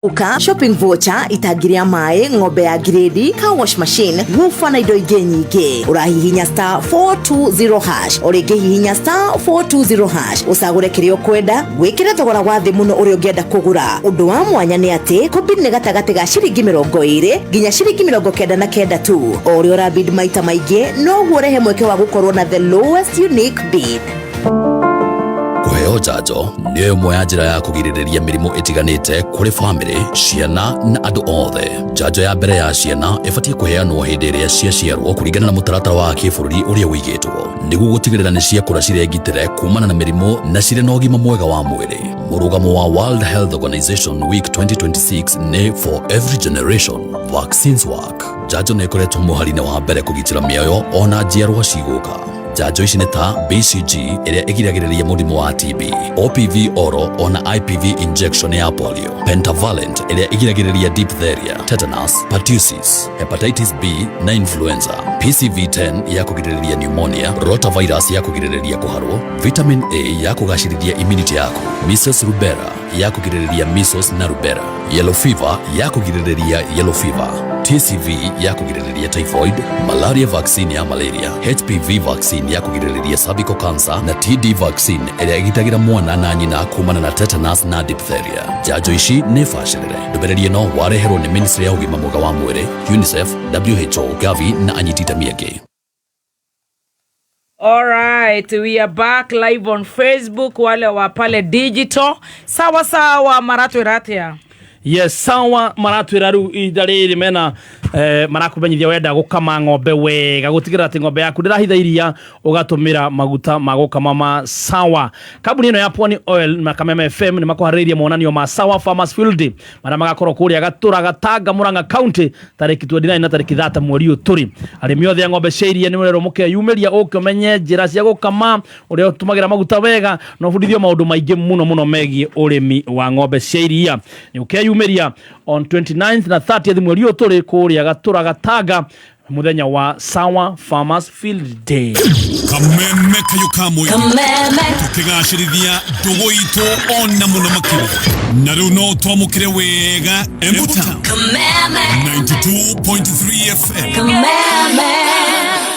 Uka shopping voucher, itangi rĩa maĩ, ng'ombe ya ngirĩndi, car wash machine, woofer na indo ingĩ nyingĩ. Ũrahihinya star 420 hash, o rĩngĩ hihinya star 420 hash, ũcagũre kĩrĩa ũkwenda, wĩkĩre thogora wa thĩ mũno ũrĩa ũngĩenda kũgũra. Ũndũ wa mwanya nĩ atĩ kũbid nĩ gatagatĩ ga ciringi 20 nginya ciringi 99 tu. O ũrĩa ũrabid maita maingĩ, noguo ũrehe mweke wa gũkorwo na the lowest unique bid. Kũheo njanjo nĩyo ĩmwe ya njĩra ya kũgirĩrĩria mĩrimũ ĩtiganĩte kũrĩ bamĩrĩ, ciana na andũ othe. Njanjo ya mbere ya ciana ĩbatiĩ kũheanwo hĩndĩ ĩrĩa ciaciarwo kũringana na mũtaratara wa kĩbũrũri ũrĩa ũigĩtwo, nĩguo gũtigĩrĩra nĩ ciakũra cirĩ ngitĩre kumana na mĩrimũ na cirĩ na ũgima mwega wa mwĩrĩ. Mũrũgamo wa World Health Organization Week 2026 nĩ For Every Generation Vaccines Work. Njanjo nĩ ĩkoretwo mũhari-inĩ wa mbere kũgitĩra mĩoyo ona njiarwa cigũka. Njanjo ici nĩ ta BCG ĩrĩa ĩgiragĩrĩria mũrimũ wa TB, OPV oro ona IPV injection ya polio, pentavalent ĩrĩa ĩgiragĩrĩria diphtheria, tetanus, pertussis, hepatitis B na influenza, PCV10 ya kũgirĩrĩria pneumonia, rotavirus ya kũgirĩrĩria kũharwo, vitamin A ya kũgacĩrithia immunity yaku, measles rubella ya kũgirĩrĩria measles na rubella, yellow fever ya kũgirĩrĩria yellow fever, TCV ya kũgirĩrĩria typhoid, malaria vaccine ya malaria, HPV vaccine ya kũgirĩrĩria cervical cancer na TD vaccine ĩrĩa ĩgitagĩra mwana na nyina kumana na tetanus na diphtheria. Njanjo ici nĩ bacĩrĩre. Ndũmĩrĩri ĩno wareherwo nĩ Ministry ya Ũgima Mwega wa Mwĩrĩ, UNICEF, WHO, Gavi na anyiti itemi angĩ. All right, we are back live on Facebook, wale wa pale digital. Sawa sawa, maratwĩra atĩa? Yes, sawa, maratwĩra rĩu ihinda rĩrĩ mena marakumenyithia wenda gũkama ng'ombe wega, gũtigĩrĩra atĩ ng'ombe yaku ndĩrahitha iria, ũgatũmĩra maguta ma gũkama ma Sawa. Kambuni ĩno ya Pwani Oil na Kameme FM nĩ makũharĩrĩirie monanio ma Sawa Farmers Field Day marĩa magakorwo kũrĩa Gatũra, Gatanga, Murang'a County, tarĩki 29 na tarĩki 30 mweri ũyũ tũrĩ. Arĩmi othe a ng'ombe cia iria nĩ mũrerwo mũkeyumĩria ũke ũmenye njĩra cia gũkama, ũrĩa ũtũmagĩra maguta wega, na ũbundithio maũndũ maingĩ mũno mũno megiĩ ũrĩmi wa ng'ombe cia iria. Nĩ ũkeyumĩria on 29th na 30th mweri ũyũ tũrĩ kũrĩa Gatũra, Gatanga, mũthenya wa Sawa Farmers Field Day. Kameme kayo ka mũingĩ. Kameme. Tũkĩgacĩrithia ndũgũ itũ ona mũno makĩria. Na rĩu no twamũkĩre wega Embu Town. Kameme. 92.3 FM. Kameme.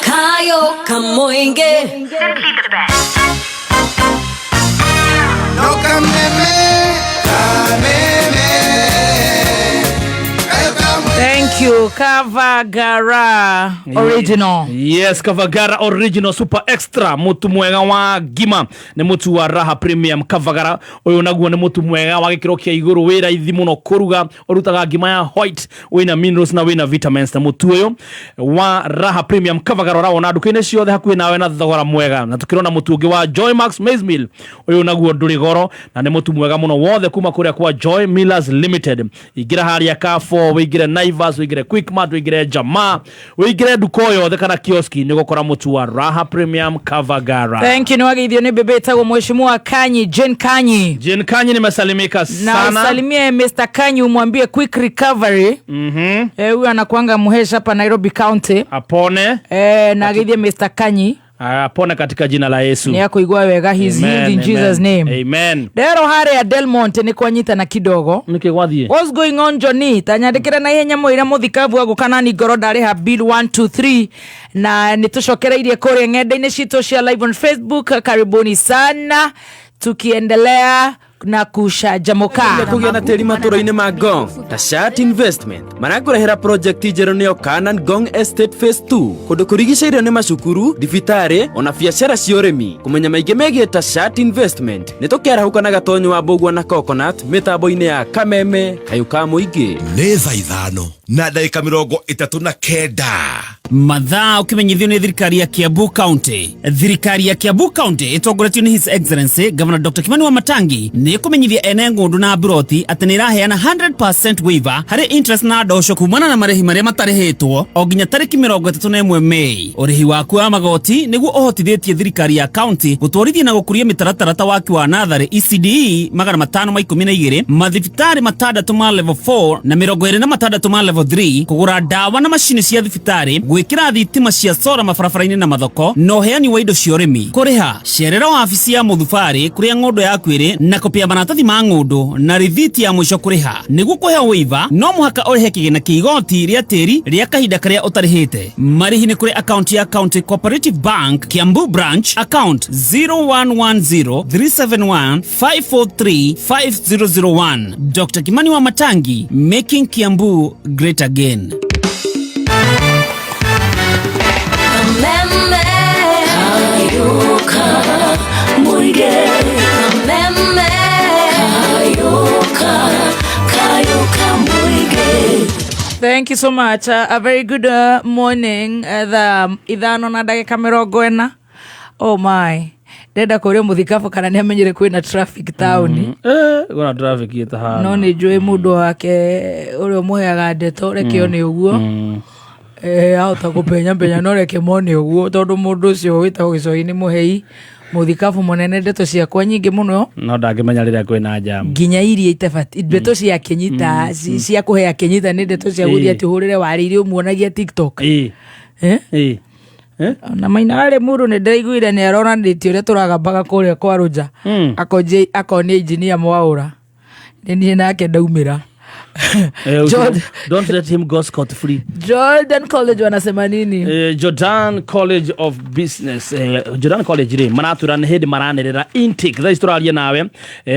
Kayo Kamoinge. No kameme, kameme. Kayo kamwe. Thank you, Kavagara Original. Yes, Kavagara Original Super Extra, mutu mwega wa ngima nĩ mũtu wa Raha Premium Kavagara. Ũyũ naguo nĩ mũtu mwega wa gĩkĩro kĩa igũrũ, wĩ raithi mũno kũruga, ũrutaga ngima ya white, wĩna minerals na wĩna vitamins. Na mũtu ũyũ wa Raha Premium Kavagara ũrawona nduka-inĩ ciothe hakuhĩ nawe na thogora mwega. Na tũkĩrona mũtu ũngĩ wa Joy Max Maize Meal, ũyũ naguo ndũrĩ goro na nĩ mũtu mwega mũno wothe kuma kũrĩa kwa Joy Millers Limited. Ingĩra harĩa Carrefour, wĩingĩre Naivas, wĩingĩre Quickmart, wĩingĩre Jamaa, wĩingĩre nduka o yothe kana kioski, nĩ ũgũkora mũtu wa Raha Premium Kavagara. Thank you, nĩ wageithio nĩ bebe ĩtagwo Mheshimiwa Kanyi, Jane Kanyi. Jane Kanyi, nimesalimika Na sana. usalimie Mr. Kanyi, umwambie quick recovery. Eh, huyu anakuanga muhesha hapa Nairobi County. Apone. Eh, na ageithie Mr. Kanyi. Apone katika jina la Yesu. Nĩ akũigua wega, he's healed in Amen, Jesus amen. name. Amen. Ndero harĩa Delmonte nĩ kwanyitana kidogo. Nĩkĩ gwathiĩ? What's going on, Johnny? Tanyandĩkĩre na ihenya mũira mũthikabu agũka nani ngoro ndarĩha bill 1 2 3, na nĩ tũcokereirie kũrĩa ng'enda-inĩ citũ cia live on Facebook. Karibuni sana, tukiendelea na kucanjamũka. Kũgĩa na tĩri matũra-inĩ ma Ngong ta Shat Investment marakũrehera project njerũ, nĩyo Canaan Ngong Estate Phase 2, kũndũ kũrigicĩirio nĩ macukuru, thibitarĩ ona biacara cia ũrĩmi. Kũmenya maingĩ megiĩ ta Shat Investment, nĩ tũkĩarahũka na Gatonyo wa Mbũgua na Coconut mĩtambo-inĩ ya Kameme Kayũ ka Mũingĩ. Nĩ thaa 5:39. Mathaa ũkĩmenyithio nĩ thirikari ya Kiambu County. Thirikari ya Kiambu County ĩtongoretio nĩ His Excellency Governor Dr. Kimani Wamatangi nĩ ĩkũmenyithia ene ng'ũndũ na mburoti atĩ nĩ ĩraheana 100% waiver harĩ interest na ndosho kumana na marĩhi marĩa matarĩhĩtwo o nginya tarĩki 31 Mei. Ũrĩhi waku wa magoti nĩguo ũhotithĩtie thirikari ya county gũtwarithia na gũkũria mĩtaratara ta waki wa natharĩ ECDE 512, mathibitarĩ 6 ma level 4 na 26 ma level 3, kũgũra ndawa na macini cia thibitarĩ. Gwĩkĩra thitima cia sora mabarabara-inĩ na mathoko na ũheani wa indo cia ũrĩmi. Kũrĩha cerera wabici ya mũthubarĩ kũrĩa ng'ũndũ yaku ĩrĩ na kopi ya maratathi ma ng'ũndũ na rithiti ya mũico kũrĩha. Nĩguo kũheo waiver no mũhaka ũrĩhe kĩgĩna kĩa igoti rĩa tĩri rĩa kahinda karĩa ũtarĩhĩte. Marĩhi nĩ kũrĩ akaunti ya County Cooperative Bank Kiambu Branch account 0110 371 543 5001. Dr. Kimani wa Matangi, making Kiambu great again. Kameme Kayuka Muige Kameme Kayuka Kayuka Muige. Thank you so much. A very good morning. Thaa 5 na ndagĩka 40. Oh my. Ndenda kũria mũthikabu kana nĩ amenyire kwĩna traffic taũni. Gona traffic ĩtahana. No nĩ njũĩ mũndũ wake ũrĩa ũmũheaga ndeto reke one ũguo. Ahota kũpenya penya no reke mone ũguo tondũ mũndũ ũcio wĩtagwo gĩcohi nĩ mũhei mũthikabu mũnene ndeto ciakwa nyingĩ mũno no ndangĩmenya rĩrĩa kwĩna jam nginya iria itabati ndeto cia kĩnyita cia kũhea kĩnyita nĩ ndeto cia gũthiĩ atĩ ũhũrĩre warĩ iria ũmuonagia TikTok. Eh? Na maina warĩ mũndũ nĩ ndĩraiguire nĩ aronanĩtie ũrĩa tũragambaga kũrĩa kwa Rũnja akonia injinia Mwaũra nĩ niĩ nake ndaumĩra. Don't let him go scot free. Jordan College wanasema nini? Jordan College of Business, Jordan College rĩ maratwĩra nĩ hĩndĩ maranĩrĩra intake thaa ici tũraria nawe.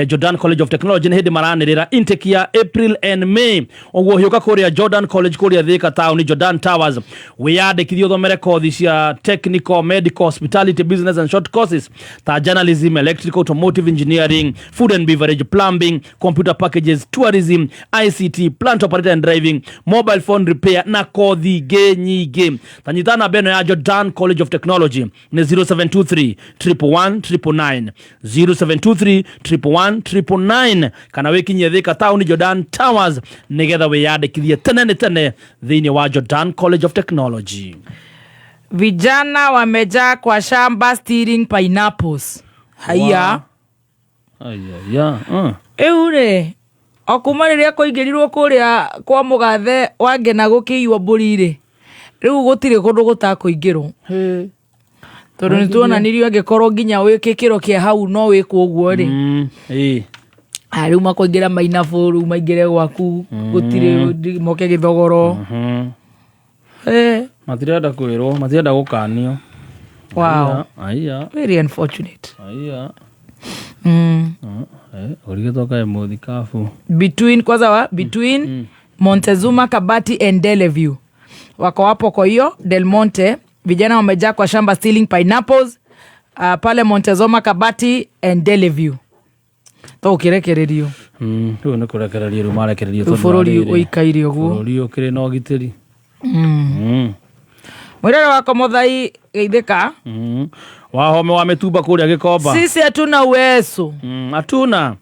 Jordan College of Technology nĩ hĩndĩ maranĩrĩra intake ya April and May, ũguo hiũka kũrĩa Jordan College kũrĩa Thika town, Jordan Towers, wĩyandĩkithie ũthomere kothi cia technical, medical, hospitality, business and short courses ta journalism, electrical, automotive engineering, food and beverage, plumbing, computer packages, tourism, ICT, plant operator and driving, mobile phone repair na kothi ingĩ nyingĩ. Tanyita namba ĩno ya Jordan College of Technology nĩ 0723 111 999, 0723 111 999, kana wĩkinyie Thika town Jordan Towers nĩgetha wĩyandĩkithie tene nĩ tene thĩinĩ wa Jordan College of Technology. Vijana wamejaa kwa shamba stealing pineapples. Haiya. Aya, Rĩu rĩ o kuma rĩrĩa kũingĩrirwo kũrĩa kwa mũgathe wangena gũkĩiywo mbũri rĩ, rĩu gũtirĩ kũndũ gũtakũingĩrwo tondũ nĩ tuonanirio angĩkorwo nginya wĩ kĩkĩro kĩa hau no wĩkwo ũguo rĩ. Rĩu makũingĩra mainabũ, rĩu maingĩre gwaku gũtirĩ moke gĩthogoro. Matirenda kwĩrwo, matirenda gũkanio. Wow. Aya. Very unfortunate. Aya. Ũrigĩtwo kaĩ mũthikabu. Between kwanza wa between Montezuma Kabati and Deleview wako hapo. Kwa hiyo Del Monte vijana wamejaa kwa shamba stealing pineapples, pale Montezuma Kabati and Deleview to ũkĩrekererio. Rĩu nĩ kũrekererio, rĩu marekererio Rĩu tondũ bũrũri wa rĩrĩ. ũikaire ũguo. Bũrũri ũkĩrĩ na ũgitĩri. Mwĩrere wako Mũthai geithĩka. Wahome wa mĩtumba kũrĩa Gĩkomba. Sisi hatuna uwezo. Hatuna.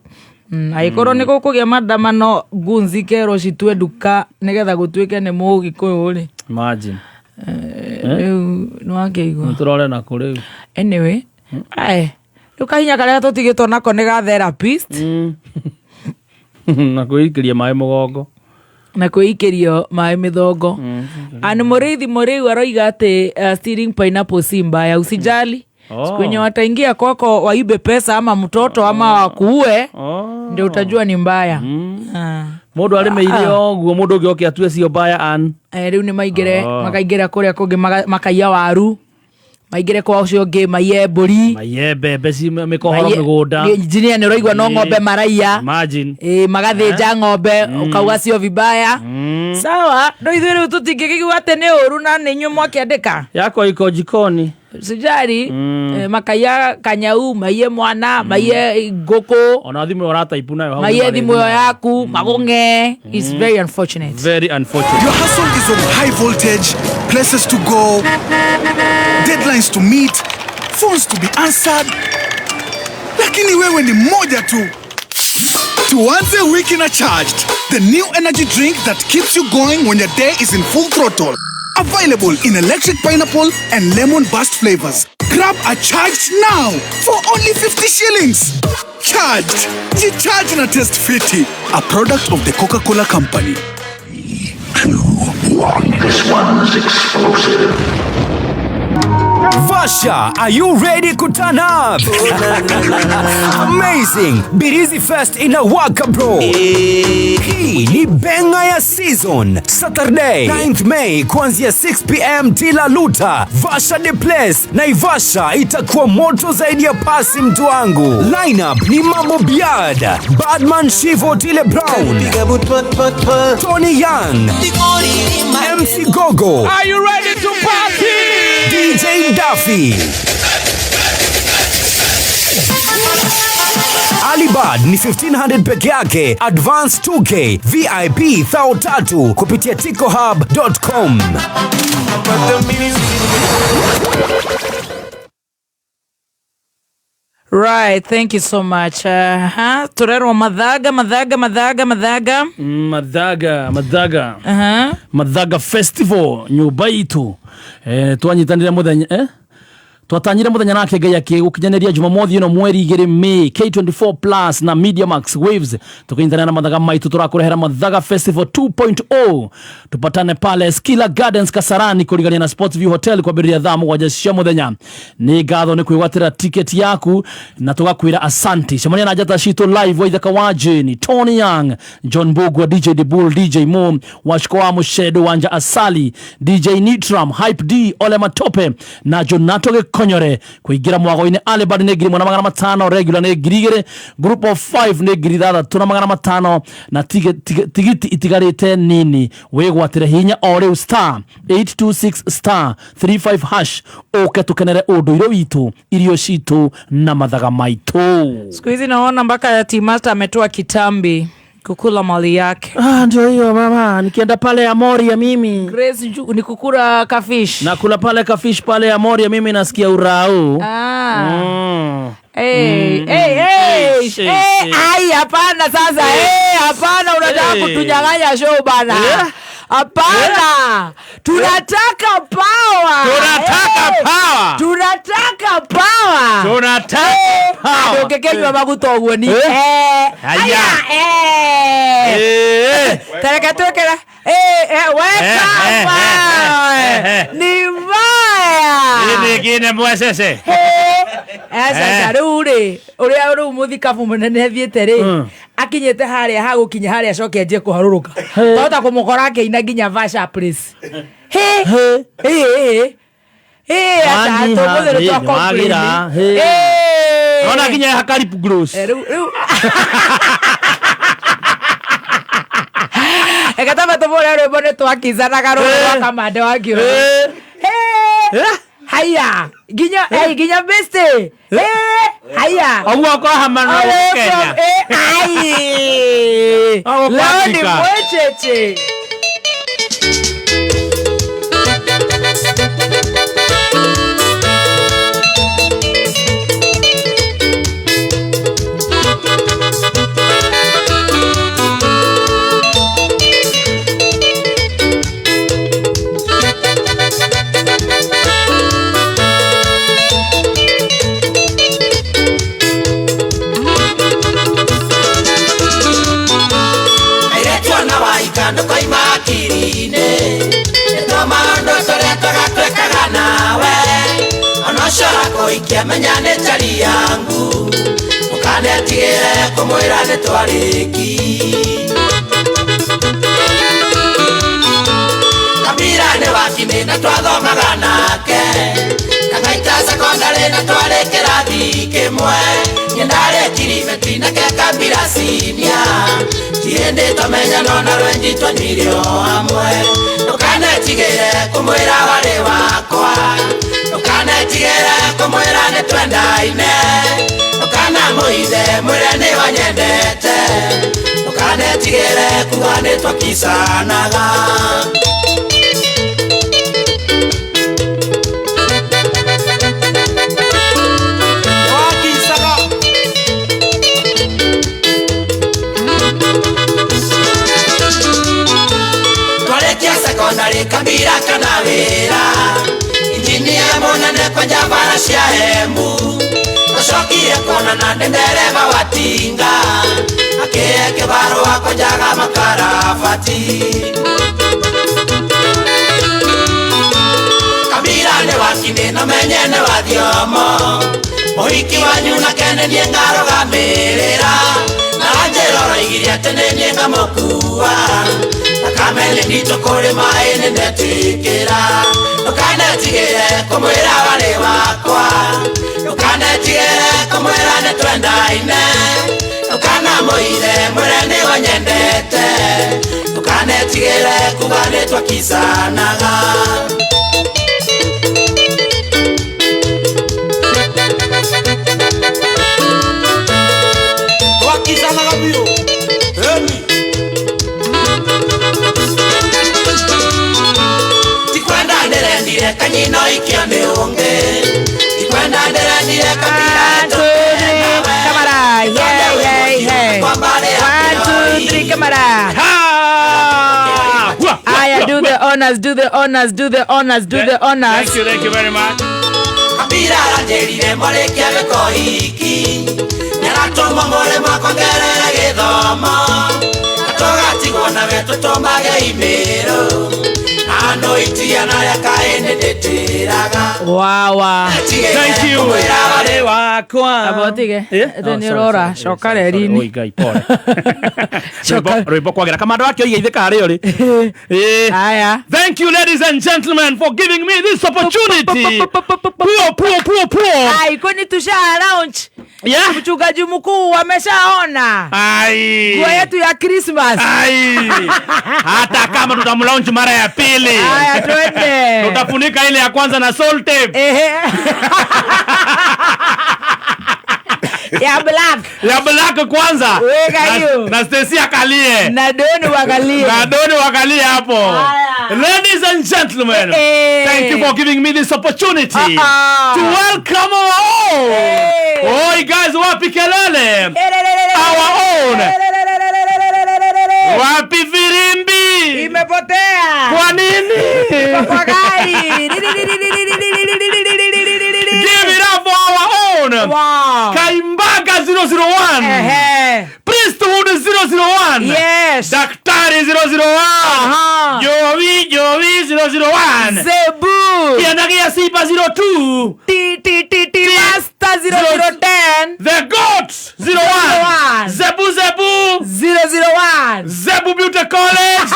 Angĩkorwo nĩ gũkũgĩa maandamano ngunzi kerwo citue nduka nĩgetha gũtuĩke nĩ mũgĩkũyũ rĩ. Imagine. Rĩu nĩwakĩigua. Tũrore nakũ rĩu. Anyway, ae rĩu kahinya karĩa tũtigĩtwo nako nĩ ga therapist. Na kwĩikĩria maĩ mũgongo. Na kwĩikĩrio maĩ mĩthongo. Ani mũrĩithi mũrĩu aroiga atĩ stealing pineapple si mbaya, usijali. Siku yenye wataingia kwako waibe pesa ama mtoto ama wakuue ndio utajua ni mbaya. Mũndũ arĩmĩire ũguo mũndũ ũngĩ oke atue cio mbaya an. Rĩu nĩ maingĩre makaingĩra kũrĩa kũngĩ makaiya waru, maingĩre kwa ũcio ũngĩ maiye mbũri, maiye mbembe ci mĩkohoro mĩgũnda. Engineer nĩ ũraigua no ng'ombe maraiya. Imagine. Magathĩnja ng'ombe ũkauga cio vibaya. Sawa, no ithuĩ rĩu tũtingĩkĩigua atĩ nĩ ũru na nĩ inyuĩ mwakĩandĩka. Yako iko jikoni. Sijari. Makaiya kanyau, maiye mwana, maiye ngũkũ. Ona thimũ ĩyo ũrataipu nayo hau maiye nĩ thimũ ĩyo yaku magũng'e. It's very unfortunate. Very unfortunate. Your hustle is on high voltage, places to go, deadlines to meet, phones to be answered. Lakini wewe ni moja tu. Tuanze wiki na Charged, the new energy drink that keeps you going when your day is in full throttle. Available in electric pineapple and lemon burst flavors. Grab a Charged now for only 50 shillings. Charged. Charge na Test Fiti, a product of the Coca-Cola Company. This one's explosive. Vasha, are you ready kuturn up? Amazing! Birizi Fest inawaka bro. Hii ni benga ya season. Saturday 9th May kuanzia 6 pm Tila Luta, Vasha the place. Naivasha itakuwa moto zaidi ya pasi mtu wangu. Lineup ni Mambo Biad, Badman Shivo Tile Brown, Tony Young, MC Gogo. Are you ready to party? DJ Duffy. Alibad ni 1500 peke yake, advance 2k, VIP 3,000 kupitia ticohub.com. Right, thank you so much. Turerwo Mathaga, Mathaga, Mathaga, Mathaga. Mathaga, Mathaga. Mathaga Festival nyumba itu. Twanyitanire muthenya twatanyire muthenya nake Ngai akigukinyanĩria Jumamothi ĩno mweri 2 May K24 Plus na Media Max Waves tukinyitana na mathaga maitu turakurehera Mathaga Festival 2.0. Tupatane pale Skila Gardens Kasarani kurigania na Sports View Hotel kwambĩrĩria thaa mũgwanja cia mũthenya. Nĩ ngatho nĩ kwĩgwatĩra ticket yaku na tugakwĩra asanti. Cemania na njata citũ live Waithaka wa Jane, Tony Young, John Mbugua, DJ The Bull, DJ Mo, Washiko wa Mushedo, Wanja Asali, DJ Nitram, Hype D, Ole Matope na Jonato Gĩkonyore. Kuingira mwago-inĩ Alibad nĩ 1,500, regular nĩ 2,000, group of 5 nĩ 6,500 na tigiti itigarĩte nini. Wĩgwatĩre hinya o rĩu star 826 star 35 hash ũke tũkenere ũndũire witũ, irio citũ na mathaga maitũ. Siku hizi naona mpaka Team Master ametoa kitambi kukula mali yake. Ah, ndio hiyo mama, nikienda pale Amoria mimi. Grace ni kukula kafish. Nakula pale kafish pale Amoria mimi nasikia urau. Ah. Hey, hey, hey, hey, ai hapana sasa. Hey, hapana unataka kutunyang'anya show bana. Hapana. Tunataka power. Tunataka power. Tunataka power. Tunataka power. Ndokekenywa maguta ũguo ni. Aya. Tareka twekera. Weka power. Ni mbaya. Ni kine mwesese. Aca rĩu rĩ ũrĩa rĩu mũthikabu mũnene athiĩte rĩ akinyĩte harĩa hagũkinya harĩa acoke anjie kũharũrũka twahota kũmũkora akĩina nginya Vasha Place. He he he aca tũmũthĩ nĩ twa complain. Ona nginya hakari gross. Rĩu Ekatamba tũbũre rwĩmbo nĩ twakicanaga rũrũ rwa Kamande wa Kĩũrũ. Haya, ginya, hey, ginya beste. Haya. Oguo kwa hamana Kenya. Ai. Leo ni mwecheche. Ikiamenya nĩ njari yangu mũkanetigĩre kũmwĩra nĩ twarĩki Kabira nĩ wakimĩ na twathomaga nake Kangaita sekondarĩ na twarĩ kĩrathi kĩmwe Niĩ ndarĩ kiribeti nake Kabira sinia Ti hĩndĩ twamenyana na rwenji twanyuire o hamwe Ndũkanetigĩre kũmwĩra warĩ wakwa Ndũkanetigĩre kũmwĩra nĩ twendaine Ndũkanamũithe mwĩre nĩ wanyendete Ndũkanetigĩre kuga nĩ twakicanaga Twarĩkia sekondarĩ Kabira kana wĩra Injinia mũnene kwenja bara cia Embu Tũcokire kuonana nĩ ndereba wa tinga akĩhe kĩbarũa kwenjaga makarabati. Kabira nĩ wakinĩ na menye nĩ wa thiomo mũhiki wanyu nake nĩ niĩ ngarũgamĩrĩra na njĩra ũroigire atĩ nĩ niĩ ngamũkua thakame nĩ nditũ kũrĩ maĩ nĩ ndetĩkĩra ndũkanetigĩre kũmwĩra warĩ wakwa ndũkanetigĩre kũmwĩra nĩ twendaine ndũkanamũire mwĩre nĩwe nyendete ndũkanetigĩre kuga nĩ twakicanaga. Twakicanaga biũ eni tikwenda ndĩrendire kanyino ikio nĩ ũngĩ tikwenda ndĩrendire kabira Kamara, yeah, yeah, yeah. 1, 2, 3, kamara. Aya, do the honors, do the honors, do the honors, do the honors. Thank you very much. Kabira aranjĩrire mwarĩkia gĩkohiki nĩaratũmwo mũrĩmo kwongerera gĩthomo na tũgatigwo nawe tũtũmage imĩrũ na itia na kaĩ nĩ ndĩtĩraga. Wawa. Thank you. Warĩ wakwa. Abotige. Nĩ ũrora coka reri-inĩ. Oi Ngai pole. Rwĩmbo kwagĩra kamando wake oiga ithe karĩ ũrĩ. Aya. Thank you ladies and gentlemen for giving me this opportunity. Puo puo puo puo. Ai, kwani tusha launch. Yeah. Mchungaji mkuu ameshaona. Ai. Nguo yetu ya Christmas. Ai. Hata kama tutamlaunch mara ya pili. Aya, twende. Tutafunika ile ya kwanza na salt tape. Ehe. Ya black. Ya black kwanza. Weka hiyo. Na Stacy akalie. Na Doni wakalie. Na Doni wakalie hapo. Ladies and gentlemen, thank you for giving me this opportunity to welcome our own. Oi guys, wapi kelele? Our own. Wapi firimbi? Imepotea. Kwa nini? Kwa gari. Give it up for our own. Wow. Kaimbaga 001. Priesthood 001. Yes. Daktari 001. Jovi Jovi 001. Zebu. Kianagia Sipa 02. T T T T Master 0010. The Goat 01. Zebu Zebu 001. Zebu Beauty College.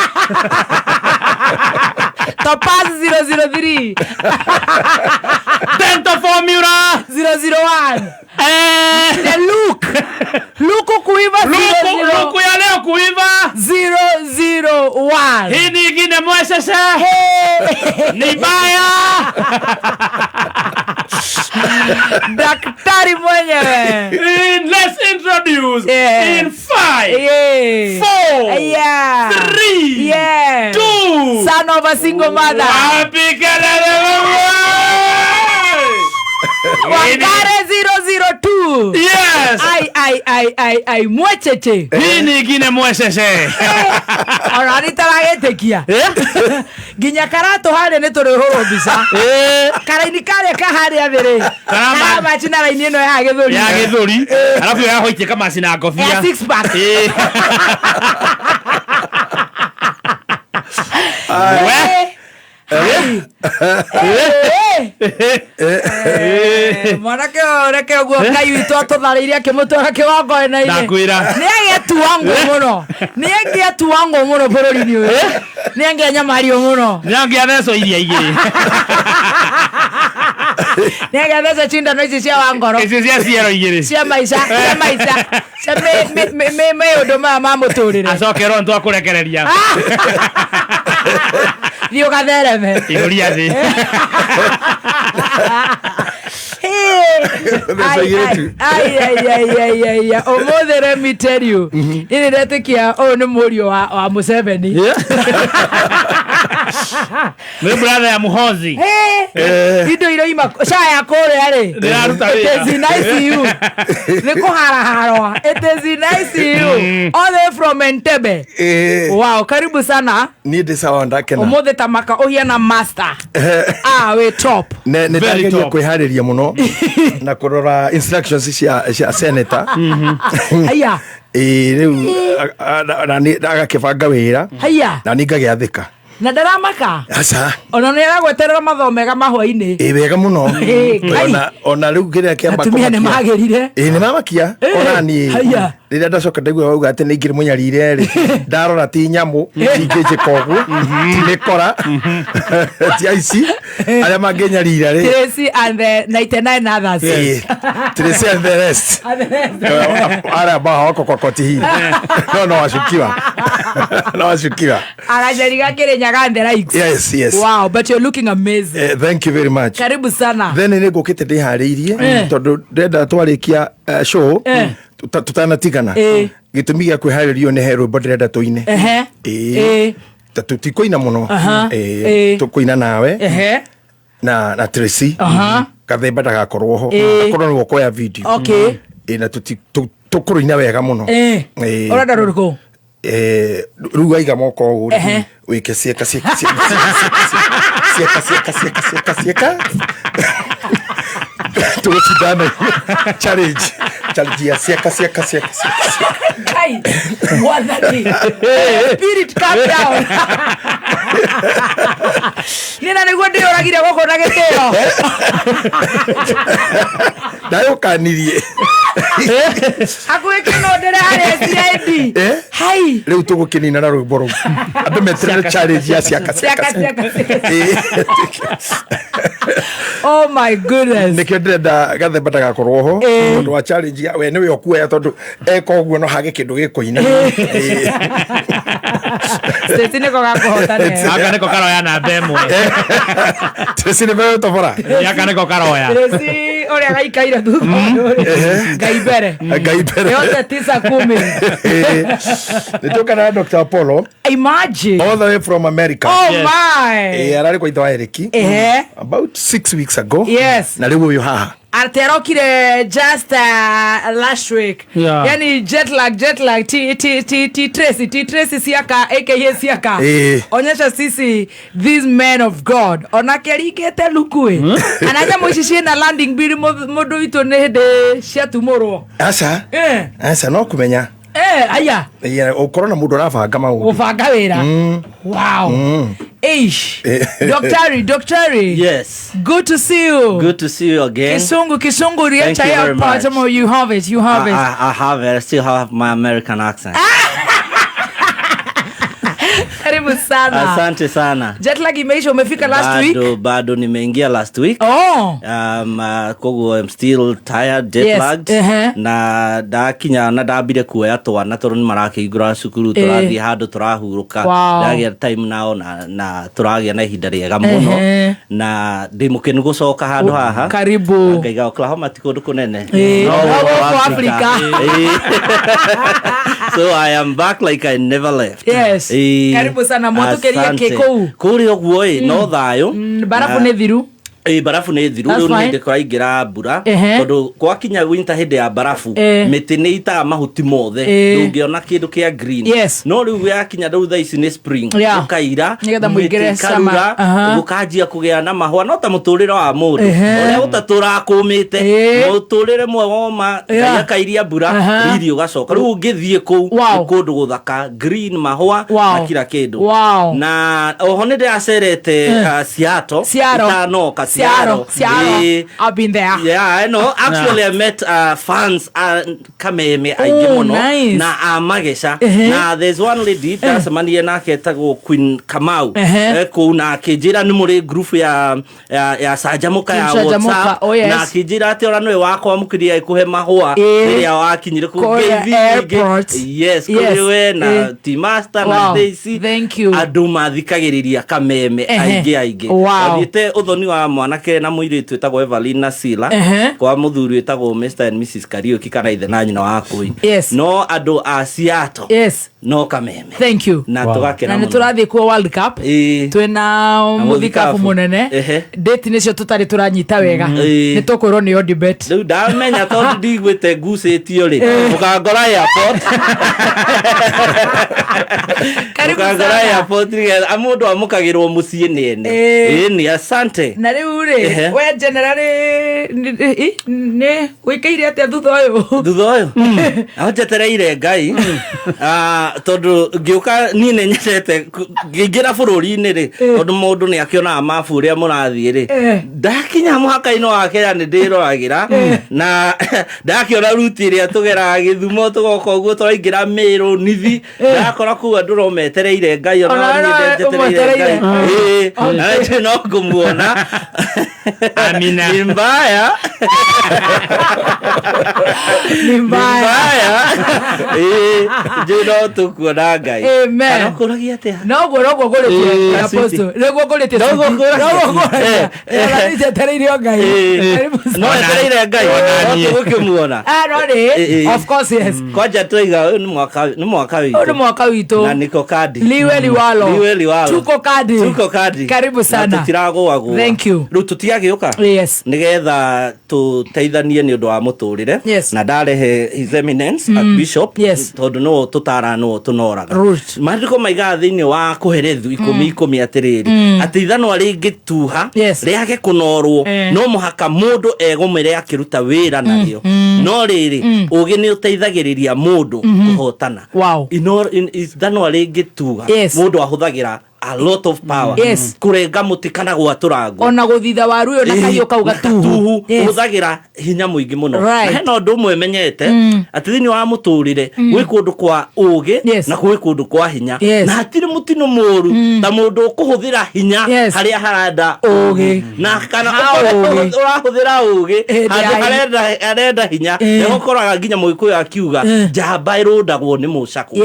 Topaz 003. Dental Formula 001. The look. Luku kuiva 00. Luku ya leo kuiva 001. Hii ni ingine mwesheshe. Ni baya. Daktari mwenyewe. Let's introduce in 5, 4, 3, 2. Son of a single mother. Wapi kelele wewe? Wangare 002. Yes. Ai ai ai ai ai mwecheche. Hii ni ingine mwesheshe. Ona nitaragetekia. Nginya karatu haria ni turihurwo mbica. Karaini karia ka haria thiri. Karamachi na raini ino ya githuri. Ya githuri. Alafu ya hoitie kamaci na ngobia. Ya six pack. We. Mwanake reke ũguo Ngai witũ atũtharĩirie akĩmũtwara kĩgongona-inĩ. Ndakwĩra. Nĩ agĩtuangwo mũno. Nĩ angĩatuangwo mũno bũrũri-inĩ ũyũ. Nĩ angĩanyamario mũno. Nĩ angĩathecwo iria igĩrĩ. Nĩ angĩathecwo cindano ici cia wangoro. Ici cia ciero igĩrĩ. Cia maica, cia maica. Cia maũndũ maya ma mũtũrĩre. Acokerwo nĩ twakũrekereria. Thiĩ ũgathereme. Ihũria thĩ. Ũmũthĩ let me tell you. Niĩ nĩndetĩkia ũyũ nĩ mũriũ wa Museveni. Nĩ brother ya Muhozi. Indo iroima caya kũrĩa rĩ. Ndĩraruta wĩra. It is in ICU. Nĩ kũharaharwa. It is in ICU. All the way from Entebbe. Wow, karibu sana. Niä ndä sawa, ndakena. Ũmũthĩ ta maka ũhiana master. Ah, we top. Nä Very ndageria top. kwä harä ria må no na kå rora instructions cia senator. Haya. Ä rä u agagä banga wä ra Haya. na nä ngagä athä ka. Na ndaramaka. Aca. Ona nĩ aragweterera mathomo mega mahwainĩ. Ä wega må no. Ngai. Ona rä u kä rä a kä Atumia nĩ magĩrire. Ä nä mamakia ona niä Haya. rä rä a ndacoka ndaigua wauga atä nä ingä rä må nyarire rä ndarora ti nyamå ingä njä ka å guo ti mä kora ti aici arä a mangä nyarira rä. Tracy and the 99 others. Tracy and the rest. And the rest. Wale ambao hawako kwa koti hii no washukiwa, no washukiwa. Agajariga Kirinyaga and the likes. Yes. Wow, but you're looking amazing. Thank you very much. Karibu sana. Then nä ngå kä te ndä harä irie tondå ndenda twarä kia show tutanatigana. Gä tå mi gä a kwä harä rio nä he rwä mbo ndärenda tå ine. Ta tå tikå ina må no. Tå kå ina nawe na Tracy. Gathemba ndagakorwo ho, akorwo nä wokoya video. Na tå kå rå ina wega må no. Ũrenda rũrĩkũ? Rä u waiga moko å rä wä ke cieka cieka cieka cieka cieka cieka cieka cieka tå gå cindana challenge ya cieka cieka cieka cieka. Kai, mwathani. Spirit, calm down. Nina nĩguo ndĩyũragire gũkũ na gĩtĩo. Ndayåkanirie. Hakuhĩ kĩno ndĩrarĩa CID. Hai. Rä u tå gå kä nina na rwä mbo rå andå meterere challenge ya ciaka Ciaka, ciaka. ciaka, ciaka. Oh my goodness. Nä kä o ndärenda gathemba ndagakorwo ho tondå wa challenge ya we nä we å kuoya tondå eka å guo no hage kä ndå gä kå ina. Stacy nĩko gakũhota neo. Aka nĩko karoya namba ĩmwe. Tracy nä meå tobora. Aka nĩko karoya. Tracy ũrĩa gaikaire thutha ũyũ rĩ. Ngai mbere. Ngai mbere. Yote tisa kumi. Nä tå kana Dr. Apollo Imagine. all the way from America. Oh my. Ararä kwa ithe wa Eriki about 6 weeks ago. Na rä u å yå haha. Aterokire just last week. Yani jet lag, jet lag. T T T T Tracy, T Tracy Siaka aka Siaka. Onyesha sisi these men of God. Onake ringite lukui. Ana nyamũ ici ciĩna landing bill mũndũ witũ nĩ hĩndĩ ciatumũrwo. Aca. Aca no kå menya. Aya. Å korwo na må ndå arabanga maå ndå. Gũbanga wĩra. Wow. Eish. Doctari, doctari. Yes. Good to see you. Good to see you again. Kisungu, Kisungu, Thank you very airport. much. You have it. You have it. I have it. I still have my American accent. Karibu sana. Asante sana. Jet lag imeisha, umefika last week? Bado, bado nimeingia last week. Oh. Koguo I'm still tired, jet lagged. Na ndakinya na ndambire kuoya twana tondũ nĩ marakĩingũra cukuru, tũrathiĩ handũ tũrahurũka. Ndagĩa time nao na tũragĩa na ihinda rĩega mũno. Na ndĩ mũkenu gũcoka handũ haha. Karibu. Ngaiga Oklahoma ti kũndũ kũnene. No No gũkũ gũkũ Africa. So I am back like I never left. Yes. Karibu sana. Mwatũkĩrie Asante. kĩ kũu? Kũrĩa ũguo ĩ no thayũ. Barabu nĩ thiru. Ĩ barabu nĩ thiru. That's Rĩu nĩ fine. hĩndĩ kũraingĩra mbura tondũ gwakinya winter, hĩndĩ ya barabu, mĩtĩ nĩ itaga mahuti mothe, ndũngĩona kĩndũ kĩa green. No rĩu yakinya rĩu thaa ici nĩ spring, gũkaira, Nĩgetha mũingĩre mĩtĩ summer. ĩkarura, gũkanjia kũgĩa na mahũa, no ta mũtũrĩre wa mũndũ ũrĩa ũtatũraga kũmĩte mũtũrĩre mwe woma. Ngai akairia mbura, riri ũgacoka. Rĩu ũngĩthiĩ kũu nĩ kũndũ gũthaka, green, mahũa na kila kĩndũ. Na oho nĩ ndĩracerete Seattle. Seattle. Itanoka. Seattle. Seattle. I've been there. Yeah, I know. Actually, I met fans Kameme aingĩ Oh, mũno nice. na a Mageca. Na there's one lady ndacemanirie nake etagwo Queen Kamau. Kũu na akĩnjĩra nĩ mũrĩ group ya Canjamũka ya Team Canjamũka, WhatsApp. oh yes. Na akĩnjĩra atĩ ona nĩwe wakwamũkĩria ĩkũhe mahũa rĩrĩa wakinyire kũu. Kũrĩa Ngeithi nyingĩ. airport. Yes, kũrĩ we na T Master na Stacy. Thank you. Andũ mathikagĩrĩria Kameme aingĩ aingĩ. Wathiĩte ũthoni wa Mwanake na mũirĩtu wĩtagwo Evelyn na Sila. Kwa mũthuri wĩtagwo Mr and Mrs Kariuki kana ithe na nyina wa Kũi. No andũ a Seattle. No Kameme. Thank you. Na tũgakena Na nĩ mũno. tũrathiĩ kuo World Cup. Twĩna mũthikabu mũthikabu. Mũnene. Date nĩcio tũtarĩ tũranyita wega. Nĩ tũkwĩrwo nĩ Odibet. Rĩu ndamenya tondũ ndigwĩte ngucĩtio rĩ, mũkangora airport. Karibu Mũkangora sana. airport nĩgetha mũndũ amũkagĩrwo mũciĩ nĩ ene. Ĩĩ, asante. Na rĩu rĩ, we generally nĩ wĩkĩire atĩa thutha ũyũ? Thutha ũyũ aho njetereire Ngai. Ah, tondũ ngĩũka niĩ nĩ nyendete ngĩingĩra bũrũri-inĩ rĩ, tondũ mũndũ nĩ akĩonaga mabu ũrĩa mũrathiĩ rĩ, ndakinya mũhaka-inĩ wa Kenya nĩ ndĩroragĩra na ndakĩona ruti ĩrĩa tũgeraga Gĩthumo tũgoka ũguo tũraingĩra Mĩrũ Nithi, ndakora kũu andũ no metereire Ngai ona Ona niĩ no njetereire Ngai. ũmwetereire. Ĩĩ, na nĩ no ngũmuona. Amina. Ni mbaya. Ni mbaya. Ĩĩ, njũĩ no tũkuona Ngai. Amen. Kana ũkũragia atĩa? Noguo noguo ngũrĩtie. Apostle. Nĩguo ngũrĩtie. Noguo ngũragia. Noguo ngũragia. Ona niĩ njetereire o Ngai. Karibu No sana. etereire Ngai. No tũgũkĩmuona. Ah, no rĩ, of course yes. Kwanja twaiga ũyũ nĩ mwaka witũ. Ũyũ nĩ mwaka witũ. Na niko kadi. Liwe liwalo. Liwe liwalo. Tuko kadi. Tuko kadi. Karibu Na sana. tũtiragũagũa. Thank you. Rĩu tũtiagĩũka. Nĩgetha tũteithanie nĩ ũndũ wa mũtũrĩre. Na ndarehe His Eminence Archbishop. Tondũ nĩwe tũtara nĩwe tũnoraga. Maandĩko maigaga thĩinĩ wa Kũherethu 10 10 atĩrĩrĩ, atĩ ithanwa rĩngĩtuha rĩage kũnorwo, no mũhaka mũndũ egũmĩre akĩruta wĩra narĩo. No rĩrĩ, ũgĩ nĩ ũteithagĩrĩria mũndũ kũhotana. Ithanwa rĩngĩtuha, mũndũ ahũthagĩra a lot of power kũrenga mũtĩ kana gwatũra ngũ. Ona gũthitha waru ũyũ na kahiũ kau gatuhu. Ũhũthagĩra hinya mũingĩ mũno. Na hena ũndũ ũmwe menyete, atĩ thĩinĩ wa mũtũrĩre gwĩ kũndũ kwa ũgĩ na gwĩ kũndũ kwa hinya. Na hatirĩ mũtino mũru ta mũndũ ũkũhũthĩra hinya harĩa harenda ũgĩ, na kana Ha ũkorwo ũgĩ. ũrahũthĩra ũgĩ Hĩndĩ handũ ya hinya. harenda hinya. Nĩgũkoraga nginya mũgĩkũyũ akiuga njamba ĩrũndagwo nĩ mũcakwo.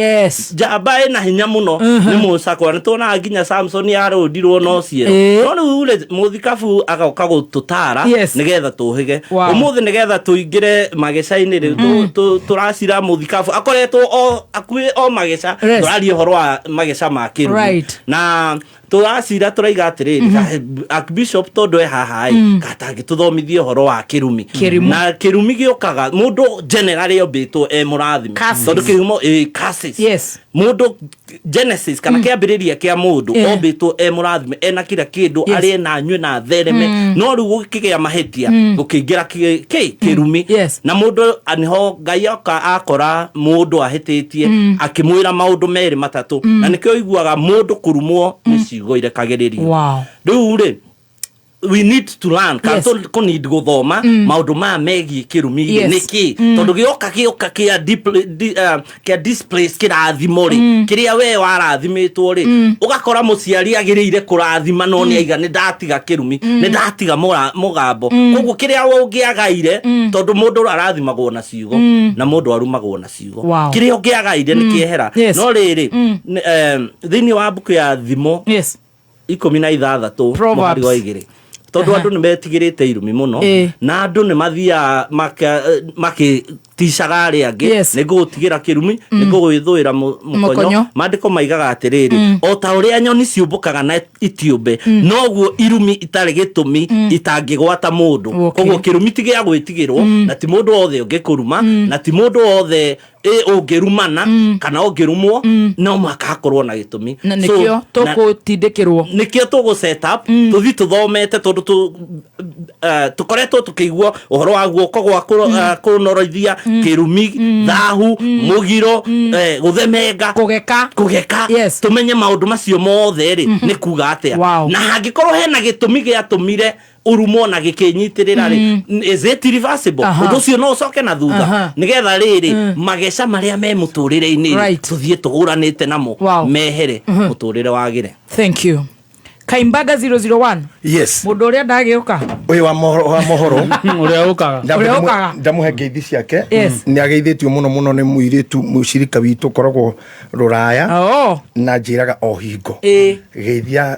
Njamba ĩna hinya mũno nĩ mũcakwa. Nĩ tuonaga nginya Samson arũndirwo no ciero. No rĩu rĩ, mũthikabu agoka gũtũtara nĩgetha tũhĩge. Ũmũthĩ nĩgetha tũingĩre mageca-inĩ rĩ, tũracira mũthikabu akoretwo o akuĩ o mageca. Tũraria ũhoro wa mageca ma kĩrumi. Na tũracira tũraiga atĩrĩrĩ, Archbishop tondũ e haha ĩ, katangĩtũthomithia ũhoro wa kĩrumi. Kĩrumi. Na kĩrumi gĩũkaga mũndũ generally ombĩtwo e mũrathime. Curses. Tondũ kĩhumo curses. Mũndũ Genesis kana kĩambĩrĩria kĩa mũndũ ombĩtwo e mũrathime, ena kila kĩndũ, arĩe na anyue na athereme. No rĩu gũkĩgĩa mahĩtia, gũkĩingĩra kĩrumi. Na mũndũ nĩho Ngai oka akora mũndũ ahĩtĩtie, akĩmwĩra maũndũ merĩ matatũ. Na nĩkĩo ũiguaga mũndũ kũrumwo nĩ ciugo irekagĩrĩrio. Rĩu rĩ, we need to learn kana tũ need gũthoma maũndũ maya megiĩ kĩrumi rĩ, nĩkĩ tondũ gĩoka kĩa displace kĩrathimo rĩ, kĩrĩa we warathimĩtwo rĩ, ũgakora mũciari agĩrĩire kũrathima no nĩ aiga nĩ ndatiga kĩrumi, nĩ ndatiga mũgambo. Koguo kĩrĩa ũngĩagaire, tondũ mũndũ arathimagwo na ciugo na mũndũ arumagwo na ciugo, kĩrĩa ũngĩagaire nĩ kĩehera. No rĩrĩ, thĩinĩ wa mbuku ya Thimo 16 Proverbs. mũhari wa 2, tondũ andũ nĩ metigĩrĩte irumi mũno na andũ nĩ mathiaga makĩticaga arĩa angĩ, nĩ ngũgũtigĩra kĩrumi, nĩ ngũgwĩthũĩra Mũkonyo. mũkonyo. Maandĩko maigaga atĩrĩrĩ, o ta ũrĩa nyoni ciũmbũkaga na itiũmbe, noguo irumi itarĩ gĩtũmi itangĩgwata mũndũ. Koguo kĩrumi ti gĩa gwĩtigĩrwo, na ti mũndũ wothe ũngĩkũruma, na ti mũndũ wothe ũngĩrumana kana ũngĩrumwo, no mũhaka hakorwo na gĩtũmi. Na So, nĩkĩo tũkũtindĩkĩrwo. Nĩkĩo tũgũ set up tũthiĩ tũthomete, tondũ tũkoretwo tũkĩigua ũhoro wa guoko gwa kũnoroithia, kĩrumi, thahu, mũgiro, gũthemenga, kũgeka, kũgeka. Tũmenye maũndũ macio mothe rĩ, nĩ kuga atĩa, na hangĩkorwo hena gĩtũmi gĩatũmire ũrumwo na gĩkĩnyitĩrĩra rĩ, is it reversible? Ũndũ ũcio no ũcoke na thutha? Nĩgetha rĩrĩ, mageca marĩa me mũtũrĩre-inĩ rĩ, tũthiĩ tũhũranĩte namo mehere, mũtũrĩre wagĩre. Thank you. Kaimbaga 001. Yes. Mũndũ ũrĩa ndagĩũka. Ũyũ wa mohoro wa mohoro. Ũrĩa ũkaga. Ũrĩa ũkaga. Ndamũhe ngeithi ciake. Yes. Nĩ ageithĩtio mũno mũno nĩ mũirĩtu mũcirika witũ ũkoragwo rũraya. Oh. Na njĩraga o hingo. Ĩĩ. Geithia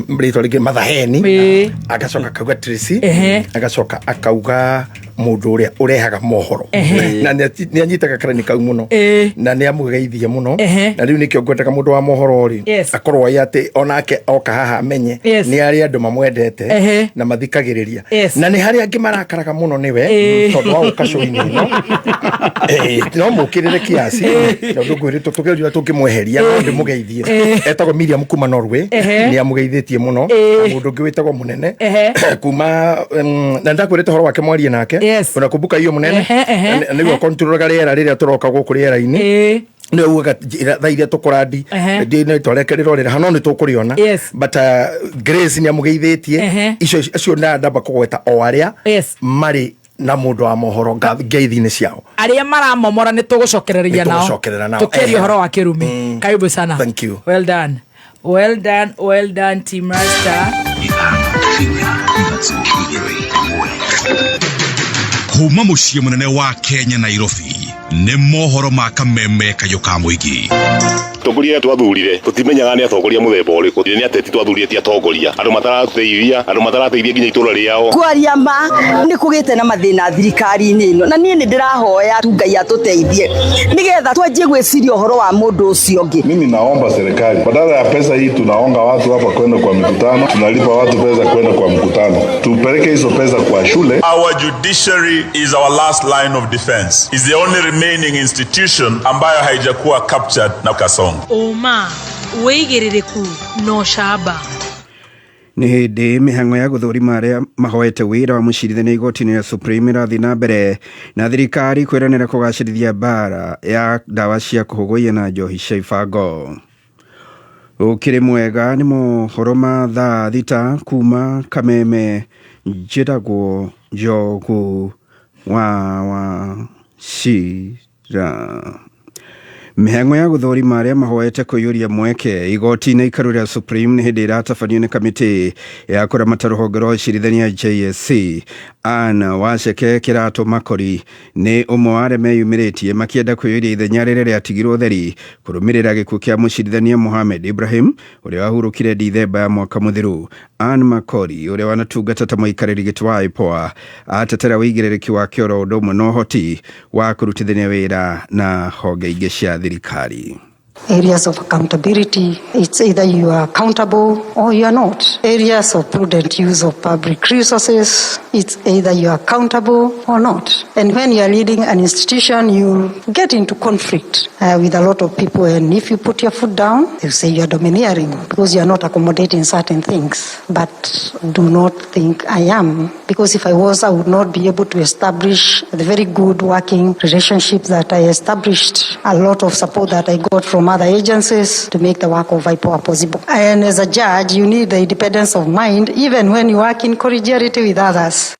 rĩtwa rĩngĩ Mathaheni. Ĩĩ. Agacoka akauga Tracy. Ehe. Agacoka akauga mũndũ ũrĩa ũrehaga mohoro. Ehe. Na nĩ anyitaga karani kau mũno. Ĩĩ. Na nĩ amũgeithia mũno. Ehe. Na rĩu nĩkĩo ngwendaga mũndũ wa mohoro rĩ Yes. akorwo ĩ atĩ onake oka haha amenye Yes. nĩ arĩ andũ mamwendete Ehe. na mathikagĩrĩria. Yes. Na nĩ harĩ angĩ marakaraga mũno nĩwe Ĩĩ. tondũ wa gũka show-inĩ ĩno. No mũkĩrĩre kiasi tondũ ngwĩrĩtwo tũgeria tũngĩmweheria no ndĩmũgeithie. Ĩĩ. Etagwo Miriam kuma Norway. Ehe. Nĩ amũgeithĩtie mũno. Ĩĩ. Na mũndũ ũngĩ wĩtagwo Mũnene Ehe. kuma na ndakwĩrĩte ũhoro wake mwarie nake. Yes. Unakumbuka hiyo Mũnene? Ehe, ehe. Nĩwe ũkontrolaga rĩera rĩrĩa tũroka gũkũ rĩera-inĩ. Ĩĩ. Nĩwe ugaga thaa iria tũkũrandi Ehe. ndĩtwareke rĩrorĩra hano nĩ tũkũrĩona. Yes. But Grace nĩ amũgeithĩtie. Ehe. Icio acio ndamba kũgweta o arĩa Yes. marĩ na mũndũ wa mohoro ngeithi-inĩ ciao. Arĩa maramomora nĩ tũgũcokereria Nĩ nao. tũgũcokerera nao. Tũkĩaria Ehe. ũhoro wa kĩrumi. Karibu sana. Thank you. Well done. Well done, well done, Team Rasta. Kuma mũciĩ mũnene wa Kenya Nairobi nĩ mohoro ma kameme kayũ ka mũingĩ. Atongoria twathurire tutimenyaga nĩ atongoria mũthemba ũrĩkũ, nĩ ateti twathurire ti atongoria, andũ matarateithia, andũ matarateithia nginya itũra rĩao. Kwaria ma nĩ kũgĩte na mathĩna thirikari-inĩ ĩno, na niĩ nĩ ndĩrahoya tu Ngai atũteithie nĩgetha twanjie gwĩciria ũhoro wa mũndũ ũcio ũngĩ. Mimi naomba serikali, badala ya pesa hii tunaonga watu hapa kwenda kwa mikutano, tunalipa watu pesa kwenda kwa mkutano, tupeleke hizo pesa kwa shule. Our judiciary is our last line of defense. Is the only remaining institution ambayo haijakuwa captured na Kasongo. Ũma, wĩigĩrĩrĩku na ũcamba. Nĩ hĩndĩ mĩhang'o ya gũthũrima arĩa mahoete wĩra wa mũcirithania igoti-inĩ rĩa Supreme ĩrathiĩ na mbere na thirikari kwĩranĩra kũgacĩrithia mbara ya ndawa cia kũhũgũiya na njohi cia ibango. Ũkĩrĩ mwega nĩ mohoro ma thaa 6 kuma Kameme, njĩtagwo Njogu wa Wachira. Mĩhang'o ya gũthũrima arĩa mahoete kũiyũria mweke igoti-inĩ ikaru rĩa Supreme nĩ hĩndĩ ĩratabanio nĩ kamĩtĩ ya kũramata rũhonge rwa ũcirithania JSC. Ann Waceke Kĩratũ Makori nĩ ũmwe wa arĩa meyumĩrĩtie makĩenda kũiyũria ithenya rĩrĩa rĩatigirwo theri kũrũmĩrĩra gĩkuũ kĩa mũcirithania Mohamed Ibrahim ũrĩa wahurũkire Dithemba ya mwaka mũthiru. Ann Makori ũrĩa wanatungata ta mũikarĩri gĩtĩ wa IPOA atetera ũigĩrĩrĩki wake oro ũndũ ũmwe na ũhoti wa kũrutithania wĩra na honge ingĩ cia thirikari. Areas of accountability, it's either you are accountable or you are not. Areas of prudent use of public resources, it's either you are accountable or not. And when you are leading an institution, you get into conflict with a lot of people. And if you put your foot down, they'll say you are domineering because you are not accommodating certain things. But do not think I am, because if I was, I would not be able to establish the very good working relationship that I established, a lot of support that I got from other agencies to make the work of IPOA possible. And as a judge, you need the independence of mind, even when you work in collegiality with others.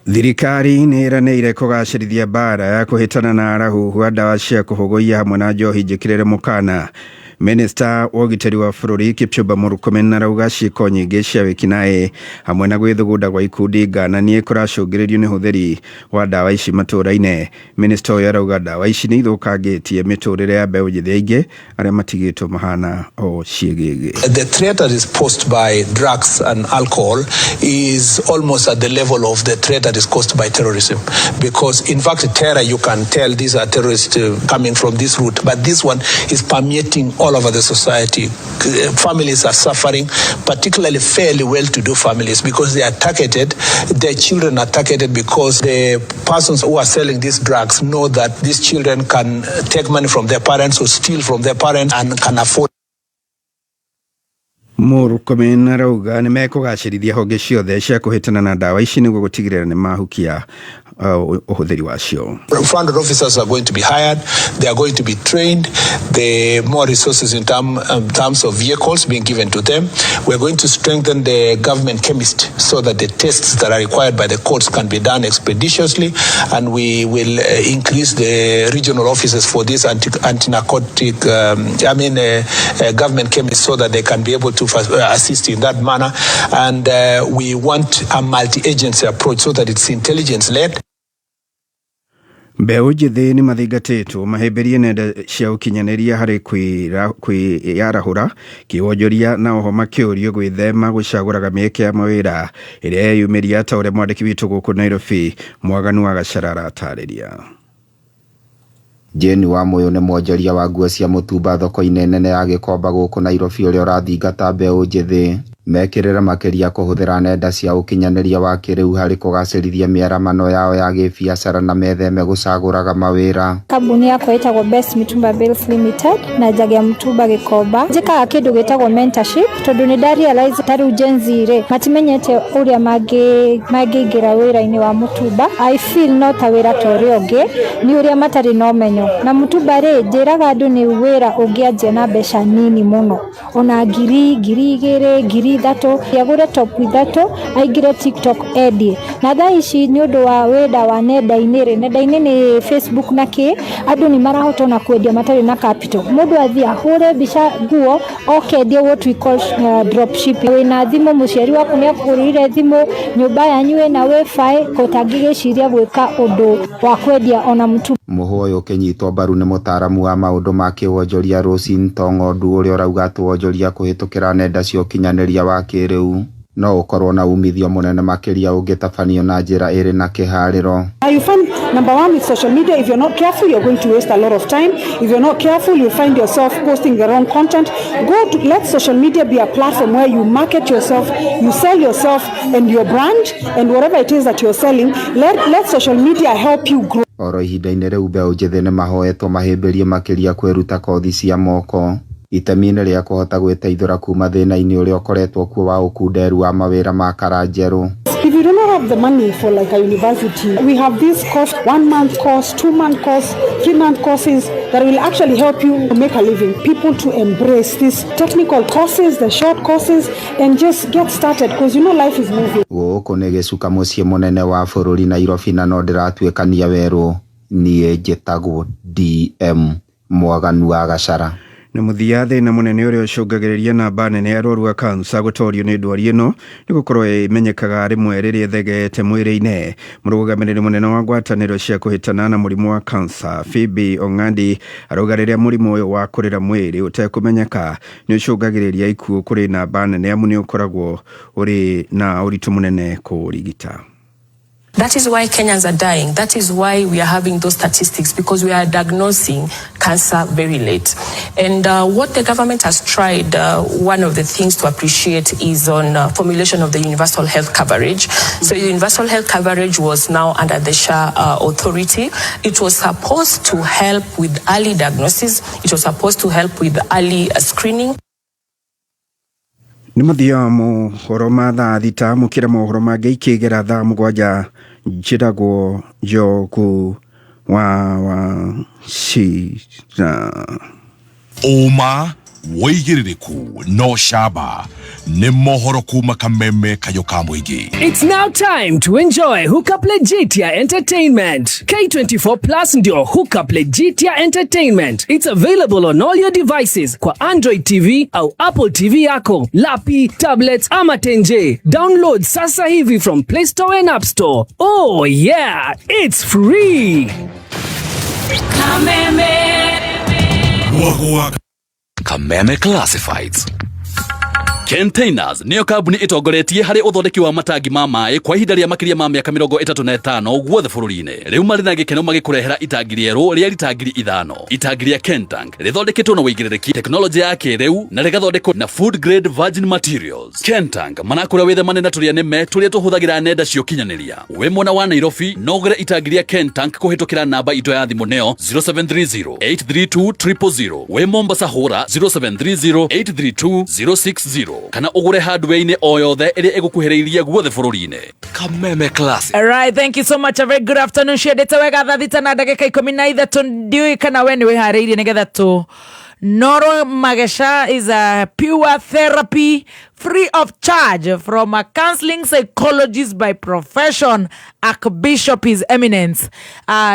Thirikari nĩ ĩranĩire kũgacĩrithia mbara ya kũhĩtana na arahuhu a ndawa cia kũhũgũiya hamwe na njohi njĩkĩrĩre mũkana. Minista wa ũgitĩri wa bũrũri Kipchumba Murkomen arauga ciĩko nyingĩ cia wĩkinaĩ hamwe na gwĩthugunda gwa ikundi ngananie kũracũngĩrĩrio nĩ ũhũthĩri wa ndawa ici matũũra-inĩ. Minista ũyũ arauga ndawa ici nĩ ithũkangĩtie mĩtũrĩre ya mbeũ njĩthĩ aingĩ arĩa matigĩtwo mahana o ciĩgĩgĩ. The threat that is posed by drugs and alcohol is almost at the level of the threat that is caused by terrorism, because in fact terror, you can tell these are terrorists coming from this route, but this one is permeating all over the society. Families are suffering, particularly fairly well-to-do families, because they are targeted, their children are targeted, because the persons who are selling these drugs know that these children can take money from their parents or steal from their parents and can afford. Murkomen arauga nĩ mekũgacĩrithia honge ciothe cia kũhĩtana na ndawa ici nĩguo gũtigĩrĩra nĩ mahukia ũhũthĩri wacio. Funded officers are going to be hired, they are going to be trained, the more resources in terms of vehicles being given to them. We are going to strengthen the government chemist so that the tests that are required by the courts can be done expeditiously, and we will increase the regional offices for this anti-narcotic, I mean, government chemists, so that they can be able to assist in that manner. And we want a multi-agency approach so that it's intelligence-led. Mbeũ njĩthĩ nĩ mathingatĩtwo mahĩmbĩrie nenda cia ũkinyanĩria harĩ kwĩyarahũra kĩwonjoria na oho makĩũrio gwĩthema gũcagũraga mĩeke ya mawĩra ĩrĩa yeyumĩria, ta ũrĩa mwandĩki witũ gũkũ Nairobi Mwaganu wa Gacara aratarĩria. Jane Wamuyu nĩ mwonjoria wa nguo cia mũtumba thoko-inĩ nene ya Gĩkomba gũkũ Nairobi, ũrĩa ũrathingata mbeũ njĩthĩ mekĩrĩre makĩria kũhũthĩra nenda cia ũkinyanĩria wa kĩrĩu harĩ kũgacĩrithia mĩaramano yao ya gĩbiacara na metheme gũcagũraga mawĩra. Kambuni yakwa ĩtagwo Best Mitumba Bales Limited na njagia mũtumba Gĩkomba. Njĩkaga kĩndũ gĩtagwo mentorship tondũ nĩ nda realize ta rĩu Gen Z rĩ, matimenyete ũrĩa mangĩingĩra wĩra-inĩ wa mũtumba. I feel no ta wĩra ta ũrĩa ũngĩ, nĩ ũrĩa matarĩ na ũmenyo. Na mũtumba rĩ, njĩraga andũ nĩ wĩra ũngĩanjia na mbeca nini mũno, ona ngiri, 2000, 3000, agũre top 3, aingĩre TikTok endie. Na thaa ici nĩ ũndũ wa wĩra wa nenda-inĩ rĩ, nenda-inĩ nĩ Facebook na kĩ, andũ nĩ marahota ona kwendia matarĩ na capital. Mũndũ athiĩ ahũre mbica nguo oke endie, what we call drop shipping. Wĩna thimũ, mũciari waku nĩ akũgũrĩire thimũ, nyũmba yanyu ĩna wifi, ko ũtangĩgĩciria gwĩka ũndũ wa kwendia ona mũtu. Mũhũ ũyũ ũkĩnyitwo mbaru nĩ mũtaaramu wa maũndũ ma kĩwonjoria Rosin Tong'ondu, ũrĩa ũrauga atĩ wonjoria kũhĩtũkĩra nenda cia ũkinyanĩria wa kĩrĩu no ũkorwo na umithio mũnene makĩria ũngĩtabanio na njĩra ĩrĩ na kĩharĩro. Now you find, number one, with social media, if you're not careful, you're going to waste a lot of time. If you're not careful, you'll find yourself posting the wrong content. Let social media be a platform where you market yourself, you sell yourself and your brand and whatever it is that you're selling. Let social media help you grow. Oro ihinda-inĩ rĩu, mbeũ njĩthĩ nĩ mahoetwo mahĩmbĩrie makĩria kwĩruta kothi cia moko itemi-inĩ rĩa kũhota gwĩteithũra kuma thĩna-inĩ ũrĩa ũkoretwo kuo wa ũkunderu wa mawĩra ma kara njerũ. If you do not have the money for like a university, we have this course, 1 month course, 2 month course, 3 month courses that will actually help you make a living. People to embrace these technical courses, the short courses, and just get started because life is moving. Gũkũ nĩ gĩcuka mũciĩ mũnene wa bũrũri Nairobi, na no ndĩratuĩkania werũ. Niĩ njĩtagwo DM Mwaganu wa Gacara. Na mũthia, thĩna mũnene ũrĩa ũcũngagĩrĩria namba nene ya arwaru a kansa gũtorio nĩ ndwari ĩno nĩ gũkorwo ĩmenyekaga rĩmwe rĩrĩa ĩthegeete mwĩrĩ-inĩ. Mũrũgamĩrĩri mũnene wa ngwatanĩro cia kũhĩtana na mũrimũ wa kansa, Phoebe Ong'andi, arauga rĩrĩa mũrimũ ũyũ wa kũrĩra mwĩrĩ ũtekũmenyeka nĩ ũcũngagĩrĩria ikuũ kũrĩ namba nene, amu nĩ ũkoragwo ũrĩ na ũritũ mũnene kũũrigita. That is why Kenyans are dying. That is why we are having those statistics, because we are diagnosing cancer very late. And what the government has tried, one of the things to appreciate is on formulation of the universal health coverage. So universal health coverage was now under the SHA authority. It was supposed to help with early diagnosis. It was supposed to help with early screening. Nĩ mũthia mohoro ma thaa 6. Mũkĩra mohoro mangĩ ikĩgera thaa 7. Njĩtagwo Njogu wa Wacira. Ũma, wĩigĩrĩrĩku no camba nĩ mohoro kuma Kameme, kayũ ka mũingĩ. It's now time to enjoy Hookup Legitia Entertainment. K24 Plus ndio Hookup Legitia Entertainment. It's available on all your devices, kwa Android TV au Apple TV yako, lapi, tablets ama tenje. Download sasa hivi from Play Store and App Store. Oh yeah, it's free. Kameme. Mwako Kameme Classifieds. Containers nĩyo kambuni ĩtongoretie harĩ ũthondeki wa matangi ma maĩ kwa ihinda rĩa makĩria ma mĩaka 35 guothe bũrũri-inĩ. Rĩu marĩ na gĩkeno magĩkũrehera itangi rĩerũ rĩa rita 5000. Itangi rĩa Kentank rĩthondeketwo na wĩigĩrĩrĩki, tekinoronjĩ ya kĩrĩu, na rĩgathondekwo na food grade virgin materials. Kentank marakũra wĩthemane na tũrĩa nĩme tũrĩa tũhũthagĩra nenda cia ũkinyanĩria. Wĩ mwena wa Nairobi no ũgũre itangi rĩa Kentank kũhĩtũkĩra namba itũ ya thimũ, nĩyo 0730 832 000. Wĩ Mombasa hũra 0730 832 060. Store kana ũgũre hardware-inĩ o yothe ĩrĩa ĩgũkuhĩrĩirie guothe bũrũri-inĩ. Kameme Classic. All right, thank you so much. A very good afternoon. Ciendete wega thaa thita na ndagĩka 13 ndiũĩ kana we nĩ wĩharĩirie nĩgetha tũ Noro Magesha is a pure therapy free of charge from a counseling psychologist by profession, Archbishop His Eminence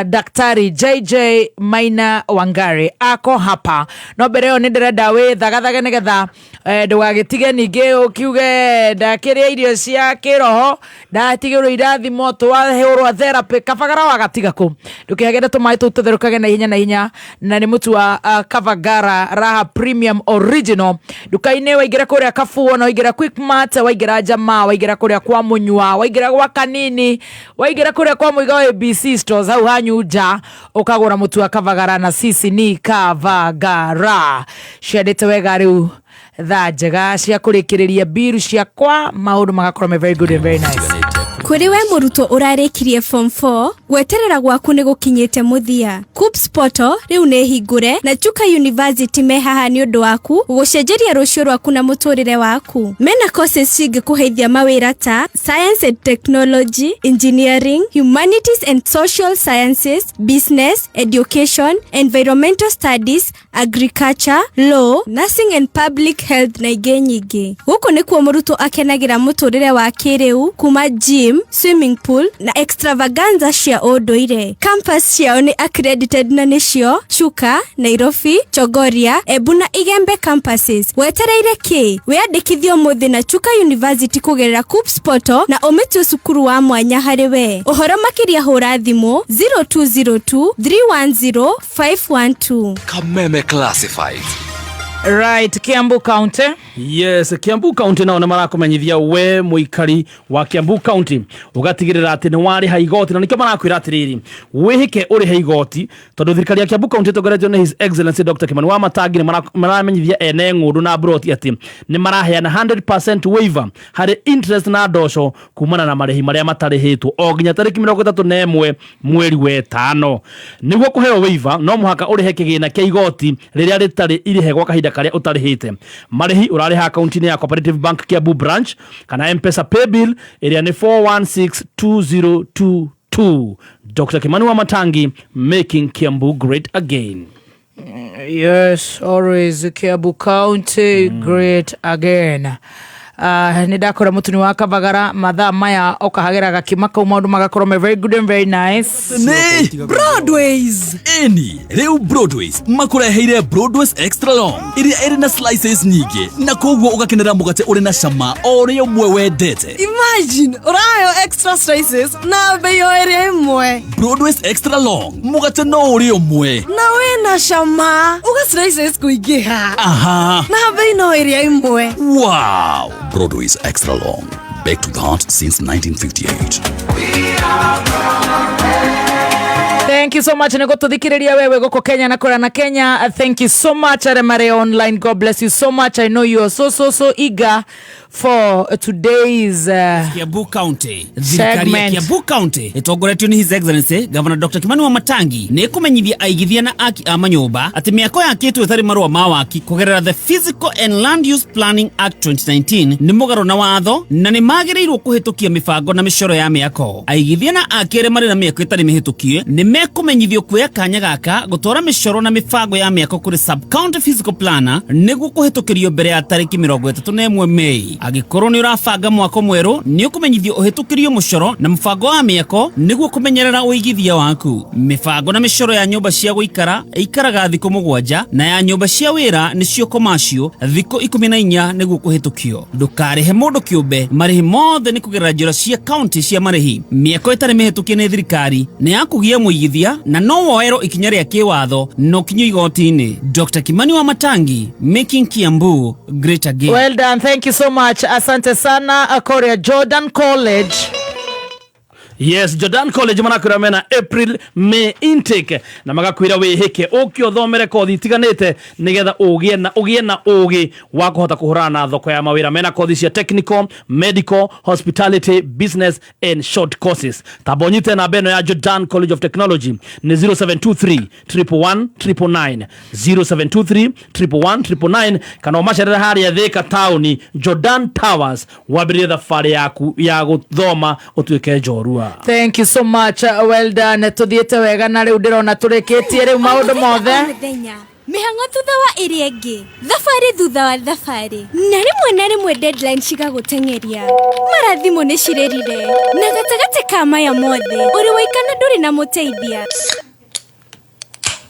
Daktari JJ Maina Wangari ako hapa. No mbere ĩyo nĩ ndĩrenda wĩthagathage nĩgetha ndũgagĩtige ningĩ ũkiuge ndakĩrĩa irio cia kĩroho ndatigĩrwo irathimo twahũrwo therapy kabagara wagatiga kũ ndũkĩhagĩre tũmaĩ tũu tũtherũkage na ihenya na ihenya na nĩ mũtu wa Kavagara Raha Premium Original nduka-inĩ waingĩra kũrĩa Kabuo na waingĩra Quickmart waingĩra Jamaa waingĩra kũrĩa kwa Mũnyua waingĩra gwa Kanini waingĩra kũrĩa kwa Mũiga wa ABC Stores hau hanyu nja ũkagũra mũtu wa Kavagara na sisi ni Kavagara ciendete wega rĩu thaa njega cia kũrĩkĩrĩria mbiru ciakwa maũndũ magakorwo me very good and very nice. Kũrĩ we mũrutwo ũrarĩkirie form 4 gweterera gwaku nĩ gũkinyĩte mũthia. KUCCPS Portal rĩu nĩ hingũre na Chuka University me haha nĩ ũndũ waku gũcenjeria rũciũ rwaku na mũtũrĩre waku. Mena courses cingĩkũheithia mawĩra ta Science and Technology, Engineering, Humanities and Social Sciences, Business, Education, Environmental Studies, Agriculture, Law, Nursing and Public Health na ingĩ nyingĩ. Gũkũ nĩkuo mũrutwo akenagĩra mũtũrĩre wa kĩrĩu kuma gym, swimming pool na extravaganza cia ũndũire. Campus ciao nĩ accredited na nĩcio Chuka, Nairobi, Chogoria, Embu na Igembe campuses. Wetereire kĩ? Wĩyandĩkithie ũmũthĩ na Chuka University kũgerera KUCCPS Portal na ũmĩtue cukuru wa mwanya harĩ we. Ũhoro makĩria hũra thimũ 0202 310 512. Kameme Classifieds. Right, Kiambu County. Yes, Kiambu County nao nĩ marakumenyithia we mũikari wa Kiambu County ũgatigĩrĩra atĩ nĩ warĩha igoti na nĩkĩo marakwĩra atĩrĩrĩ wĩhĩke ũrĩhe igoti tondũ thirikari ya Kiambu County ĩtongoretio nĩ His Excellency Dr. Kimani Wamatangi nĩ maramenyithia ene ng'ũndũ na mburoti atĩ nĩ maraheana 100% waiver harĩ interest na ndoco kumana na marĩhi marĩa matarĩhĩtwo o nginya tarĩki 31 mweri wetano. Nĩguo kũheo waiver no mũhaka ũrĩhe kĩgĩna kĩa igoti rĩrĩa rĩtarĩ irĩhe gwa kahinda karĩa ũtarĩhĩte. Marĩhi ũrarĩha akaunti-inĩ ya Cooperative Bank Kiambu branch kana M-Pesa paybill ĩrĩa nĩ 4162022. Dr. Kimani Wamatangi, making Kiambu great again. Yes, always Kiambu County great again. Nĩ ndakora mũtuni wa Kavagara mathaa maya ũkahagĩra gakima kau maũndũ magakorwo me very good and very nice. Nĩ Broadways. Ĩni rĩu Broadways makũreheire Broadways Extra Long ĩrĩa ĩrĩ na slices nyingĩ na koguo ũgakenera mũgate ũrĩ na cama o ũrĩa ũmwe wendete. Imagine ũraheo extra slices na bei o ĩrĩa ĩmwe. Broadways Extra Long mũgate no ũrĩ ũmwe na wĩna cama uga slices kũingĩha. Aha. Na bei no ĩrĩa ĩmwe. Wow! Broadways Extra Long. Back to that since 1958. Thank you so much nĩ gũtũthikĩrĩria wewe gũkũ Kenya na kũrĩa na Kenya. Thank you so much arĩa marĩ online. God bless you so much. I know you are so so so eager for today's Kiambu County thirikari ya segment. Kiambu County ĩtongoretio nĩ His Excellency Governor Dr. Kimani Wamatangi nĩ ĩkũmenyithia aigithia na aki a manyũmba atĩ mĩako yakĩtwo ĩtarĩ marũa ma waki kũgerera the Physical and Land Use Planning Act 2019 nĩ mũgarũ na watho na nĩ magĩrĩirwo kũhĩtũkia mĩbango na mĩcoro ya mĩako. Aigithia na aki arĩa marĩ na mĩako ĩtarĩ mĩhĩtũkie nĩ mekũmenyithio kuoya kanya gaka gũtwara mĩcoro na mĩbango ya mĩako kũrĩ sub county physical planner nĩguo kũhĩtũkĩrio mbere ya tarĩki 31 Mei. Angĩkorwo nĩ ũrabanga mwako mwerũ nĩ ũkũmenyithio ũhĩtũkĩrio mũcoro na mũbango wa mĩako nĩguo kũmenyerera ũigithia waku. Mĩbango na mĩcoro ya nyũmba cia gũikara ĩikaraga thikũ 7 na ya nyũmba cia wĩra nĩcio commercial thikũ 14 nĩguo kũhĩtũkio. Ndũkarĩhe mũndũ kĩũmbe, marĩhi mothe nĩ kũgerera njĩra cia county cia marĩhi. Mĩako ĩtarĩ mĩhĩtũkie nĩ thirikari nĩ ya kũgia mũigithia na no woerwo ikinya rĩa kĩwatho na ũkinyio igoti-inĩ. Dr. Kimani Wamatangi, making Kiambu great again. Well done, thank you so much. Asante sana Korea Jordan College. Yes, Jordan College marakwĩra mena April May intake na magakwĩra wĩhĩke ũke ũthomere kothi itiganĩte nĩgetha ũgĩe na ũgĩ wa kũhota kũhũrana na thoko ya mawĩra. Mena kothi cia technical, medical, hospitality, business and short courses. Tamba ũnyite namba ĩno ya Jordan College of Technology nĩ 0723 111 999, 0723 111 999, kana ũmacerere harĩa Thika taũni, Jordan Towers, wambĩrĩrie thabarĩ yaku ya gũthoma ũtuĩke njorua. Thank you so much. Well done. Tuthiĩte wega na rĩu ndĩrona tũrĩkĩtie rĩu maũndũ mothe. Mũthenya mĩhang'o thutha wa ĩrĩa ĩngĩ, thabarĩ thutha wa thabarĩ, na rĩmwe na rĩmwe deadline cigagũteng'eria, mara thimũ nĩ cirĩrire, na gatagatĩ ka maya mothe ũrĩ waikana ndũrĩ na mũteithia.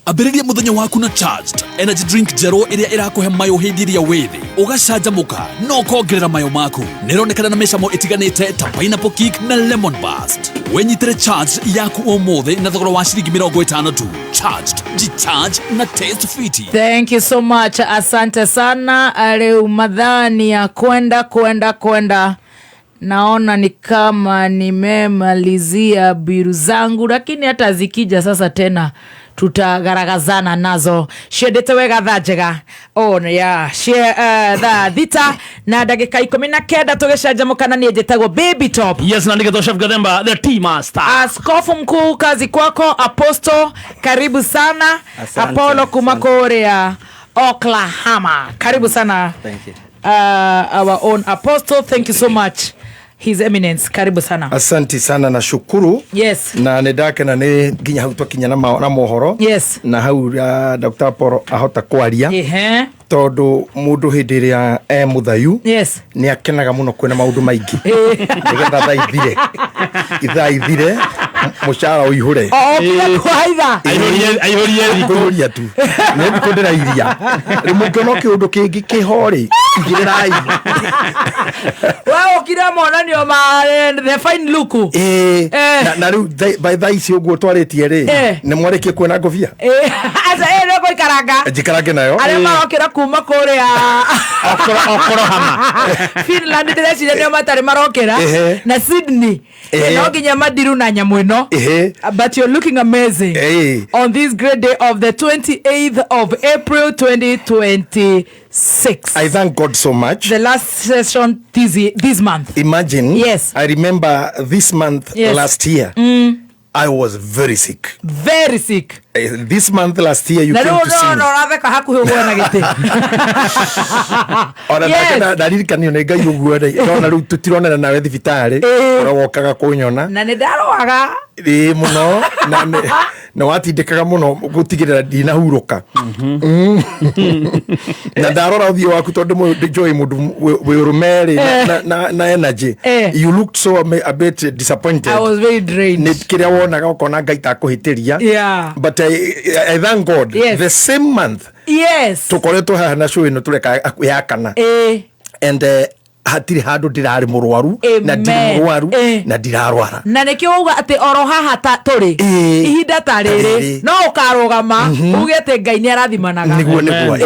Ambĩrĩria mũthenya waku na Charged energy drink njerũ ĩrĩa ĩrakũhe mayũ hĩndĩ ĩrĩa wĩ thĩ, ũgacanjamũka na ũkongerera mayũ maku. Nĩ ĩronekana na mĩcamo ĩtiganĩte ta pineapple kick na lemon burst. Wĩnyitĩre Charged yaku ũmũthĩ na thogora wa ciringi 50 tu. Charged, jicharge na taste fiti. Thank you so much, asante sana. Rĩu madhani ya kwenda kwenda kwenda, naona ni kama nimemalizia biru zangu, lakini hata zikija sasa tena tutagaragazana nazo. Ciendete wega, thaa njega. Oh, yeah. Cie, thaa 6:19 tũgĩcanjamũkana. Niĩ njĩtagwo Baby Top. Yes, na nĩgetwo Chef Gathemba, the tea master. Askofu mkuu, kazi kwako. Apostle, karibu sana. Asante, Apollo kuma kũrĩa Oklahoma, karibu sana. Thank you. Our own apostle, thank you so much. His Eminence, karibu sana. Asanti sana na shukuru. Na nä ndakena nä nginya hau twakinya na mohoro na hau Dr. Apollo ahota kwaria tondå må ndå hä ndä ä rä a e må thayu nä akenaga må no kwä na maå ndå maingä nä getha thaa ithire, ithaa ithire, må cara å ihå re. Okire kwaitha. Aihũrie thikũ. Kũihũria tu nä thikå ndä rairia rä må ngä ona kä å ndå kä ngä kä horä igä rä rai. We ũkire monanio ma the fine look. Ĩĩ, na rĩu by thaa ici ũguo twarĩtie rĩ, nĩ mwarĩkie kuona ngobia. Aca ĩ nĩ gũikaranga. Njikarange nayo. Arĩa marokĩra kuma kũrĩa Okorohama. Finland, ndĩreciria nĩo matarĩ marokĩra na Sydney. No nginya madiru na nyamũ ĩno. But you're looking amazing on this great day of the 28th of April 2026. I thank God so much. The last session this month. Imagine. I remember this month last year, I was very sick. Very sick. This month last year you Na came rĩu to see me. no ũratheka hakuhĩ ũgwe na gĩtĩ. Ona nake ndaririkanio nĩ Ngai ũguo rĩ, ndona rĩu tũtironana nawe thibitarĩ ũrĩa wokaga kũnyona. Na nĩ ndarwaga. Ĩĩ mũno, na nĩ watindĩkaga mũno gũtigĩrĩra ndinahurũka. Na ndarora ũthiũ waku, tondũ njũĩ mũndũ wĩ ũrũme rĩ, na energy, you looked so a bit disappointed. I was very drained. Nĩ kĩrĩa wonaga ũkona Ngai takũhĩtĩria. But I thank God, the same month tũkoretwo haha na show ĩno tũreka ya kana and hatirĩ handũ ndĩrarĩ mũrwaru na ndirĩ mũrwaru na ndirarwara. Na nĩkĩo wauga atĩ oro haha ta tũrĩ ihinda ta rĩrĩ Rĩrĩ. no ũkarũgama uge atĩ Ngai nĩ arathimanaga. Niguo.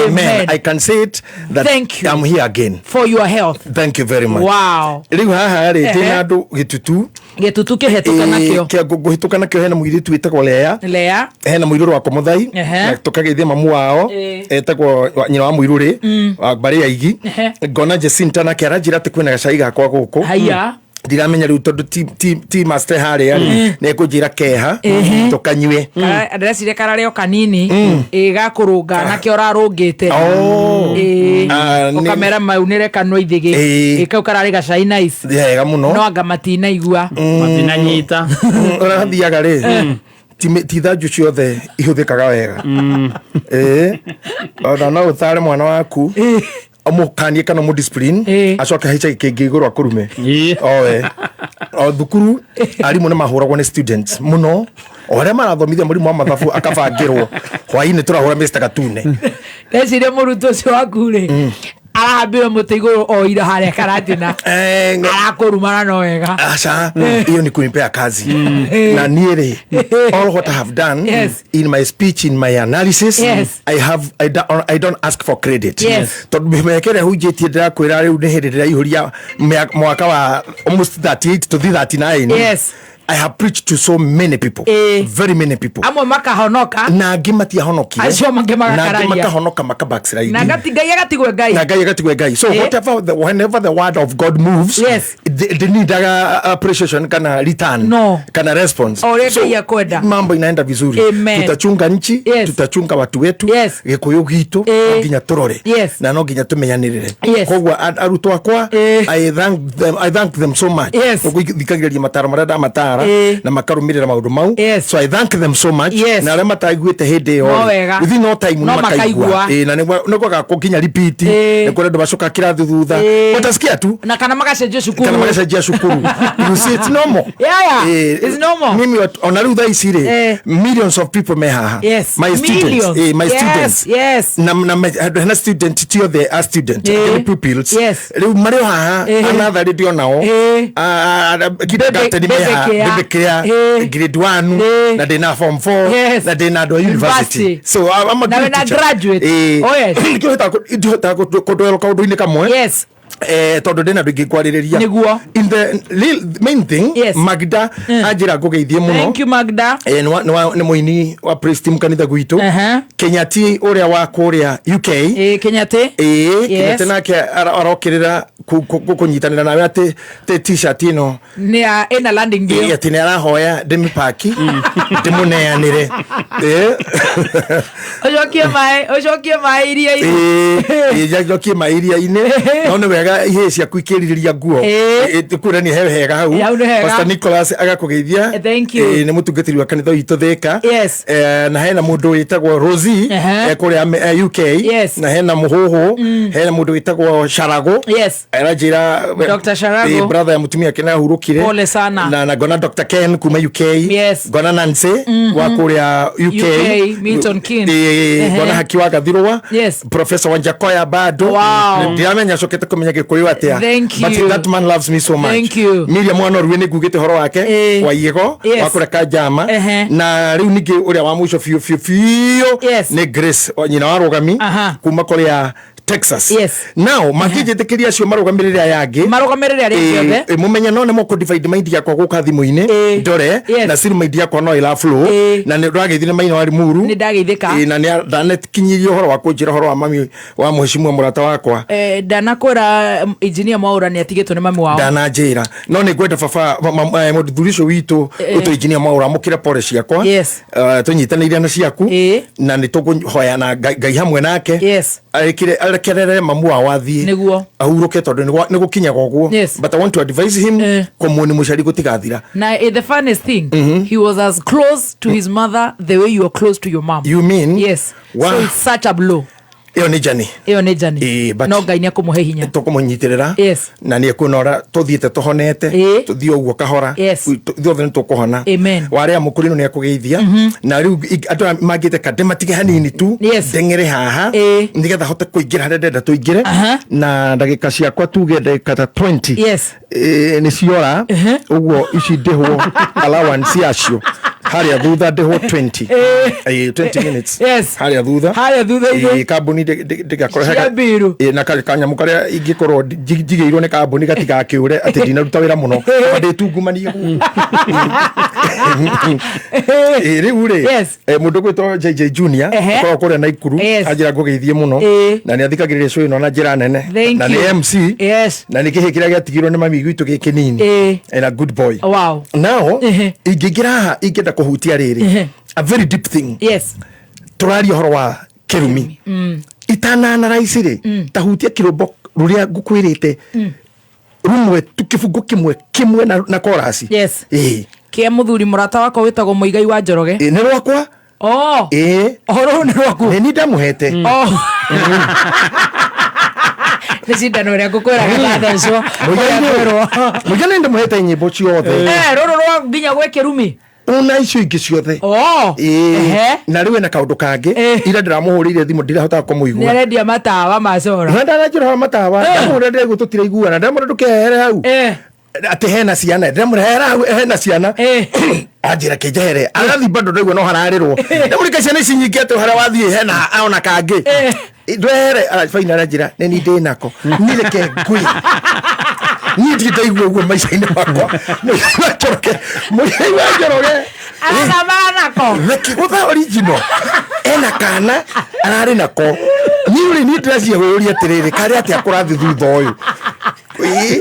Amen. I can say it that Thank you. I'm here again for your health. Thank you very much. Rĩu haha rĩ, ndĩna andũ gĩtutu. Gĩtutu kĩhetũka nakĩo. Ngũhĩtũka nakĩo, hena mũirĩtu wĩtagwo Lea. Lea. Hena mũirũrũ wakwa Mũthai na tũkageithia mamu wao etagwo nyina wa mũirũrĩ wa mbarĩ ya Igi. Ngona Jacinta nake aranjĩra atĩ kwĩna gacai gakwa gũkũ. Haya. Ndiramenya rĩu tondũ ti master harĩa rĩ, nĩ ekũnjĩra keha tũkanyue. Ndĩreciria kararĩ o kanini ĩ gakũrũnga nakĩo ũrarũngĩte. Oh. Ĩ, Ah, ũkamera maunĩre kanua ithĩgĩ. Ĩ. Ĩ, kau kararĩ gacai nice. Wega mũno. No anga matinaigua. Matinanyita. Ũrathiaga rĩ, ti thanju ciothe ihũthĩkaga wega. Ĩ, ona no ũtare mwana waku ũmũkanie kana ũmũ acoke haice kĩngĩ igũrũ akũrume owe. O thukuru arimũ nĩ mahũragwo nĩ students mũno, o arĩa marathomithia mũrimũ wa mathabu akabangĩrwo hwainĩ tũrahũra Mr. Gatune. Ndeciria mũrutwo ũcio waku rĩ arahambire mũtĩ igũrũ o ira harĩa karatina arakũrumana no wega. Aca, hiyo ni kunipea kazi na niĩ rĩ, all what I have done in my speech, in my analysis, I don't ask for credit tondũ mĩaka ĩrĩa hunjĩtie, ndĩrakwĩra rĩu nĩ hĩndĩ ndĩraihũria mwaka wa almost 38 to 39. I have preached to so many people, very many people. Amwe makahonoka. Na angĩ matiahonokire. Acio mangĩ Na angĩ magakararia. makahonoka maka backslide. Na Ngai agatigwe Ngai. Na Ngai agatigwe Ngai. So whenever the word of God moves, Yes. they need a appreciation kana return, No. kana response. O ũrĩa Ngai akwenda. Mambo inaenda vizuri. Amen. Tutachunga nchi, tutachunga watu wetu, Gĩkũyũ gitũ no nginya tũrore na no nginya tũmenyanĩrĩre. Yes. Koguo arutwo akwa, I thank them so much. Yes. Gũthikagĩrĩria mataro marĩa ndamatara na makarũmĩrĩra maũndũ mau. So I thank them so much. Yes. Na arĩa mataiguĩte hĩndĩ ĩyo No rĩ, wega. within no time No nĩ makaigua. makaigua. Na nĩ kwagaga nginya repeat, nĩ kũrĩ andũ macoka kĩrathi thutha, watasikia tu Na kana magacenjio cukuru. Kana magacenjia cukuru. You see, it's normal. Yeah. It's normal. Mimi ona rĩu thaa ici rĩ, millions of people me haha. Yes. My students. Millions. My Yes, students. yes. Na hena student ti othe a student, angĩ nĩ pupils. Yes. Rĩu marĩ o haha, anatharĩ ndĩ onao. Kindergarten me Baby haha, care. baby care, grade 1, na ndĩna form 4, Yes. na ndĩna andũ a university. University. So I'm a Na good wĩna teacher. graduate. Oh, yes. Nĩkĩo ndihotaga kũndwela kaũndũ-inĩ kamwe. Yes. Tondå ndä na ndå ingä kwarä Nĩguo. In the main thing, Yes. Magda anjä ra ngå geithie må no. Thank you, Magda. Nä må ini wa praise team kanitha gwitå Kenyati å rä a wa kå rä a UK. Kenyati. Ä Kenyati nake arokä rä ra kå nyitanä ra nawe atä t-shirt ä no Nĩ ya ĩna landing bill. Atä nä arahoya ndä mä paki ndä må neanä re. Ũcokie maĩ iria-inĩ. Njokie maä iria-inä no nä wega ihä ciaku ikä rirä ria nguo kwä ni he hega hau. Hau nĩ hega. Pastor Nicholas agakå geithia. Thank you. Nä må tungatä ri wa kanitha witå Thika. Yes. Na hena må ndå wä tagwo Rosie kå rä a UK. Yes. Na hena må hå hå, hena må ndå wä tagwo Sharago. Yes. Aranjä ra Dr. Sharago. Brother ya mutumia ake nä ahurå kire. Pole sana. Na ngona Dr. Ken kuma UK. Yes. Ngona Nancy wa kå rä a UK. UK, Milton Keynes. Ngona Haki wa Gathirwa. Yes. Professor Wanjakoya bado. Wow. Ndiramenya acokete kumenya gikuyu atia. Thank But you. that man loves me so much. Thank you. Miriam Wanorue nä ngugä te horo wake wa Iego Yes. wa kå reka njama na rä u ningä å rä a wa mũico biå biå biå nä Grace nyina wa Rũgami kuma kå a Texas. Yes. Now mangĩnjĩtĩkĩria acio marũgamĩrĩre aya angĩ. Marũgamĩrĩre arĩa angĩ othe. Mũmenye no nĩmo kũ divide mind yakwa gũka thimũ-inĩ ndore na still mind yakwa no ĩra flow na nĩ ndũrageithire maina wa Limuru. Nĩ ndageithĩka. Na nĩ ndanekinyirie ũhoro wa kũnjĩra ũhoro wa mami wa mheshimiwa mũrata wakwa. Ndanakwĩra engineer Mwaũra nĩ atigĩtwo nĩ mami wao. Ndananjĩra no nĩ ngwenda baba mũthuri ũcio witũ ũtũ engineer Mwaũra amũkĩre pore ciakwa. Yes. Tũnyitanĩire na ciaku na nĩ tũkũhoya na Ngai hamwe nake. Yes. Arekerere mamu wao athiĩ Nĩguo. ahurũke tondũ nĩ gũkinyaga ũguo. Yes. But I want to advise him kũmuoni mũciari gũtigathira. Na the funniest thing, he was as close to his mother the way you are close to your mom. You mean? Yes. Wow. So it's such a blow. Ĩyo nĩ journey. Ĩyo nĩ journey. But No Ngai nĩ akũmũhe hinya. Tũkũmũnyitĩrĩra. Yes. Na nĩ ekuona tũthiĩte tũhonete, tũthiĩ ũguo kahora. Yes. Ithuothe nĩ tũkũhona. Amen. Warĩa mũkũrinũ nĩ akũgeithia. Na rĩu andũ aya mangĩte ka ndĩmatige hanini tu ndeng'ere haha nĩgetha hote kũingĩra harĩa ndĩrenda tũingĩre na ndagĩka ciakwa tuge ndagĩka ta 20. Yes. Nĩ ciora ũguo ici ndĩhwo allowance yacio harĩa thutha ndĩhwo 20. 20 minutes. Yes. Harĩa thutha. Harĩa thutha-inĩ. Kambuni ndĩgakorwo Cia mbiru. Na kanyamũ karĩa ingĩkorwo njigĩirwo nĩ kambuni gatigakĩũre atĩ ndinaruta wĩra mũno ndĩtungumanie. Rĩu rĩ, mũndũ gwĩtwo JJ Junior akoragwo kũrĩa Naikuru anjĩra ngũgeithie mũno na nĩ athikagĩrĩria show ĩno na njĩra nene Thank na you. nĩ MC. Yes. Na nĩ kĩhĩ kĩrĩa gĩatigirwo nĩ mami gwitũ gĩ kĩnini and a good boy. Wow. Now ingĩingĩra haha ingĩenda kũhutia rĩrĩ a very deep thing. Yes. Tũraria ũhoro wa kĩrumi itananaraici rĩ ta hutia kĩrũmbo rũrĩa ngũkwĩrĩte rumwe tu kĩbungo kĩmwe kĩmwe na chorus. Yes. Ĩĩ. Kĩa mũthuri mũrata wakwa wĩtagwo Mũigai wa Njoroge. Nĩ rwakwa. Oh. Ĩĩ. Ũhoro ũyũ nĩ rwaku. Nĩ ni ndamũhete. Oh. Nĩ cindano ĩrĩa ngũkwĩraga ndathecwo. Mũigai nĩ ndĩmũhete nyĩmbo ciothe. Rũrũ rwa nginya gwĩ kĩrumi. Ona icio ingĩ ciothe. Oh. Ĩĩ. Na rĩu ena kaũndũ kangĩ ira ndĩramũhũrĩire thimũ ndirahotaga kũmũigua. Nĩ arendia matawa ma cora. Na ndananjĩra matawa ndamũhũrĩra ndĩraigua tũtiraiguana ndamũra ndũkehere hau atĩ hena ciana ndĩramũra hera hau hena ciana anjĩra kĩnjehere agathiĩ bado ndaigua no hararĩrwo ndamũrĩka ciana ici nyingĩ atĩ harĩa wathiĩ hena ona kangĩ ndwehere faina aranjĩra nĩ ni ndĩ nako nireke ngwĩ. Niĩ ndirĩ ndaigua ũguo maica-inĩ makwa. Mũigai wa Njoroge, Mũigai wa Njoroge Arathamaga nako. Na kĩgũtha original ena kana ararĩ nako. Niĩ rĩ, niĩ ndĩracia gwĩyũria atĩrĩrĩ, karĩ atĩa kũrathiĩ thutha ũyũ? Ĩĩ,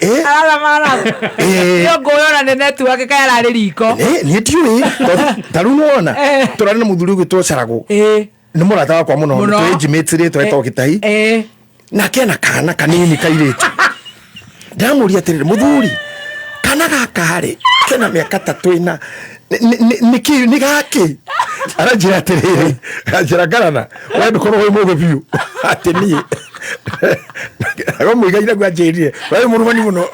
ĩĩ. Arathamaga nako. Ĩĩ. Nĩ ngũyũ ona nĩ network kaĩ ararĩ riko. Ĩ, niĩ ndiũĩ tondũ ta rĩu nĩwona tũrarĩ na mũthuri ũgwĩtwo Caragũ, nĩ mũrata wakwa mũno. Mũno. Twĩ intimates rĩtwa etagwo Gĩtahi, nake ena kana kanini kairĩtu. Ndamũria atĩrĩrĩ, mũthuri, kana gaka rĩ kena mĩaka ta twĩna nĩkĩ nĩ gakĩ? Aranjĩra atĩrĩrĩ, aranjĩra ngarana we ndũkorwo wĩ mũgĩ biũ atĩ niĩ ago mũigai naguo anjĩrire we wĩ mũrumani mũno.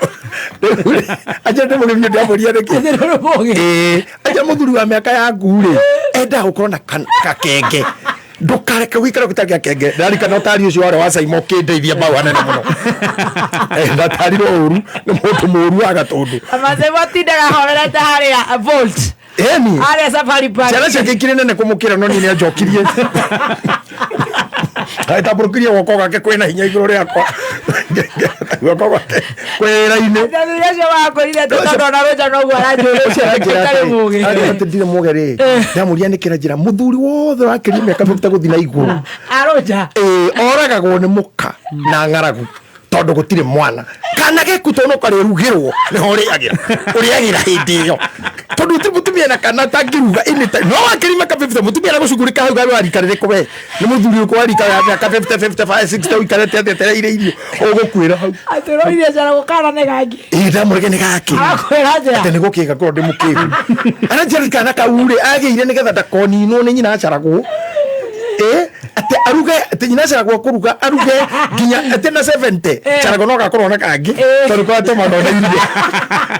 Rĩu rĩ, anjĩra ndĩ mũgĩ biũ, ndamũria nĩkĩ. Ĩĩ, anjĩra mũthuri wa mĩaka yaku rĩ endaga gũkorwo na gakenge, ndũkareke gũikara gũtarĩ gakenge. Ndarikana ũtari ũcio warĩ wa Caima ũkĩndeithia mbau hanene mũno. Ndatarirwo ũru nĩ mũndũ mũru wa Gatũndũ. Amazemo atindaga ahorerete harĩa Volt. Eni. Harĩa Safari Park. Ciana ciake ikĩrĩ nene kũmũkĩra, no niĩ nĩanjokirie, agĩtambũrũkirie guoko gwake kwĩna hinya igũrũ rĩakwa, guoko gwake kwĩra-inĩ. Athuri acio makwĩrire atĩ tondũ ona Rũnja noguo aranjũrĩtie ũtarĩ mũgĩ. Atĩ ndirĩ mũgĩ rĩ, ndamũria nĩkĩ, njĩra mũthuri wothe ũrakĩria mĩaka 50 gũthiĩ na igũrũ Arũnja. Ĩĩ, oragagwo nĩ mũka na ng'aragu tondũ gũtirĩ mwana kana gĩku, tondũ karĩrugĩrwo nĩho ũrĩagĩra, ũrĩagĩra hĩndĩ ĩyo, tondũ ti mũtumia na kana atangĩruga anytime. No wakĩria mĩaka 50, mũtumia aragũcugurĩka hau garũ arika rĩrĩkũ we nĩ mũthuri ũrĩkũ warika ya mĩaka 50, 55, 60 ũikarĩte atĩa etereire irio ũgũkuĩra hau? Atĩ ũroire cara gũkana nĩ gangĩ. Ĩĩ, ndamũrege nĩ gakĩ. Arakwĩra atĩa? Atĩ nĩ gũkĩga korwo ndĩ mũkĩgu. Aranjĩra kana kau rĩ agĩire nĩgetha ndakoninwo nĩ nyina acaragwo. Ĩ, atĩ aruge, atĩ nyina acaragwo kũruga, aruge nginya atĩ na 70 caragwo no gakorwo na kangĩ tondũ kwatũmana na irio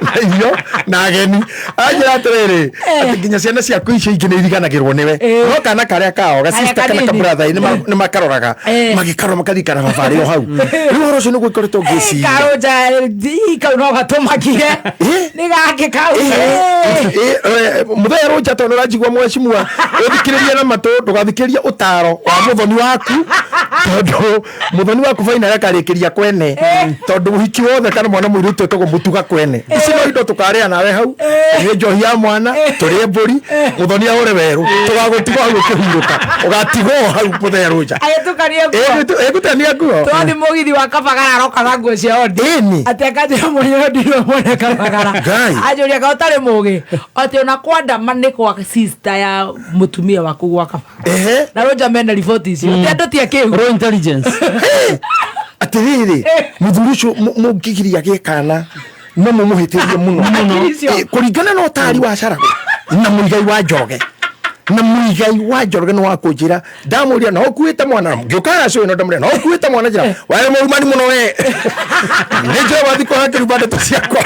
na irio na ageni. Anjĩra atĩrĩrĩ, atĩ nginya ciana ciaku icio ingĩ nĩ iriganagĩrwo nĩwe, no kana karĩa kao gacista kana kanini. kabratha nĩ makaroraga, magĩkarora makarikana baba arĩ o hau. Rĩu ũhoro ũcio nĩguo ikoretwo ngĩciria. Karũnja kau no gatũmakire. Nĩ gakĩ kau. Mũthenya rũnja tondũ ũranjigua mwecimua, ũthikĩrĩrie na matũ, ndũgathikĩrĩrie ũtaro wa mũthoni waku, tondũ mũthoni waku baina akarĩkĩria kwene, tondũ ũhiki wothe kana mwana mũirĩtu etagwo mũtuga kwene. Ici no indo tũkarĩa nawe hau, tũnyue njohi ya mwana, tũrĩe mbũri, mũthoni ahũre werũ, tũgagũtigwo hau ũkĩhurũka, ũgatigwo hau mũthenya rũnja. Agĩtukania nguo. Ĩgũtania nguo. Twathi mũgithi wa Kabagara aroka na nguo cia ondi. Ĩni. Atĩ akanjĩra mũrĩ ondi no mwene Kabagara. Ngai. Anjũria ka ũtarĩ mũgĩ. Atĩ ona kwandama nĩ kwa sister ya mũtumia waku gwa Kabagara. Na Rũnja mena riboti icio. Atĩ andũ ti akĩgu. Raw intelligence. Atĩrĩrĩ, mũthuri ũcio mũngĩgiria gĩe kana no mũmũhĩtĩrie mũno. Hakiri icio. Kũringana na ũtari wa Caragũ na mũigai wa Njoroge, na mũigai wa Njoroge nĩ wakũnjĩra, ndamũria no ũkuĩte mwana, ngĩũka haha ĩno, ndamũria no ũkuĩte mwana, njĩra warĩ mũrumani mũno we, nĩ njũĩ wathi kũhakĩrumba ndeto ciakwa,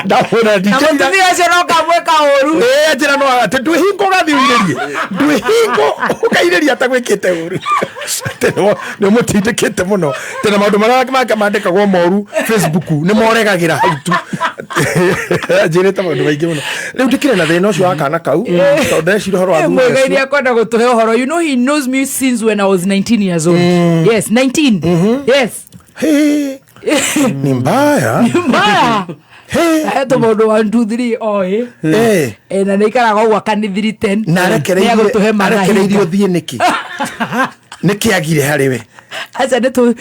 ndamwĩra Na ndingĩira. mũtumia ũcio no kamwĩka ũru. Ĩĩ, njĩra no atĩ ndwĩ hingo ũgathiĩ ũirĩrie, ndwĩ hingo ũkairĩria atagwĩkĩte ũru, atĩ nĩ ũmũtindĩkĩte mũno tena maũndũ marĩa make mandĩkagwo moru Facebook nĩ moregagĩra hau tu. Njĩrĩte maũndũ maingĩ mũno. Rĩu ndĩkĩrĩ na thĩna ũcio wa kana kau tondũ ndeciria ũhoro wa thuri Mũigai acio. nĩ akwenda gũtũhe ũhoro. You know he knows me since when I was 19 years old. Yes, 19. Yes. Hey, ni mbaya. Mbaya. Ahetwo maũndũ 1 2 3 oĩ. Na nĩ ikaraga ũguo akanithiri 10. Na Nĩ agũtũhe arekereirio marahinda. thiĩ nĩkĩ? Nĩkĩ agire harĩ we? Aca nĩ tũ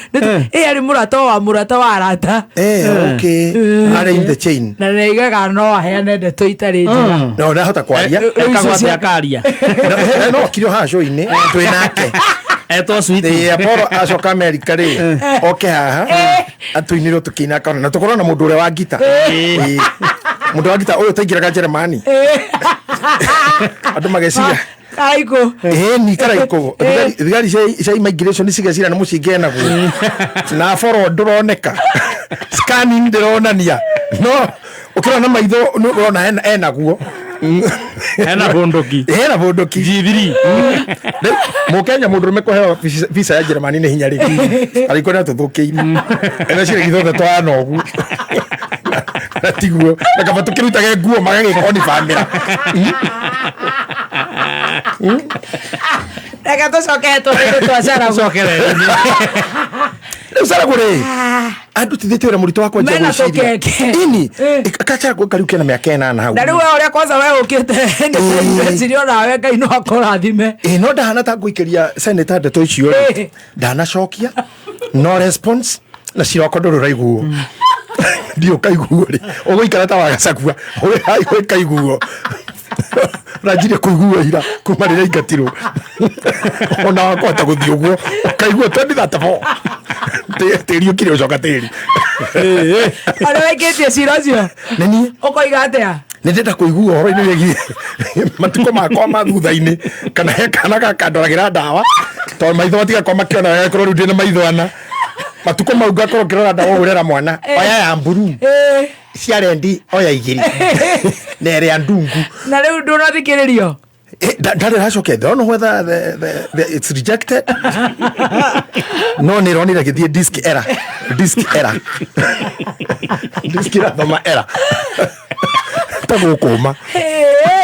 ĩ arĩ mũrata wa mũrata wa arata. Okay, arĩ in the chain. Na nĩ aigaga no aheane ndeto itarĩ njega. No ndahota kwaria. Rĩu icio cia- akaria. No okire haha show-inĩ twĩ nake. Etwo sweet. Ĩĩ, Apollo acoka Amerika rĩ, oke haha atũinĩrwo tũkĩina akona na tũkorwo na mũndũ ũrĩa wa ngita. Ĩĩ. Mũndũ wa ngita ũyũ ũtaingĩraga Jeremani, andũ mageciria Karaikũ. Ĩni karaikũ. Thigari cia immigration cigeciria nĩ mũcinga enaguo na boro ndũroneka, scanning ndĩronania, no ũkĩrora na maitho nĩ ũrona enaguo. Ena bunduki. Ena bunduki. G3. Rĩu mũkenya mũndũrũme kũheo visa ya Jeremani nĩ hinya rĩngĩ arĩkwo nĩ atũthũkĩire ena cirĩgi thothe twahana ũguo na tiguo, na kaba tũkĩrutage nguo magagĩkorwo nĩ bamĩra. Reke tũcoke tũrĩndĩ twa Caragũ. Rĩu caragũ rĩ, andutithĩtie wĩra mũritũ wa kwanjia Mena gwĩciria. tũkeke. Ini kacagũ kariu kena mĩaka 8 hau. Na rĩu we ũrĩa kwanza we ũkĩte nĩcirio nawe Ngai no akũrathime. Ĩ, no ndahana ta ngũikĩria seneta ndeto icio rĩ, ndanacokia no response na cira wakwa ndũrĩ ũraiguo, ndiũ kaiguo rĩ, ũgũikara ta wagacakua ũkaiguo ranjirie kũiguo ira kuma rĩrĩa ingatirwo, ona wakũhota gũthiĩ ũguo ũkaiguo 2034. Tĩri ũkire ũcoka tĩri. Arĩa waikĩtie cira ũcio Nĩ niĩ. Ũkoiga atĩa? Nĩ ndĩrenda kũigua ũhoro-inĩ wĩgiĩ matukũ makwa ma thutha-inĩ, kana he kana gakandoragĩra ndawa, tondũ maitho matigakorwo makĩona wega korwo rĩu ndĩna maitho ana, matukũ mau ngakorwo ngĩrora ndawa ũrera mwana, oya ya mburu cia rendi, oya igĩrĩ na ĩrĩa ndungu. Na rĩu ndũnathikĩrĩrio? Ndarĩ racokia. Don't know whether it's rejected, no nä ronire gä thiä disk error, disk error, disk irathoma error ta gåkåma.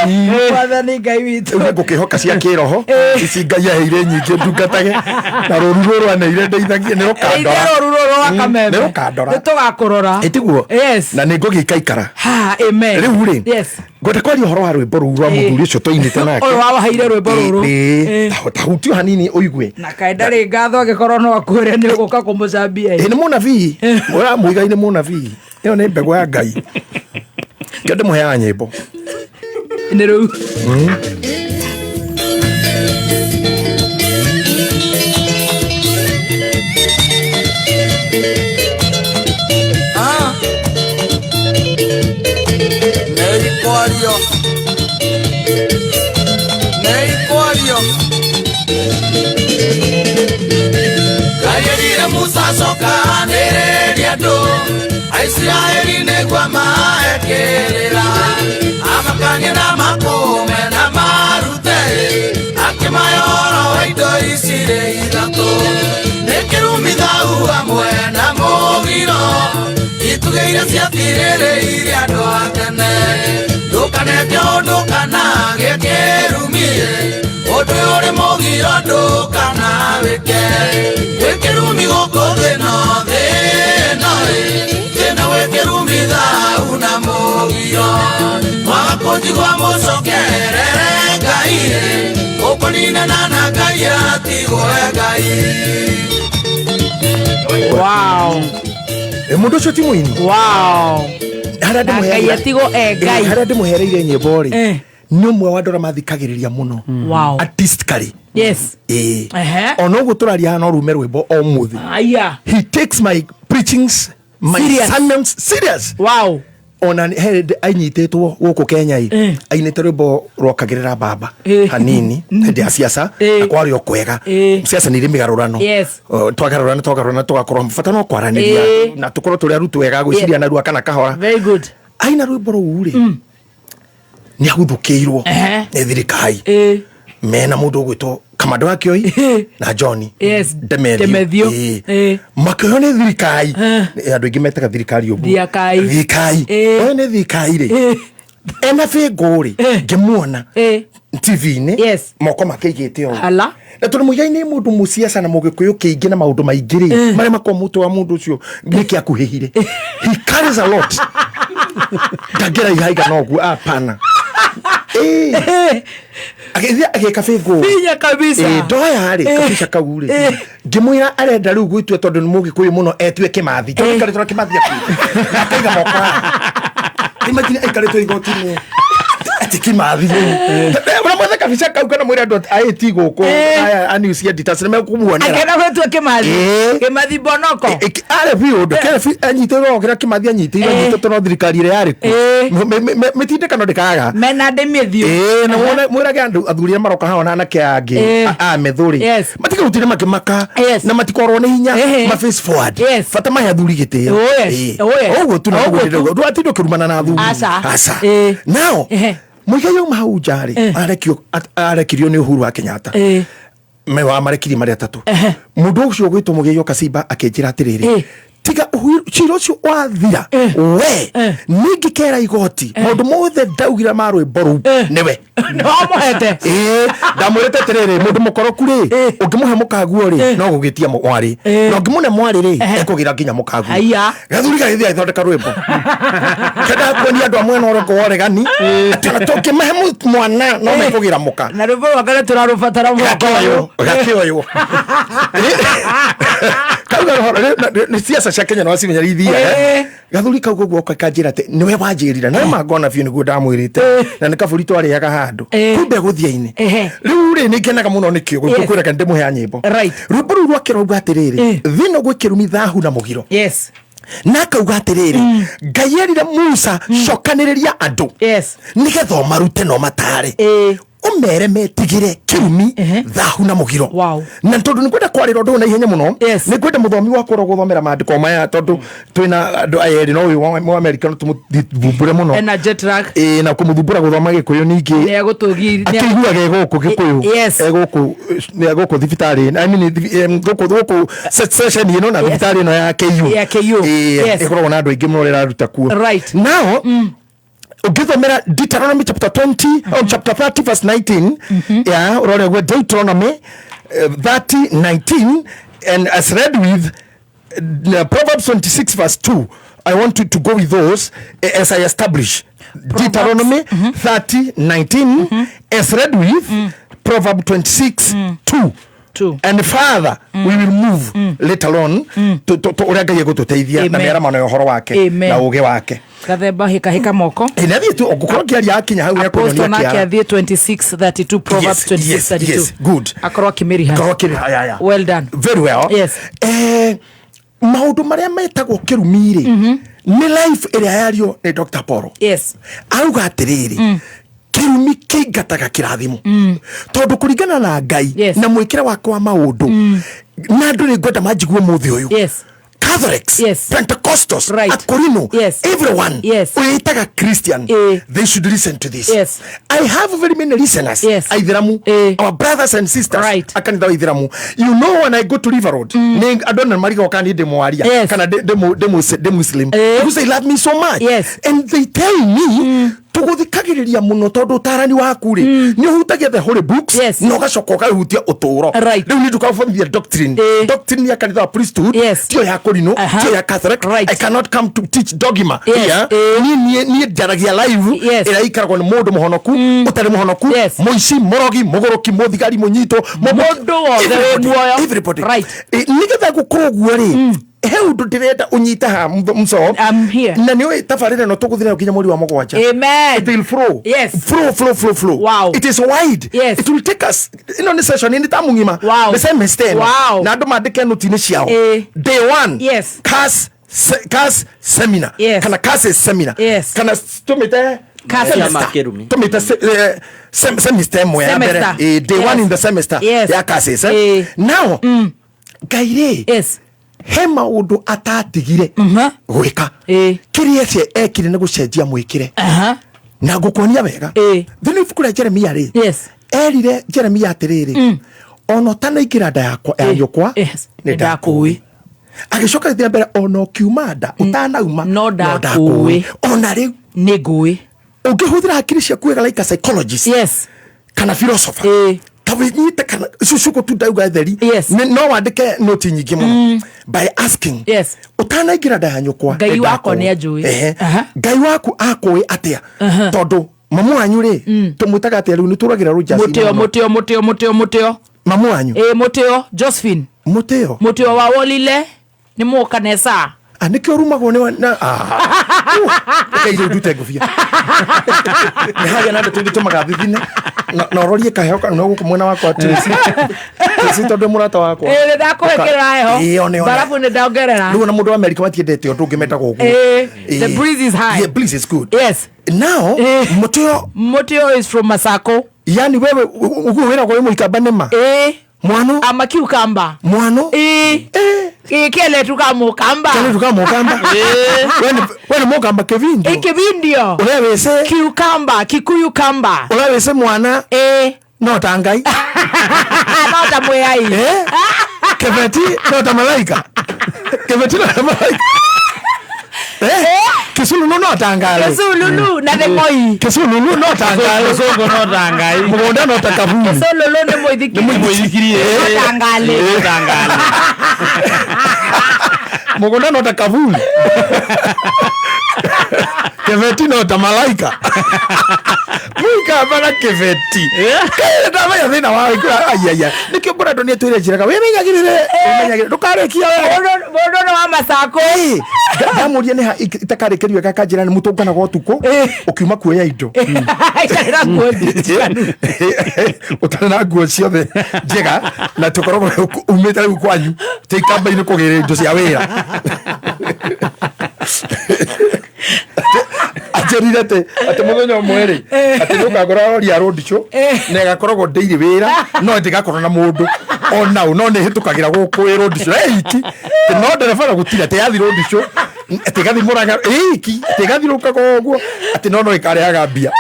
Mwathani Ngai witũ. Rĩu nĩngũkĩhoka cia kĩroho ici Ngai aheire nyingĩ ndungatage na rũru rũrũ aneire ndeithagie nĩ rũkandora. Ĩithe rũru rũrũ rwa kameme. Nĩ rũkandora. Nĩ tũgakũrora. Ĩtiguo? Yes. Na nĩ ngũgĩikaikara. Ha, amen. Rĩu rĩ, Yes. ngwenda kwaria ũhoro wa rwĩmbo rũu rwa mũthuri ũcio twainĩte nake. Ũyũ wawaheire rwĩmbo rũrũ. Ĩĩ, ta hutio hanini ũigue. Na kaĩ ndarĩ ngatho angĩkorwo no akwĩre nĩ ũgũka kũmũcambia. Ĩ, nĩ mũnabii ũramũigai, nĩ mũnabii, ĩyo nĩ mbegũ ya Ngai, kĩo ndĩmũheaga nyĩmbo. Nĩ rĩu. Ah. Neikwario, neikwario, Kayerire Musa coka anĩrĩrie andũ Aisiraeli nĩguo maekĩrĩra, amakanie na makũme na marute, akĩmahe ũhoro wa indo ici irĩ ithatũ, nĩ kĩrumi, thau hamwe na mũgiro, itugĩ iria ciatirĩrĩire andũ a tene. Ndũkaneke ũndũ kana gĩkĩrumi, ũndũ ũyũ ũrĩ mũgiro ndũkana wĩke, gwĩ kĩrumi gũkũ thĩ no thĩ no ĩ thĩna, gwĩ kĩrumi, thau na mũgiro, mwaga kũnjigua mũcokerere Ngai ũkũninana na Ngai atigwo Ngai. Wow. Ĩ, mũndũ ũcio ti mũini. Wow. Harĩa Na Ngai atigwo e Ngai. Harĩa ndĩmũhereire nyĩmbo rĩ, nĩ ũmwe wa andũ arĩa mathikagĩrĩria mũno artistically. Ĩĩ. Ona ũguo tũraria haha no rume rwĩmbo o mũthĩ. Aya. He takes my preachings, my Serious. sermons serious. Wow. Ona he hĩndĩ ainyitĩtwo gũkũ Kenya ĩ, ainĩte rwĩmbo rwokagĩrĩra baba hanini hĩndĩ ya siasa, na kwarĩ o kwega. Siasa nĩ irĩ mĩgarũrano. O, twagarũrana twagarũrana tũgakorwo bata no kwaranĩria na tũkorwo tũrĩ arutwo wega gwĩciria narua kana kahora. Very good. Aina rwĩmbo rũu rĩ, nĩ aguthũkĩirwo nĩ thirikari mena mũndũ ũgwĩtwo Kamando wa Kĩoi na John Demethio. Demethio. Makĩoywo nĩ thirikari. Andũ aingĩ metaga thirikari ũguo. Thiakai. Thirikari oyo nĩ thirikari rĩ, ena bĩngũ rĩ, ngĩmuona TV-inĩ moko make igĩte ũũ. Ala. Na tondũ Mũigai nĩ mũndũ mũciaca na mũgĩkũyũ kĩingĩ na maũndũ maingĩ rĩ, marĩa makorwo mũtwe wa mũndũ ũcio nĩkĩ akuhĩhire, he carries a lot, ndangĩra ihaigana ũguo, apana. Agĩthiĩ agĩka bĩngũ. Binya kabisa. Ndoya rĩ kabica kau rĩ, ngĩmwĩra arenda rĩu gwĩtua, tondũ nĩ mũgĩkũyũ mũno, etue Kĩmathi, tondũ aikarĩtwo na Kĩmathi akuĩte na akaiga moko haha. Imagine aikarĩtwo igoti-inĩ atĩ Kĩmathi rĩu ũramwetha kabica kau kana mwĩre andũ aĩti gũkũ aya a news editors nĩ mekũmuonera. Akenda gwĩtua Kĩmathi. Kĩmathi Bonoko. Arĩ biũ ũndũ anyitĩrwo kĩrĩa Kĩmathi anyitĩirwo, anyitĩtwo no thirikari ĩrĩa yarĩ kuo. Mĩtindĩkano ndĩkaga. Mena ndĩmĩthiũ. Ĩĩ, na wone mwĩrage andũ athuri arĩa maroka haha, ona anake angĩ a methũrĩ matigagũtire makĩmaka na matikorwo nĩ hinya ma face forward, bata mahe athuri gĩtĩo. Oh, yes. Oh, yes. Ũguo tu. Ũguo Naguo tu. ndũratinda ũkĩrumana na athuri. Aca. Aca. Nao Mũigai auma hau nja rĩ, arekirio nĩ Uhuru wa Kenyatta, me wa marekirie marĩ atatũ. Mũndũ ũcio ũgwĩtwo Mũgĩi Okasimba akĩnjĩra atĩrĩrĩ, Tiga cira ũcio wathira, we ningĩkera igoti maũndũ mothe ndaugire ma rwĩmbo rũu nĩwe. Nĩwamũhete. Ĩĩ, ndamwĩrĩte atĩrĩrĩ, mũndũ mũkoroku rĩ, ũngĩmũhe mũkaguo rĩ, no gũgĩtia mwarĩ, na ũngĩmũne mwarĩ rĩ, ekũgĩra nginya mũkaguo. Haiya. Gathuri gagĩthiĩ agĩthondeka rwĩmbo kendaga kuonia andũ a mwena ũrĩkũ wa ũregani atĩ ona tũngĩmahe mwana no mekũgĩra mũka. Na rwĩmbo rwake nĩ tũrarũbatara mwaka ũyũ. Gakĩoywo kauga nĩ ciaca cia Kenya nĩwacimenya ithiaga. Gathuri kau guo kanjĩra atĩ nĩwe wanjĩrire na mangona biũ nĩguo ndamwĩrĩte, na nĩ kabũri twarĩaga handũ kumbe gũthia-inĩ. Rĩu rĩ, nĩ ngenaga mũno nĩkĩo gũkwĩra kana ndĩmũhea nyĩmbo. Rwĩmbo rũu rwake rwauga atĩrĩrĩ, thĩna gwĩ kĩrumi, thahu na mũgiro. Na akauga atĩrĩrĩ, Ngai erire Musa, cokanĩrĩria andũ nĩgetha ũmarute na ũmatare, ũmere metigĩre kĩrumi, thahu na mũgiro. Na tondũ nĩ kwenda kwarĩra ũndũ ũyũ na ihenya mũno, nĩ kwenda mũthomi wakwa ũrĩa ũgũthomera maandĩko maya, tondũ twĩna andũ aya erĩ, no ũyũ wa Amerika no tũmũthumbũre mũno. Ena jet lag. Ĩĩ, na kũmũthumbũra gũthoma Gĩkũyũ ningĩ. Nĩ akĩiguaga ĩ gũkũ Gĩkũyũ. Ĩ gũkũ, nĩ gũkũ thibitarĩ, I mean, gũkũ session ĩno na thibitarĩ ĩno ya KU. Ya KU. Ĩĩ, ĩkoragwo na andũ aingĩ mũno ĩraruta kuo. Now ũngĩthomera Deuteronomy chapter 20 oh, chapter 30 verse 19, yeah, ũrore ũguo Deuteronomy 30 19 and as read with Proverbs 26 verse 2. I want you to go with those as I establish Deuteronomy 30 19 as read with Proverb 26 2. And further we will move later on to ũrĩa Ngai egũtũteithia na Amen. mĩaramano ya ũhoro wake Amen. na ũgĩ wake. Gathemba hĩkahĩka moko. Ĩ, na thiĩ tu ngũkorwo ngĩaria akinya hau Apostle nĩekũnyonia nake kĩara. athiĩ 2632, Proverbs 2632. Yes, good. Akorwo akĩmĩriha. Akorwo akĩrĩha, ya. Well done. Very well. Yes. Maũndũ marĩa metagwo kĩrumi rĩ, nĩ life ĩrĩa yario nĩ Dr. Poro. Auga atĩrĩrĩ, kĩrumi kĩingataga kĩrathimo, tondũ kũringana na Ngai na mwĩkĩre wakwa wa maũndũ na andũ nĩ ngwenda manjigue mũthĩ ũyũ, Catholics, Pentecostals, Akorino, everyone wĩtaga Christian, they should listen to this. I have very many listeners, Aithiramu, our brothers and sisters, akanitha wa Ithiramu. You know, when I go to River Road, nĩ andũ na marigagwo kana niĩ ndĩ mwaria kana ndĩ Muslim, because they love me so much. And they tell me, tũgũthikagĩrĩria mũno tondũ ũtarani waku rĩ, nĩ ũhutagia the holy books na ũgacoka ũkahutia ũtũũro. Rĩu nĩ ndũkabothithia doctrine ya kanitha wa priesthood, tiyo ya Korino, tiyo ya Catholic. I cannot come to teach dogma here. Niĩ njaragia live ĩrĩa ikaragwo nĩ mũndũ mũhonoku, ũtarĩ mũhonoku, mũici, mũrogi, mũgũrũki, mũthigari, mũnyitwo. Mũndũ wothe wĩ muoyo. Everybody. Nĩgetha gũkorwo ũguo rĩ, he ũndũ ndĩrenda ũnyite ha mso, na nĩ ũĩ tabarĩra ĩno tũgũthiĩ nayo nginya mweri wa 7. Amen. It will flow. Flow, flow, flow, flow. It is wide. It will take us, ĩno nĩ session nĩ ta mũng'ima, nĩ semester ĩno. Na andũ mandĩke nũti-inĩ ciao. Day one, curse seminar, kana curses seminar, kana tũmĩte Curses. semester. Tũmĩte semester ĩmwe ya mbere. Semester. Day one in the semester ya curses, eh? Now Ngai rĩ, he maũndũ atatigire gwĩka. Kĩrĩa ece ekire nĩ gũcenjia mwĩkĩre, na ngũkuonia wega thĩinĩ ibuku rĩa Jeremia rĩ, erire Jeremia atĩrĩrĩ, ona ũtanaingĩra nda yakwa ya nyũkwa nĩ ndakũĩ. Agĩcoka gĩthiĩ na mbere, ona ũkiuma nda, ũtanauma, no ndakũĩ. Ona rĩu nĩ ngũĩ. Ũngĩhũthĩra hakiri ciaku wega like a psychologist kana philosopher, ta wĩnyite kana icio ciugo tu ndauga theri. No wandĩke noti nyingĩ mũno by asking, ũtanaingĩra nda ya nyũkwa Ngai nĩ wakwa ndakũĩ. nĩ anjũĩ. Ehe. Ngai waku akũĩ atĩa? Tondũ mamu wanyu rĩ, tũmwĩtaga atĩa rĩu? Nĩ tũragĩra rũnjaci. Mũtĩo, mũtĩo, mũtĩo, mũtĩo, mũtĩo. Mamu wanyu. Ĩ, mũtĩo Josephine. Mũtĩo. Mũtĩo wa wolile nĩ mũkanesa. Ah, nĩkĩo rumagwo nĩ na reke irio ndute ngũbia nĩ hagĩa na ndeto ingĩtũmaga thithine na ũrorie kaheo no gũkũ mwena wakwa Tracy. Tracy, tondũ mũrata wakwa. Ĩ, nĩ ndakũhĩkĩra heho. Ĩ, one, one. Mbarabu nĩ ndongerera. Rĩu ona mũndũ wa Amerika matiendete ũndũ ũngĩ metagwo ũguo. Ĩ, the Ĩ. breeze is high. Yeah, breeze is good. Now, mũtĩo. Mũtĩo is from Masako. Yani wewe ũguo wĩragwo wĩ mũikamba nĩma? Ĩ. Mwano. Ama cucumber. Mwano. Ĩ. Ĩ, keletu ka mũkamba. Keletu ka mũkamba. We nĩ mũkamba kĩvindio. Ĩ, kĩvindio. Ũrĩa wĩce. Cucumber, Kikuyu kamba. Ũrĩa wĩce mwana. Ĩ. No ta Ngai. No ta mwĩai. Kĩbeti no ta malaika. Kĩbeti no ta malaika. Eh, Kĩsululu no ta ngarĩ. Kĩsululu na nĩ moi. Kĩsululu no ta ngarĩ. Gĩcũngũ no ta ngai. Mũgũnda no ta kaburi. Kĩsululu nĩ mũithikiri. Nĩ mũithikiri, No ta ngarĩ. No ta ngarĩ. Mũgũnda no ta kaburi. Kĩbeti no ta malaika. Mũikamba na kĩbeti. Kaĩ ndamenya thĩna wa aiaia. Nĩkĩo Brandon nĩatwĩre njĩraga wĩmenyagĩrĩre, wĩmenyagĩrĩre ndũkarĩkia wega. Mũndũ nĩ wa macakũ. Ndamũria nĩ ha itakarĩkĩrio wega kanjĩra nĩ mũtũnganaga ũtukũ ũkiuma kuoya indo. Itarĩ na nguo njiganu. Ũtarĩ na nguo ciothe njega na tũkoragwo umĩte rĩu kwanyu ti kamba-inĩ kũgĩra indo cia wĩra. Anjĩrire atĩ mũthenya ũmwe rĩ atĩ nĩũkagũra rori ya road show na ĩgakoragwo ndĩirĩ wĩra no ndĩgakorwo na mũndũ ona ũ no nĩ ĩhĩtũkagĩra gũkũ ĩ road show ĩ iki Atĩ no ndereba gũtirĩ atĩ yathi road show atĩ ĩgathiĩ Mũrang'a ĩ iki atĩ ĩgathiũrũrũkaga ũguo atĩ no ĩkarehaga mbia.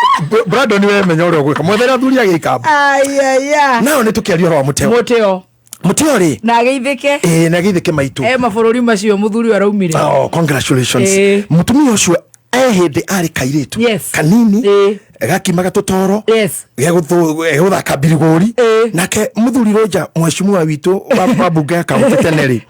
Brandon we menya ũrĩa ũgwĩka mwethere athuri a gĩikamba. Aiaia. Nao nĩ tũkĩaria ũhoro wa mũteo. Mũteo. Mũteo rĩ Na ageithĩke. ĩĩ na geithĩke maitũ. E mabũrũri macio mũthuri ũyũ araumire. Oh, congratulations. Ĩĩ. Mũtumia ũcio e hĩndĩ arĩ kairĩtu Yes. kanini gakimaga tũtoro gegũthaka mbirigũri nake mũthuri Roger mheshimiwa witũ wa mbunge ya kaũntĩ tene rĩ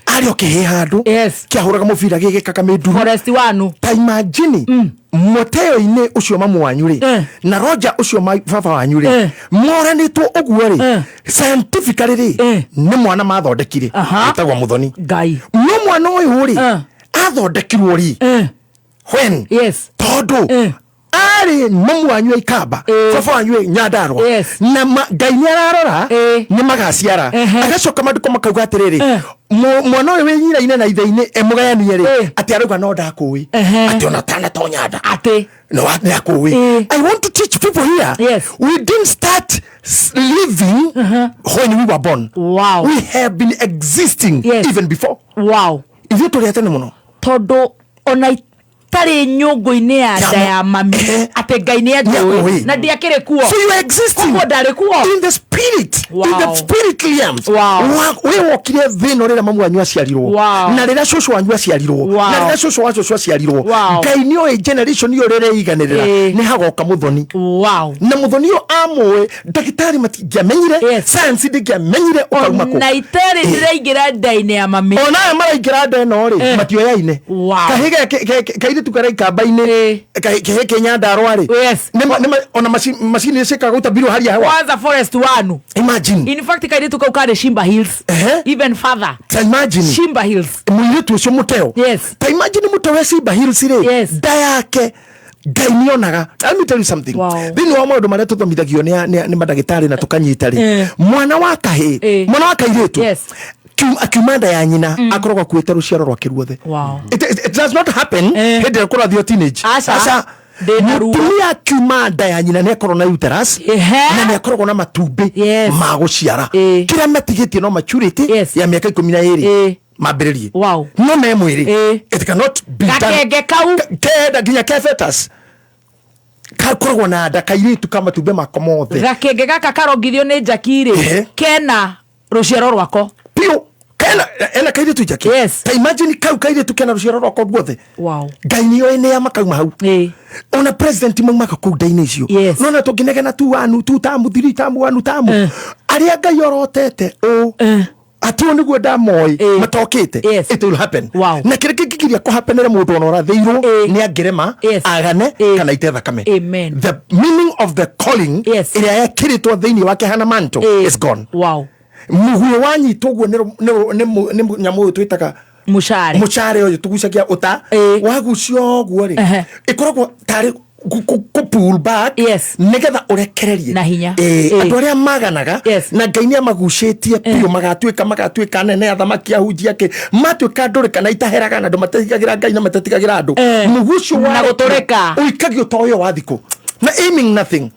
arĩ o kĩhĩ handũ kĩahũraga mũbira gĩgĩkaga mĩnduru Forest wanu ta imagine mũteo-inĩ ũcio mamu wanyu rĩ na Roger ũcio baba wanyu rĩ moranĩtwo ũguo rĩ scientifically rĩ nĩ mwana mathondekire wĩtagwo Mũthoni. Ngai. No mwana ũyũ rĩ athondekirwo rĩ when tondũ arĩ mamu wanyu aikamba baba wanyu ĩ Nyandarua na Ngai nĩ ararora nĩ magaciara agacoka mandĩko makauga atĩrĩrĩ mwana ũyũ wĩ nyina-inĩ na ithe-inĩ emũgayanie rĩ atĩ arauga no ndakũĩ atĩ ona tanatonya nda atĩ no nĩ akũĩ. I want to teach people here. Yes. We didn't start living when we were born. Wow. We have been existing even before. Wow. Ithuĩ tũrĩ a tene mũno. Tondũ ona itarĩ nyũngũ-inĩ ya nda ya mami atĩ Ngai nĩ anjũĩ na ndiakĩrĩ kuo. So you are existing. Koguo ndarĩ kuo. In the spirit. Wow. In the spirit realms. Wow. We wokire thĩ ĩno rĩrĩa mamu wanyu aciarirwo. Wow. Na rĩrĩa cũcũ wanyu aciarirwo. Wow. Na rĩrĩa cũcũ wa cũcũ aciarirwo. Wow. Ngai nĩoĩ generation ĩyo rĩrĩa ĩiganĩrĩra Ĩĩ. nĩ hagoka mũthoni. Wow. Na mũthoni ũyũ amũĩ ndagĩtarĩ matingĩamenyire science ndĩngĩamenyire ũkauma kũ. Na itarĩ ndĩraingĩra nda-inĩ ya mami. Ona aya maraingĩra nda ĩno rĩ matioyaine. Wow. Kahĩ kairĩtu karaikamba-inĩ kĩhĩ kĩ Nyandarua rĩ ona macini ciĩkaga gũtambirwo hali ya hewa. Kwanza Forest wanu. Imagine. In fact kairĩtu kau karĩ Shimba Hills. Even further. Ta imagine. Shimba Hills. Mũirĩtu ũcio mũteo. Yes. Ta imagine mũteo we Shimba Hills rĩ nda yake Ngai nĩonaga. Let me tell you something. Thĩinĩ wa maũndũ marĩa tũthomithagio nĩ mandagĩtarĩ na tũkanyita rĩ mwana wa kahĩ mwana wa kairĩtu akiuma nda ya nyina akoragwo akuĩte rũciaro rwake ruothe. Wow. It does not happen hĩndĩ ĩrĩa kũrathio teenage. Aca. Mũtumia akiuma nda ya nyina nĩakorwo na uterus na nĩakoragwo na matumbĩ ma gũciara kĩrĩa matigĩtie no maturity ya mĩaka 12 mambĩrĩrie. Wow. No me mwĩrĩ. It cannot be done. Gakenge kau. Kenda nginya ke fetus gakoragwo na nda kairĩtu ka matumbĩ mako mothe. Gakenge gaka karongithio nĩ Jackie rĩ kena rũciaro rwako. Piũ. Kena ena kairĩtu Jackie. Yes. Ta imagine kau kairĩtu kena rũciaro rwako ruothe. Wow. Ngai nĩoĩ nĩa makauma hau. Ona president maumaga kũu nda-inĩ icio. No na tũngĩnegena tu wanu tu tamu thiri tamu wanu tamu. Arĩa Ngai orotete ũ atĩ ũũ nĩguo ndamoĩ matokĩte. It will happen. Wow. Na kĩrĩa kĩngĩgiria kũhapenere mũndũ ona ũrathĩirwo nĩ angĩrema agane kana ite thakame. Amen. The meaning of the calling ĩrĩa yekĩrĩtwo thĩinĩ wake hana mantle is gone. Wow. Mũguĩ wanyitwo ũguo nĩ nyamũ ũyũ twĩtaga mũcare mũcare ũyũ tũgucagia ũta wagucio ũguo rĩ ĩkoragwo tarĩ kũ pull back nĩgetha ũrekererie na hinya. Andũ arĩa maganaga na Ngai nĩ amagucĩtie biũ magatuĩka anene athamaki ahunjia akĩ matuĩka ndũrĩka na itaheraga na andũ matetigagĩra Ngai na matetigagĩra andũ mũguĩ ũcio Na gũtũrĩka. ũikagio ta ũyũ wa thikũ na aiming nothing.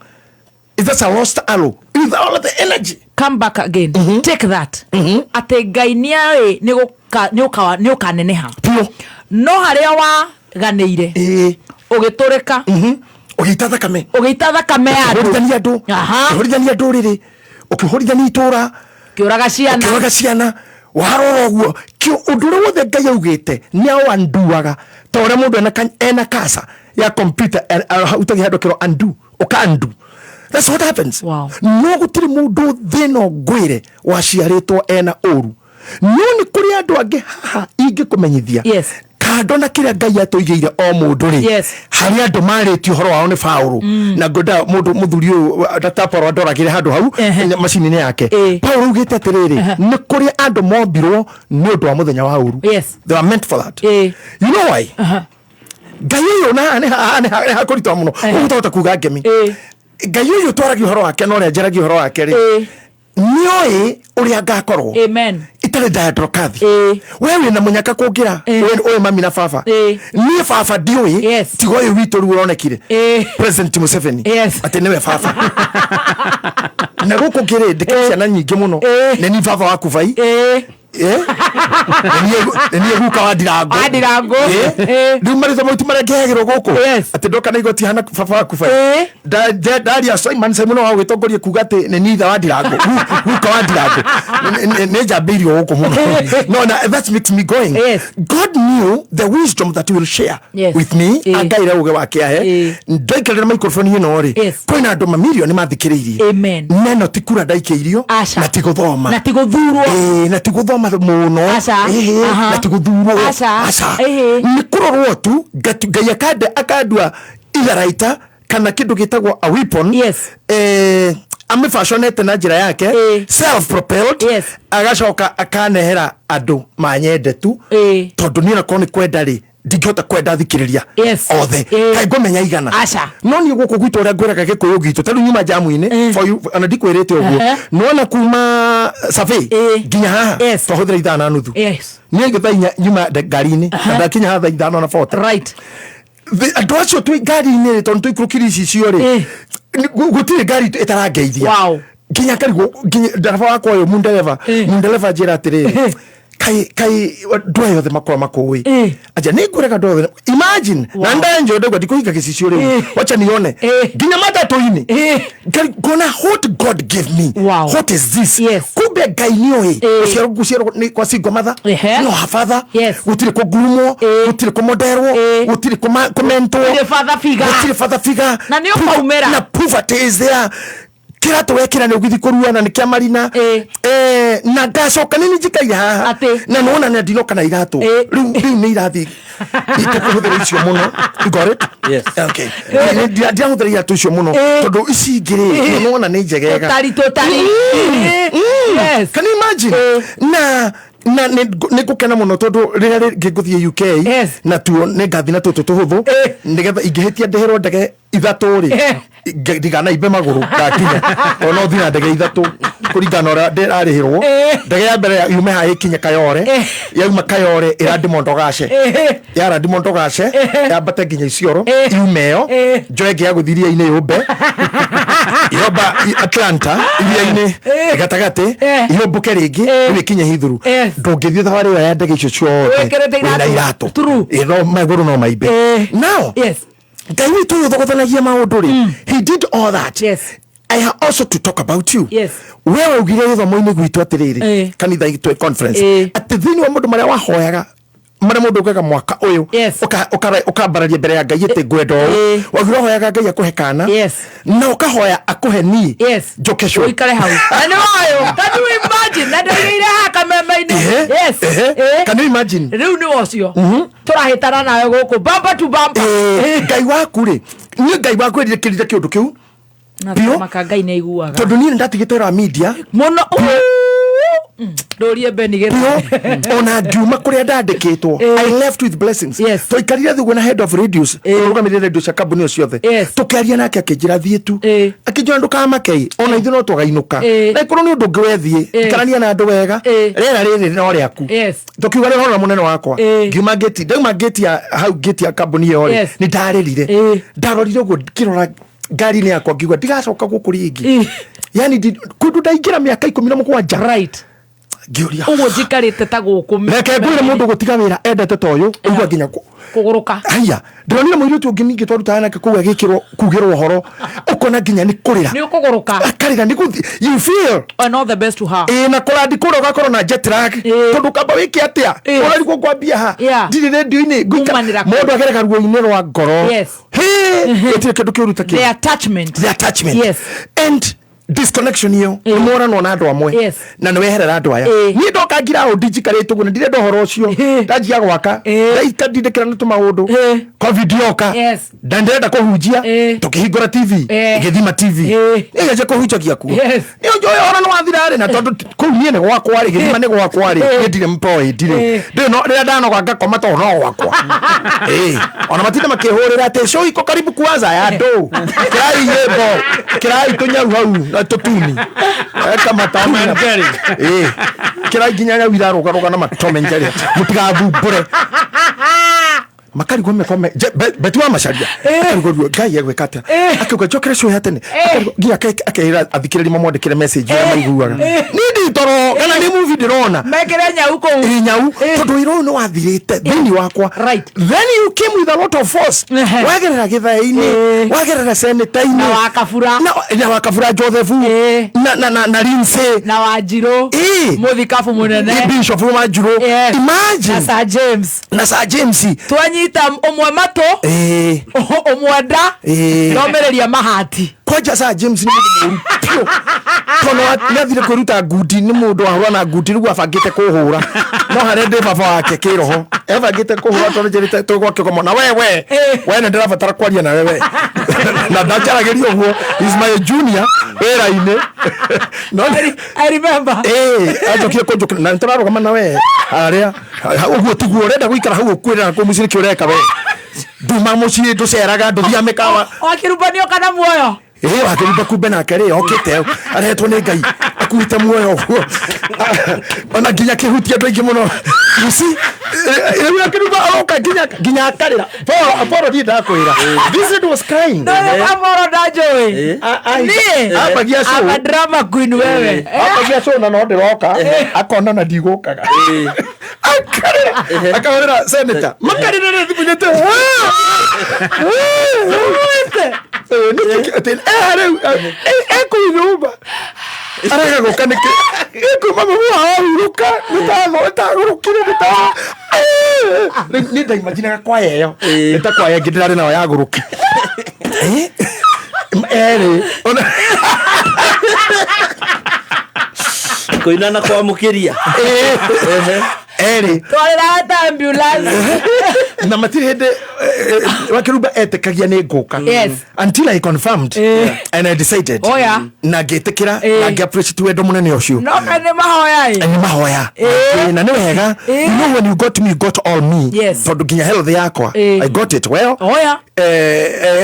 That's a lost arrow with all the energy. Come back again. Take that. Atĩ Ngai nĩoĩ nĩ ũkaneneha no harĩa waganĩire ũgĩtũrĩka ũgĩita thakame ũgĩita thakame ya andũ ũkĩhũrithania andũ ũkĩhũrithania ndũrĩrĩ ũkĩhũrithania itũra ũkĩũraga ciana ũkĩũraga ciana Warora ũguo ũndũ ũrĩa wothe Ngai augĩte nĩ awanduaga, ta ũrĩa mũndũ ena kasa ya computer utagia handũ kĩro undo, ũka undo. That's what happens. No gũtirĩ mũndũ thĩna ngwĩre waciarĩtwo ena ũru, no nĩ kũrĩ andũ angĩ haha ingĩkũmenyithia kando na kĩrĩa Ngai atũigĩire o mũndũ rĩ. Harĩ andũ marĩtie ũhoro wao nĩ Paũlũ, na ngwenda mũndũ mũthuri ũyũ Dr. Paul andoragĩre handũ hau macini-inĩ yake. Paũlũ augĩte atĩrĩrĩ, nĩ kũrĩ andũ mombirwo nĩ ũndũ wa mũthenya wa ũru. They were meant for that. You know why? Ngai ũyũ na nĩ hakũritũha mũno ũguo twahota kuga ngemi. Ngai ũyũ twaragia ũhoro wake na ũrĩa njaragia ũhoro wake rĩ, nĩoĩ ũrĩa ngakorwo. Amen. Itarĩ ndaya ndorokathi, we wĩna mũnyaka kũngĩra ũyũ mami na baba. Niĩ baba ndiũĩ, tiga ũyũ witũ rĩu ũronekire, President Museveni, atĩ nĩwe baba. Na gũkũ ngĩrĩ ndĩkĩrĩ ciana nyingĩ mũno, nĩ ni baba waku bai. Nĩ niĩ guka wa Ndirango. Wa Ndirango. Rĩu marĩtwa mau ti marĩa ngĩheagĩrwo gũkũ atĩ ndoka na igoti hana baba waku bai. Ndaria Simon Simon wa gũgĩtongoria kuga atĩ nĩ ni ithe wa Ndirango, guka wa Ndirango. Nĩ njambĩirio gũkũ mũno. No na that makes me going. God knew the wisdom that he will share with me. Angaire ũgĩ wake ahe ndaikarĩra microphone ĩno rĩ, kwĩna andũ mamirioni mathikĩrĩirie. Amen. Neno ti kura ndaikĩirio na ti gũthoma. Na ti gũthurwo. Ĩĩ, na ti gũthoma mũno. Aca. Ĩhĩ, na ti gũthurwo. Aca. Aca. Ĩhĩ. Nĩ kũrorwo tu Ngai akandua itharaita kana kĩndũ gĩtagwo a weapon. Amĩbaconete na njĩra yake self propelled, agacoka akanehera andũ manyende tu, tondũ niĩ nakorwo nĩ kwenda rĩ, ndingĩhota kwenda thikĩrĩria othe kaĩ ngũmenya igana. Aca. No niĩ gũkũ gwitũ ũrĩa ngwĩraga gĩkũyũ gitũ, ta rĩu nyuma jamu-inĩ for you, ona ndikwĩrĩte ũguo, nona kuma Survey nginya haha twahũthĩra 5:30. Niĩ ngĩ 4:00 nyuma ngari-inĩ na ndakinya haha thaa 5:40. Andũ acio twĩ ngari-inĩ rĩ, tondũ tũikũrũkire icicio rĩ, gũtirĩ ngari ĩtarangeithia. Nginya karigwo nginya ndereba wakwa ũyũ mundereba njĩra atĩrĩrĩ, kai kai andũ aya othe makorwo makũĩ anja nĩ ngwĩraga andũ othe, imagine, na ndanjo ndauga ndikũhinga gĩcicio rĩu, wacha nione nginya matatũ-inĩ. Ngona what God gave me. What is this? Kumbe Ngai nĩoĩ gũciarwo gũciarwo nĩ kwa single mother, no her father, gũtirĩ kũngurumwo, gũtirĩ kũmonderwo, gũtirĩ kũmentwo. Gũtirĩ father figure. Gũtirĩ father figure. Na nĩ ũkaumĩra. Na poverty is there. Kĩratũ wekĩra nĩ ũgĩthiĩ kũrua na nĩ kĩa marina. Na ngacoka nĩ njikaire haha na nĩwona nĩ ndinoka na iratũ rĩu nĩ irathiĩ itekũhũthĩra icio mũno. You got it? Yes. Okay. Ndirahũthĩra iratũ icio mũno tondũ ici ingĩ rĩ, nĩwona nĩ njegega. Tũtari, tũtari. Yes. Can you imagine? Na na nĩ ngũkena mũno tondũ rĩrĩa rĩngĩ ngũthiĩ UK na tuo nĩ ngathi na tũtũ tũhũthũ, nĩgetha ingĩhĩtia ndĩhĩrwo ndege 3 rĩ, ndikanaimbe magũrũ ngakinya, tondũ no thiĩ na ndege 3 kũringana na ũrĩa ndĩrarĩhĩrwo. Ndege ya mbere yume haha ĩkinye Kayore, yauma Kayore ĩrandi Mondogashe, yarandi Mondogashe yambate nginya Isiolo, yume ĩyo njoe ĩngĩ ya gũthiĩ iria-inĩ yũmbe yomba Atlanta iria-inĩ gatagatĩ, yũmbũke rĩngĩ rĩu ĩkinye Heathrow. Ndũngĩthiĩ thabarĩ ĩyo ya ndege icio ciothe Wĩkĩrĩte wĩna iratũ. iratũ. No magũrũ no maimbe. Now Ngai witũ ũyũ ũthogothanagia maũndũ rĩ, he did all that. I have also to talk about you. We waugire gĩthomo-inĩ gwitũ atĩrĩrĩ, kanitha itũ conference, atĩ thĩinĩ wa maũndũ marĩa wahoyaga, marĩa mũndũ augaga mwaka ũyũ ũkambararia mbere ya Ngai atĩ ngwenda ũũ, waugire ũhoyaga Ngai akũhe kana na ũkahoya akũhe niĩ njoke cũ. Ũikare hau. Na nĩ ũyũ. Can you imagine? Na ndaigĩire haha kameme-inĩ. Yes. Can you imagine? Rĩu nĩ ũcio. Tũrahĩtana nawe gũkũ bumper to bumper. Ngai waku rĩ, niĩ Ngai waku erĩkĩrire kĩũndũ kĩu Na biũ. maka Ngai nĩ aiguaga. Tondũ niĩ nĩndatigĩte wĩra wa media mũno. Ndũrie Beni gĩthomo. Biũ. Ona ngiuma kũrĩa ndandĩkĩtwo, I left with blessings. Twaikarire thĩ ũguo na head of radios, ũrũgamĩrĩire radio cia kambuni ĩyo ciothe, tũkĩaria nake akĩnjĩra thiĩ tu, akĩnjĩra ndũkamake, ona ithuĩ no tũgainũka, na ikorwo nĩ ũndũ ũngĩ wethiĩ, ikarania na andũ wega, rĩera rĩrĩ no rĩaku. Tũkiuga rĩhoro na mũnene wakwa, ngiuma ngĩti, ndauma ngĩti ya hau ngĩti ya kambuni ĩyo rĩ, nĩ ndarĩrire, ndarorire ũguo ngĩrora ngari-inĩ yakwa ngiuga ndigacoka gũkũ rĩngĩ, yani kũndũ ndaingĩra mĩaka 17. Ngĩũria. Ũguo njikarĩte ta gũkũ. Reke ngwĩre mũndũ gũtiga wĩra endete ta ũyũ ũigua nginya kũgũrũka. Haiya, ndĩronire mũirĩtu ũngĩ ningĩ twarutaga nake kũu agĩkĩrwo kugĩrwo ũhoro, ũkona nginya nĩ kũrĩra. Nĩ ũkũgũrũka. Akarĩra nĩ gũthi, you feel. And all the best to her. Ĩĩ, na kũrandi kũrĩa ũgakorwo na jet lag, tondũ kamba wĩke atĩa, ũrarigwo ngwambia ha, ndirĩ rĩndiũ-inĩ Kumanĩra kũ? mũndũ agerega ruo-inĩ rwa ngoro. Yes. Hĩ, gũtirĩ kĩndũ kĩũru ta kĩu. The attachment. The attachment. Yes. And disconnection iyo nĩ moranwo na andũ amwe Yes. na nĩ weherera andũ aya. Niĩ ndoka ngiraũndi njikarĩte ũguo na ndirenda ũhoro ũcio, ndanjia gwaka, ndaika ndindĩkĩra nĩ tũmaũndũ, COVID yoka Yes. na ndĩrenda kũhunjia, tũkĩhingũra TV, ĩgĩthima TV, ĩgĩanjia kũhunjagia kuo. Yes. Nĩ ũnjũ ũyũ ũhoro nĩ wathira rĩ, na tondũ kũu niĩ nĩ gwakwa rĩ, gĩthima nĩ gwakwa rĩ, niĩ ndirĩ employed rĩ, ndĩrĩ no rĩrĩa ndanoga ngakoma tondũ no gwakwa. Ĩĩ, ona matinda makĩhũrĩra atĩ show iko karibu kuanza ya andũ, kĩrai nyĩmbo, kĩrai tũnyau hau na tũtuni eka matamu. Ĩĩ, kĩrai nginya nyau irarũgarũga na matome njere, mũtigathumbũre makarigwo mekome beti wa macaria akarigwo ruo ngai egwĩka atĩa, akiuga njokere show ya tene. Akarigwo nginya akeĩra athikĩrĩria mamwandĩkĩre message ũrĩa maiguaga niĩ nditoro kana nĩ movie ndĩrona. Mekĩre nyau kũu. Ĩ, nyau, tondũ wĩra ũyũ nĩ wathirĩte thĩinĩ wakwa. Then you came with a lot of force, wagerera gĩthaĩ-inĩ, wagerera seneta-inĩ, Na wakabura. Na wakabura Joseph na Lindsay na Wanjirũ. Mũthikabu mũnene. Bishop Wanjirũ. Imagine. Na Sir James. Na Sir James. Twanyita ũmwe matũ, ũmwe nda, ndomĩrĩria mahati. Kwanja Sir James nĩ mũndũ mũũru biũ, tondũ nĩ athire kwĩruta ngundi, nĩ mũndũ wahũra na ngundi, rĩu abangĩte kũhũra no harĩa ndĩ baba wake kĩroho ebangĩte kũhũra tondũ njĩrĩte twĩ gwake ũkomo na wewe we nĩ ndĩrabatara kwaria na wewe na ndanjaragĩria ũguo, is my junior wĩra-inĩ. No I remember. Ĩĩ, anjokire kũnjũkĩra na nĩtũrarũgama na we harĩa ũguo tiguo ũrenda gũikara hau ũkuĩre na kũu mũciĩ, nĩkĩ ũreka we nduma mũciĩ, ndũceraga, ndũthiaga mĩkawa. Wakĩrumbanio kana muoyo. Ĩĩ, wakĩrumba kumbe nake rĩ okĩte arehetwo nĩ Ngai akuĩte muoyo ũguo ona nginya kĩhutia andũ aingĩ mũno. You see, rĩu akĩrumba aroka nginya akarĩra. Paul, niĩ ndakwĩra, this lady was crying. No, Apollo ndanjũĩ. Niĩ ambagia show. I'm a drama queen wewe. Ambagia show na no ndĩroka, akona na ndigũkaga, akarĩra, akahũrĩra senator, makarĩra rĩ thimũ-inĩ rĩu ekũu nyũmba arega gũka nĩkĩ ĩkuma mũhu ahurũka nĩtagũrũkire nĩta nĩ ndaimaginaga kwaya ĩyo nĩ ta kwaya ĩngĩ ndĩrarĩ nayo yagũrũki erĩ ona kũina na kwamũkĩria. Erĩ. Twarĩraga ta ambulance. Na matirĩ hĩndĩ wakĩrumba etĩkagia nĩ ngũka. Yes. Until I confirmed and I decided. Oh, yeah. Na ngĩtĩkĩra na ngĩ-appreciate wendo mũnene ũcio. No ka nĩ mahoya ĩ. Nĩ mahoya. Na nĩ wega, you know, when you got me, you got all me. Yes. Tondũ nginya health yakwa, I got it well. Oh, yeah.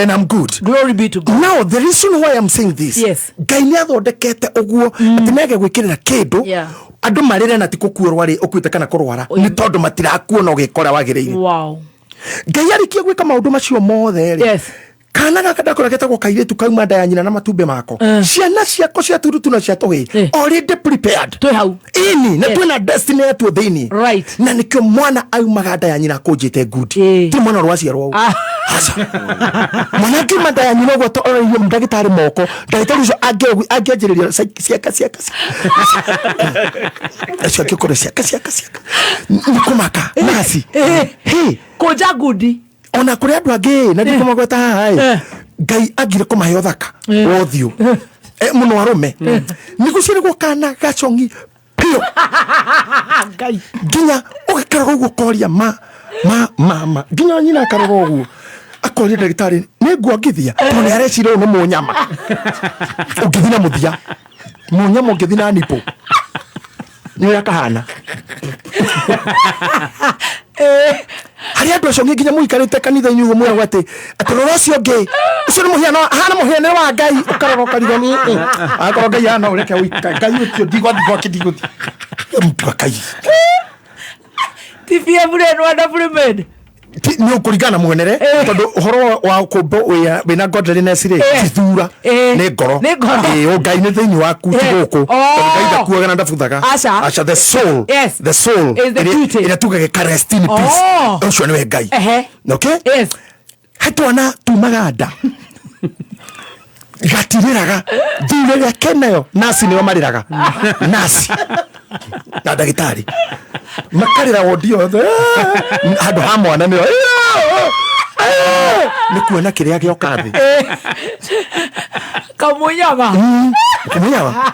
And I'm good. Glory be to God. Now the reason why I'm saying this, Yes. Ngai nĩ athondekete ũguo atĩ nĩage gwĩkĩrĩra kĩndũ Yeah. andũ marĩre na ti gũkuĩrwo rĩ ũkuĩte kana kũrwara, nĩ tondũ matirakuona ũgĩka ũrĩa wagĩrĩire. Wow. Ngai arĩkia gwĩka maũndũ macio mothe rĩ, Yes. kana gaka ndakora getagwo kairĩtu kauma nda ya nyina na matumbĩ mako, ciana ciako cia turutu na cia tũhĩĩ already prepared. Twĩ hau. Ini na Yes. twĩna destiny yatuo thĩinĩ. Right. Na nĩkĩo mwana aumaga nda ya nyina akũnjĩte ngundi, ti mwana ũrwaciarwo ũguo. Ah. Aca. Mwana akiuma nda ya nyina ũguo oroirie ndagĩtarĩ moko, ndagĩtarĩ ũcio angĩanjĩrĩria ciaka ciaka acio angĩkorwo ciaka ciaka ciaka nĩ kũmaka naci. Hey. Kũnja ngundi. Ona kũrĩ andũ angĩ na ndikũmagweta haha ĩ, Ngai angire kũmahe ũthaka wa ũthiũ mũno arũme nĩ gũciarĩgwo kana gacong'i biũ. Ngai. Nginya ũgakarora ũguo ũkoria ma ma ma ma, nginya nyina akarora ũguo akoria ndagĩtarĩ nĩ nguongithia, tondũ nĩ areciria ũyũ nĩ mũnyama ũngĩthiĩ na mũthia, mũnyama ũngĩthiĩ na nipple nĩ ũrĩa kahana. Harĩ andũ acio nginya mũikarĩte kanitha-inĩ ũguo mwĩragwo atĩ rora ũcio ũngĩ, ũcio nĩ mũhiano, ahana mũhianĩre wa Ngai, ũkarora ũkarigwo akorwo Ngai ahana ũreke ũika Ngai ũcio ndigwathiĩ gwake ndigũthiĩ mpaka Ngai. TPF rĩ, Rwanda Freeman. Nĩ ũkũringana na muonere tondũ ũhoro wa kũmbwo wĩna godliness rĩ ti thura, nĩ ngoro. Nĩ ngoro. Ĩ, ũngai nĩ thĩinĩ waku, ti gũkũ. Oh. Tondũ Ngai ndakuaga na ndabuthaga. Aca. Aca, the soul. Yes. The soul Is the beauty. ĩrĩa tugaga ĩka rest in peace. Oh. Ũcio nĩwe Ngai. Ehe. Okay? Yes. He twana tumaga nda gatirĩraga, thura ĩrĩa kenayo, nasi nĩo marĩraga, nasi na ndagĩtarĩ makarĩra wondi yothe. "Ah!" Handũ ha mwana nĩo nĩ kuona kĩrĩa gĩoka thĩ. Kamunyama. Kamunyama.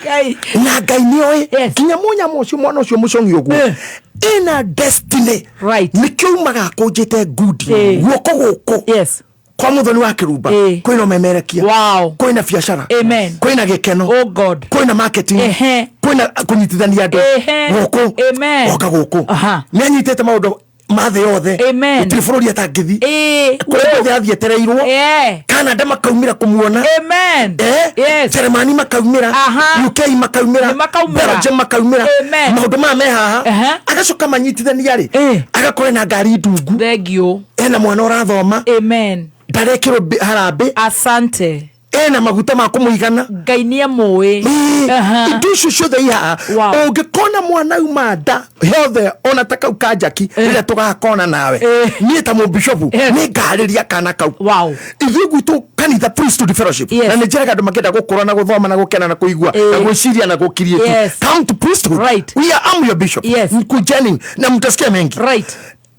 Ngai. Na Ngai nĩ oĩ nginya mũnyama ũcio, mwana ũcio mũcong'i ũguo ĩna destiny. Right. Nĩkĩo umaga akũnjĩte ngundi guoko gũkũ Yes. kwa muthoni wa kĩrumba, kwĩna ũmemerekia, Wow. kwĩna biacara, Amen. kwĩna gĩkeno, Oh God. kwĩna marketing, Ehe. kwĩna kũnyitithania andũ Ehe. gũkũ. Amen. Oka gũkũ Aha. nĩ anyitĩte maũndũ ma thĩ yothe. Amen. Gũtirĩ bũrũri atangĩthi Ĩĩ. kũrĩa guothe athiĩ etereirwo. Eh. Canada makaumĩra kũmuona. Amen. Eh? Yes. Germany makaumĩra. Aha. UK makaumĩra. Nĩ makaumĩra. Belgium makaumĩra. Amen. Maũndũ maya me haha. Ehe. Agacoka manyitithania rĩ, Eh. agakorwo ena ngari ndungu, Thank you. ena mwana ũrathoma, Amen. ndarekĩrwo harambĩ, Asante. Ena maguta ma kũmũigana. Ngai nĩ amũĩ. Aha. Indo icio ciothe i haha. Wow. Ũngĩkona mwana auma nda yothe ona ta kau ka njaki rĩrĩa tũgakona nawe, Eh. niĩ ta mũbishopu Yes. nĩ ngarĩria kana kau. Wow. Ithuĩ gwitũ kanitha Priesthood Fellowship, Yes. na nĩ njĩraga andũ makĩenda gũkũra na gũthoma na gũkena na kũigua Eh. na gwĩciria na gũkiriĩti, Yes. come to priesthood. Right. We are, I'm your bishop. Yes. Mkujeni na mtasikia mengi. Right.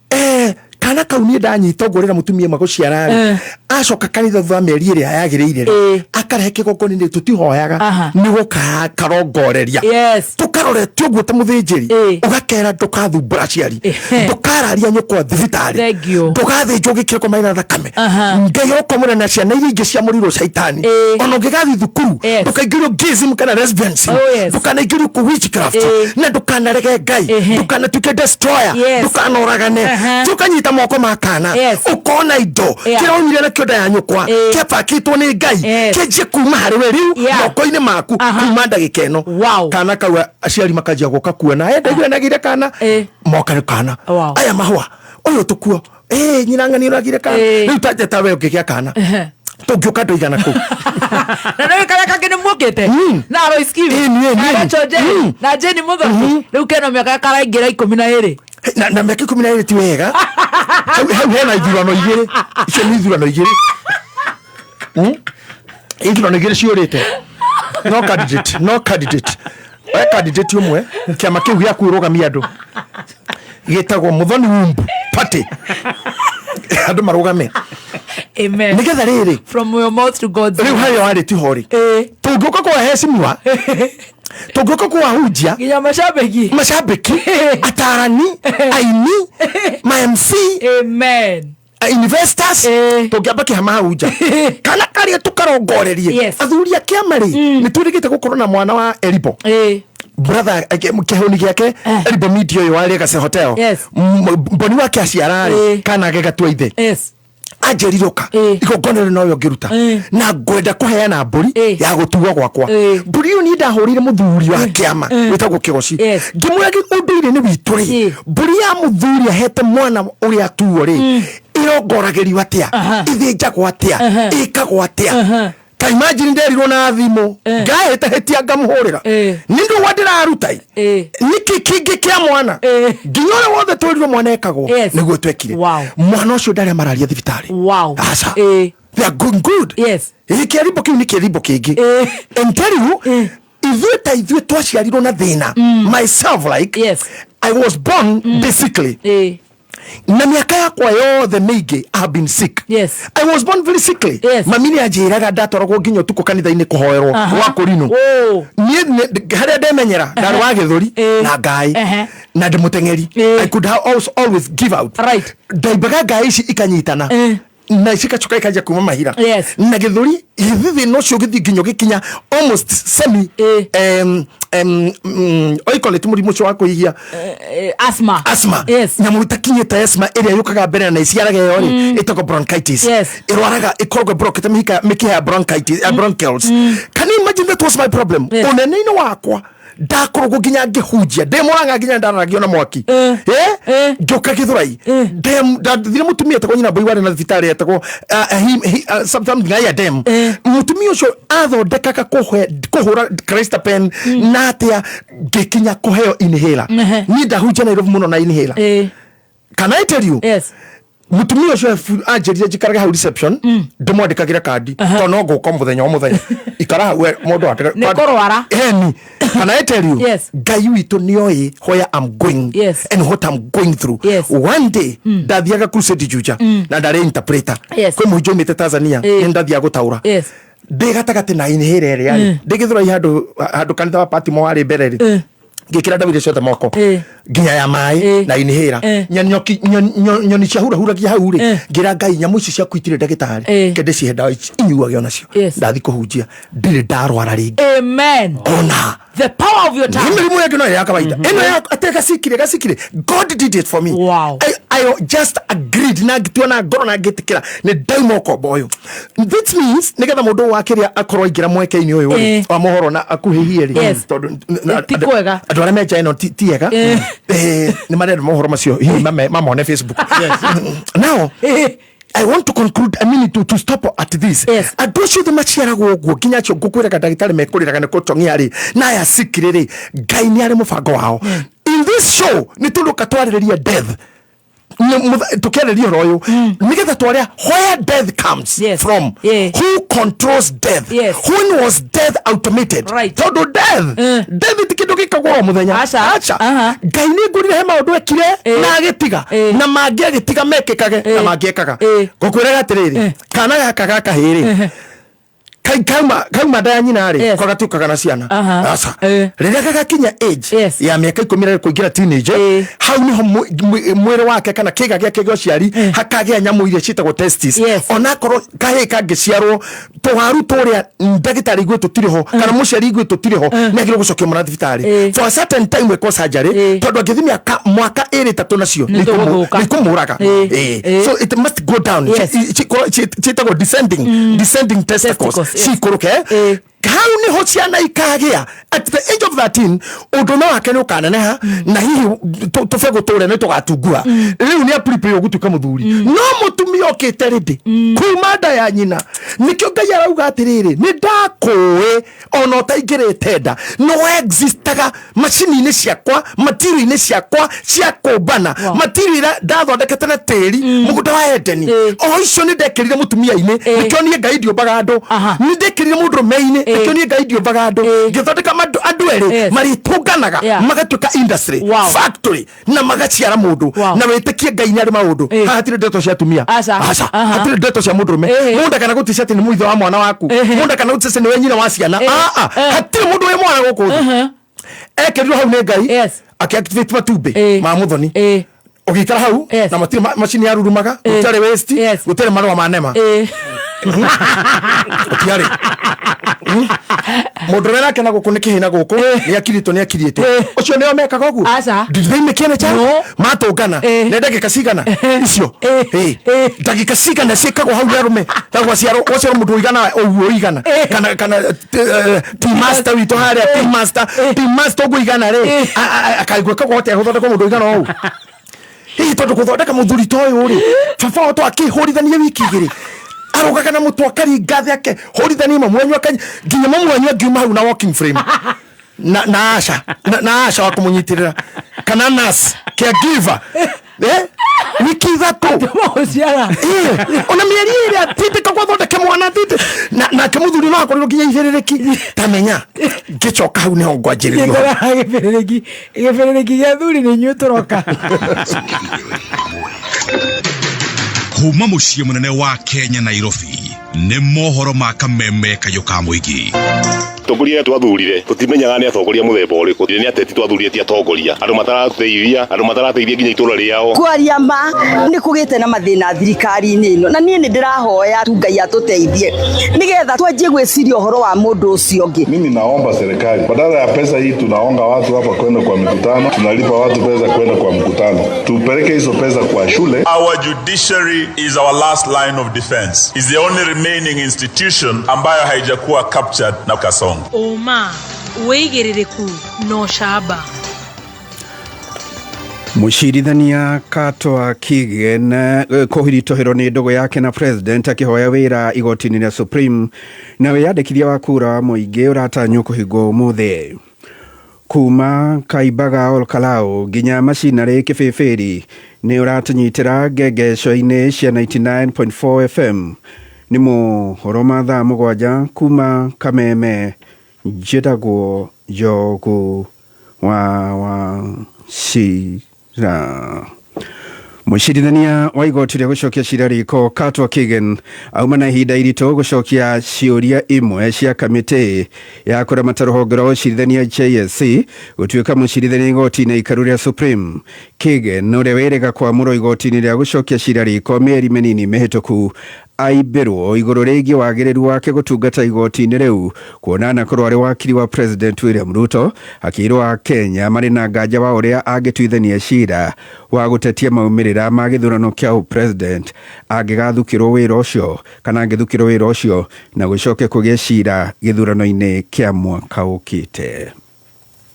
Eh, kana kau niĩ ndanyita ũguo rĩrĩa mũtumia ũmwe gũciara rĩ, Eh. acoka kanitha thutha wa mĩeri ĩrĩa yagĩrĩire rĩ, Eh. akarehe kĩgongona-inĩ, tũtihoyaga, Aha. nĩ gũkarongoreria. Yes. Tũkarorete ũguo ta mũthĩnjĩri, Eh. ũgakera ndũkathumbũra aciari, Ehe. ndũkararia nyũkwa thibitarĩ, Thank you. ndũgathĩnjwo gĩkĩrĩko maĩ na thakame. Aha. Ngai okomũra na ciana iria ingĩ ciamũrirwo caitani. Eh. Ona ũngĩgathiĩ thukuru, Yes. ndũkaingĩrio gayism kana lesbianism, Oh, yes. ndũkanaingĩrio kũ witchcraft, Eh. na ndũkanarege Ngai, Ehe. ndũkanatuĩke destroyer, Yes. ndũkanoragane. Aha. Tũkanyita moko ma kana, Yes. ũkona indo Yeah. kĩrĩa waumire nakĩo nda ya nyũkwa Eh. kĩabakĩtwo nĩ Ngai, Yes. kĩanjie kuma harĩ we rĩu Yeah. moko-inĩ maku Aha. kuma ndagĩka ĩno. Wow. Kana kau aciari makanjia gũka kuona, "Eh, ndaigua nagire kana." Eh. Moka nĩ kana. Wow. Aya mahũa ũyũ tũkuo, "Eh, nyina ng'ani ũragire kana." Eh. Rĩu tanja ta we ũngĩgĩa kana, Ehe. tũngĩũka andũ igana kũu. Na nä karĩa kangä nä muokä te na Alois Kiwi, Ĩni, ĩni, na ĩni. Rachel Njeri, na Jane Mũthoni, rä u kena mä aka karaingä ra 12. Na mĩaka 12 ti wega. Hau hena ithurano igĩrĩ, icio nĩ ithurano igĩrĩ. Ithurano igĩrĩ ciũrĩte, no candidate, no candidate, we candidate ũmwe kĩama kĩu gĩa kwĩrũgamia andũ gĩtagwo Muthoni Wumbu Party, andũ marũgame. Amen. Nĩgetha rĩrĩ, From your mouth to God's rĩu harĩa warĩ tiho rĩ, tũngĩũka kwa hecimiwa, tũngĩũka kwa hunjia nginya macambĩki, macambĩki, atarani, aini, ma MC, Amen. Investors, tũngĩamba kĩhama hau nja kana karĩa tũkarongorerie. Yes. Athuri a kĩama rĩ, nĩ twĩrĩgĩte gũkorwo na mwana wa Eribo brother, kĩhũni gĩake Eribo Media ũyũ wa Legacy Hotel. Yes. Mboni wake aciara rĩ, kana gegatua ithe Yes. anjĩrirũka igongona rĩ nowe ũngĩruta na ngwenda kũheana mbũri ya gũtuo gwakwa. Mbũri ĩyo niĩ ndahũrĩire mũthuri wa kĩama wĩtagwo Kĩgoci, ngĩmwĩra ũndũire nĩ witũ rĩ, mbũri ya mũthuri ahete mwana ũrĩa atuo rĩ, ĩrongoragĩrio atĩa, ĩthĩnjagwo atĩa, ĩkagwo atĩa? Ta imagine nderirwo na thimũ ngahĩtahĩtia ngamũhũrĩra nĩ ndũgwa ndĩraruta ĩ nĩkĩ kĩngĩ kĩa mwana nginya ũrĩa wothe twĩrirwo mwana ekagwo nĩguo twekire. Mwana ũcio ndarĩa mararia thibitarĩ. Aca, they are going good. Yes. Ĩ kĩarimbo kĩu nĩ kĩarimbo kĩngĩ. And tell you, ithuĩ ta ithuĩ twaciarirwo na thĩna, myself, like, yes. I was born basically na mĩaka yakwa yothe mĩingĩ I have been sick. Yes. I was born very sickly. Yes. Mami nĩ anjĩraga ndatwaragwo nginya ũtukũ kanitha-inĩ kũhoerwo Aha. gwa kũrinũ. Niĩ harĩa ndemenyera ndarĩ wa gĩthũri na ngaĩ na ndĩ mũteng'eri. I could always give out. Right. Ndaimbaga ngaĩ ici ikanyitana na cigacoka ikanjia kuma mahira Yes. na gĩthũri gĩthĩ thĩna ũcio ũgĩthiĩ nginya ũgĩkinya almost semi oikoleti mũrimũ ũcio wa kũhihia. Asthma. Asthma. Yes. Nyamũ itakinyĩte asthma ĩrĩa yũkaga mbere na ĩciaraga ĩyo rĩ, ĩtagwo bronchitis. Yes. Ĩrwaraga ĩkoragwo ĩbrokete mĩhika mĩkiha ya bronchitis, ya bronchioles. Can you imagine that was my problem? Ũnene-inĩ wakwa Ndakoragwo nginya ngĩhunjia ndĩ Mũrang'a, nginya ndararagio na mwaki. Ngĩũka Gĩthũrai, ndathire mũtumia etagwo nyina Mbui, warĩ na thibitarĩ etagwo something ya dem. Mũtumia ũcio athondekaga kũhũra Cresta pen na atĩa, ngĩkinya kũheo inhaler. Niĩ ndahunjia Nairobi mũno na inhaler. Can I tell you? Yes. Mutumia ũcio anjĩrire njikarage hau reception, ndĩmwandĩkagĩre kandi, tondũ no ngũka mũthenya o mũthenya. Ikara hau we, mũndũ andĩka. Nĩ kũrwara. Eni. Can I tell you? Yes. Ngai witũ nĩoĩ where I'm going and what I'm going through. One day ndathiaga crusade Juja na ndarĩ interpreter. Kwĩ mũhunjia umĩte Tanzania, nĩ ndathiaga gũtaũra. Ndĩ gatagatĩ na inhaler ĩrĩa rĩ, ndĩ Gĩthũrai handũ kanitha wa Patimo warĩ mbere rĩ, ngĩkĩra ndawa iria ciothe moko, nginya ya maĩ na inhaler. Nyoni ciahurahuragia hau rĩ, ngĩra Ngai, nyamũ ici ciaku itirĩ ndagĩtarĩ, kende cihe ndawa ici inyuage onacio. Ndathi kũhunjia, ndirĩ ndarwara rĩngĩ. Amen. Ona the power of your nĩ tongue. mĩrimũ ĩngĩ no ĩrĩa ya kawaida, ĩno ya atĩ gacikire. God did it for me. I just agreed na ngĩtua na ngoro na ngĩtĩkĩra nĩ ndauma ũkombo ũyũ. This means nĩgetha mũndũ wa kĩrĩa akorwo aingĩra mweke-inĩ ũyũ rĩ, wa mohoro na akuhĩhie rĩ, tondũ Ti kwega. andũ arĩa menja ĩno ti ega. Nĩ marenda mohoro macio hihi mamone Facebook. Now I want to conclude, I mean to stop at this. Andũ acio othe maciaragwo ũguo, nginya acio ngũkwĩraga ndagĩtarĩ mekũrĩraga nĩ kũtong'ia rĩ, na aya sikire rĩ, Ngai nĩ arĩ mũbango wao. In this show nĩ tũrũka twarĩrĩria death, tũkĩarĩria ũhoro ũyũ nĩgetha twarĩa where death comes from, who controls death, when was death automated, tondũ death ti kĩndũ gĩkagwo o mũthenya. Aca. Ngai nĩ ngũrire he maũndũ ekire na agĩtiga, na mangĩ agĩtiga mekĩkage na mangĩekaga. Ngũkwĩraga atĩrĩrĩ, kana gaka gakahĩ rĩ, kauma nda ya nyina rĩ, kagatuĩkaga na ciana. Aca. Rĩrĩa gagakinya age ya mĩaka 10 na kũingĩra teenage, hau nĩho mwĩrĩ wake kana kĩga gĩake gĩa ũciari hakagĩa nyamũ iria ciĩtagwo testis. Onakorwo kahĩĩ kangĩciarwo tũwaru tũrĩa ndagĩtarĩ igue tũtirĩ ho, kana mũciari igue tũtirĩ ho, nĩ agĩrĩirwo gũcokia mwana thibitarĩ for a certain time gwĩkwo surgery, tondũ angĩthiĩ mĩaka mwaka ĩrĩ ĩtatũ nacio Nĩ tũgũthũka. nĩ ikũmũraga. So it must go down. Ciĩtagwo descending testicles. Testicles, yes. Cikũrũke hau nĩho ciana ikagĩa at the age of 13. Ũndũ no wake nĩ ũkaneneha na hihi tũbegũ tũrĩa nĩ tũgatungua. Rĩu nĩ aprepare gũtuĩka mũthuri, no mũtumia okĩte rĩndĩ kuma nda ya nyina. Nĩkĩo Ngai arauga atĩrĩrĩ, nĩ ndakũĩ ona ũtaingĩrĩte nda, no existaga macini-inĩ ciakwa, material-inĩ ciakwa cia kũmbana, material iria ndathondekete na tĩri mũgũnda wa Edeni, o icio nĩ ndekĩrire mũtumia-inĩ. Nĩkĩo niĩ Ngai ndiũmbaga andũ. Nĩ ndekĩrire mũndũrũme-inĩ. Nĩkĩo niĩ Ngai ndiũmbaga andũ. Ngĩthondeka andũ erĩ marĩtũnganaga, magatuĩka industry, factory, na magaciara mũndũ. Na wĩtĩkie Ngai nĩ arĩ maũndũ. Haha hatirĩ ndeto cia atumia. Aca. Hatirĩ ndeto cia mũndũrũme. Mũndũ kana gũticia atĩ nĩ mũitho wa mwana waku, mũndũ kana gũticia nĩwe nyina wa ciana. Ah, ah. Hatirĩ mũndũ wĩ mwana gũkũ thĩ. Ekĩrirwo hau nĩ Ngai, akĩactivate matumbĩ ma mũthoni, ũgĩikara hau na matirĩ macini yarurumaga, gũtiarĩ waste, gũtiarĩ marũa ma nema, gũtiarĩ. Mũndũ ũrĩa nake na gũkũ nĩ kĩhĩ na gũkũ nĩ akirĩtwo, nĩ akirĩtwo. Ũcio nĩo mekaga ũguo. Did they make any child? Matũngana nĩ ndagĩka cigana icio? Ndagĩka cigana ciĩkagwo hau nĩ arũme? Ta gwaciarwo mũndũ ũigana ũguo ũigana, kana team master witũ harĩa, team master ũguo igana rĩ, akaigwĩkagwo atĩa gũthondekwo mũndũ ũigana ũũ? Hihi tondũ gũthondeka mũthuri ta ũyũ rĩ, baba wao to akĩhũrithanie wiki 2, arũgaga na mũtwe, akaringa thĩ, akehũrithanie mamu wanyu, nginya mamu wanyu angiuma hau na walking frame na aca na aca wa kũmũnyitĩrĩra kana nurse caregiver, wiki 3. Ona mĩeri ĩrĩ atindĩka gwathondeke mwana atindĩ nake mũthuri no akorirwo nginya igĩrĩrĩki tamenya ngĩcoka hau nĩho ngwanjĩrĩria ũhoro. Gĩbĩrĩrĩki gĩbĩrĩrĩki gĩa thuri nĩ inyuĩ tũroka. Kuma mũciĩ mũnene wa Kenya, Nairobi, nĩ mohoro ma kameme kayũ ka mũingĩ. Atongoria arĩa twathurire tũtimenyaga nĩ atongoria mũthemba ũrĩkũ. Nĩ ateti twathurire, ti atongoria, andũ matarateithia, andũ matarateithia nginya itũra rĩao. Kwaria ma, nĩ kũgĩte na mathĩna thirikari-inĩ ĩno, na niĩ nĩ ndĩrahoya tu Ngai atũteithie nĩgetha twanjie gwĩciria ũhoro wa mũndũ ũcio ũngĩ. Mimi naomba serikali, badala ya pesa hii tunaonga watu hapa kwenda kwa mikutano, tunalipa watu pesa kwenda kwa mkutano, tupeleke hizo pesa kwa shule. Our judiciary is our last line of defense. Is the only remaining institution ambayo haijakuwa captured na Kasongo. Ũma. Wĩigĩrĩrĩku na ũcamba. Mũcirithania Katwa Kigen kũhiritũhĩrwo nĩ ndũgũ yake na president akĩhoya wĩra igoti-inĩ rĩa Supreme na wĩyandĩkithia wa kura wa mũingĩ ũratanywo kũhingwo ũmũthĩ. Kuma Kaimbaga Olkalau nginya Macinarĩ Kĩbĩbĩri nĩ ũratũnyitĩra ngengeco-inĩ cia 99.4 FM. Nĩ mohoro ma thaa 7 kuma Kameme, njĩtagwo Njogu wa Wachira. Mũcirithania wa igoti rĩa gũcokia cira riko Katwa Kigen auma na ihinda iritũ gũcokia ciũria imwe cia kamĩtĩ ya kũramata rũhonge rwa ũcirithania JSC gũtuĩka mũcirithania igoti-inĩ ikaru rĩa Supreme. Kigen ũrĩa wĩrĩga kwamũrwo igoti-inĩ rĩa gũcokia cira riko mĩeri mĩnini mĩhĩtũku aimbĩrwo igũrũ rĩgiĩ wagĩrĩru wake gũtungata igoti-inĩ rĩu kuona anakorwo arĩ wakiri wa President William Ruto akĩirwo a Kenya marĩ na nganja wa ũrĩa angĩtuithania cira wa gũtetia maumĩrĩra ma gĩthurano kĩa ũpresident angĩgathukĩrwo wĩra ũcio kana angĩthukĩrwo wĩra ũcio na gũcoke kũgĩe cira gĩthurano-inĩ kĩa mwaka ũkĩte.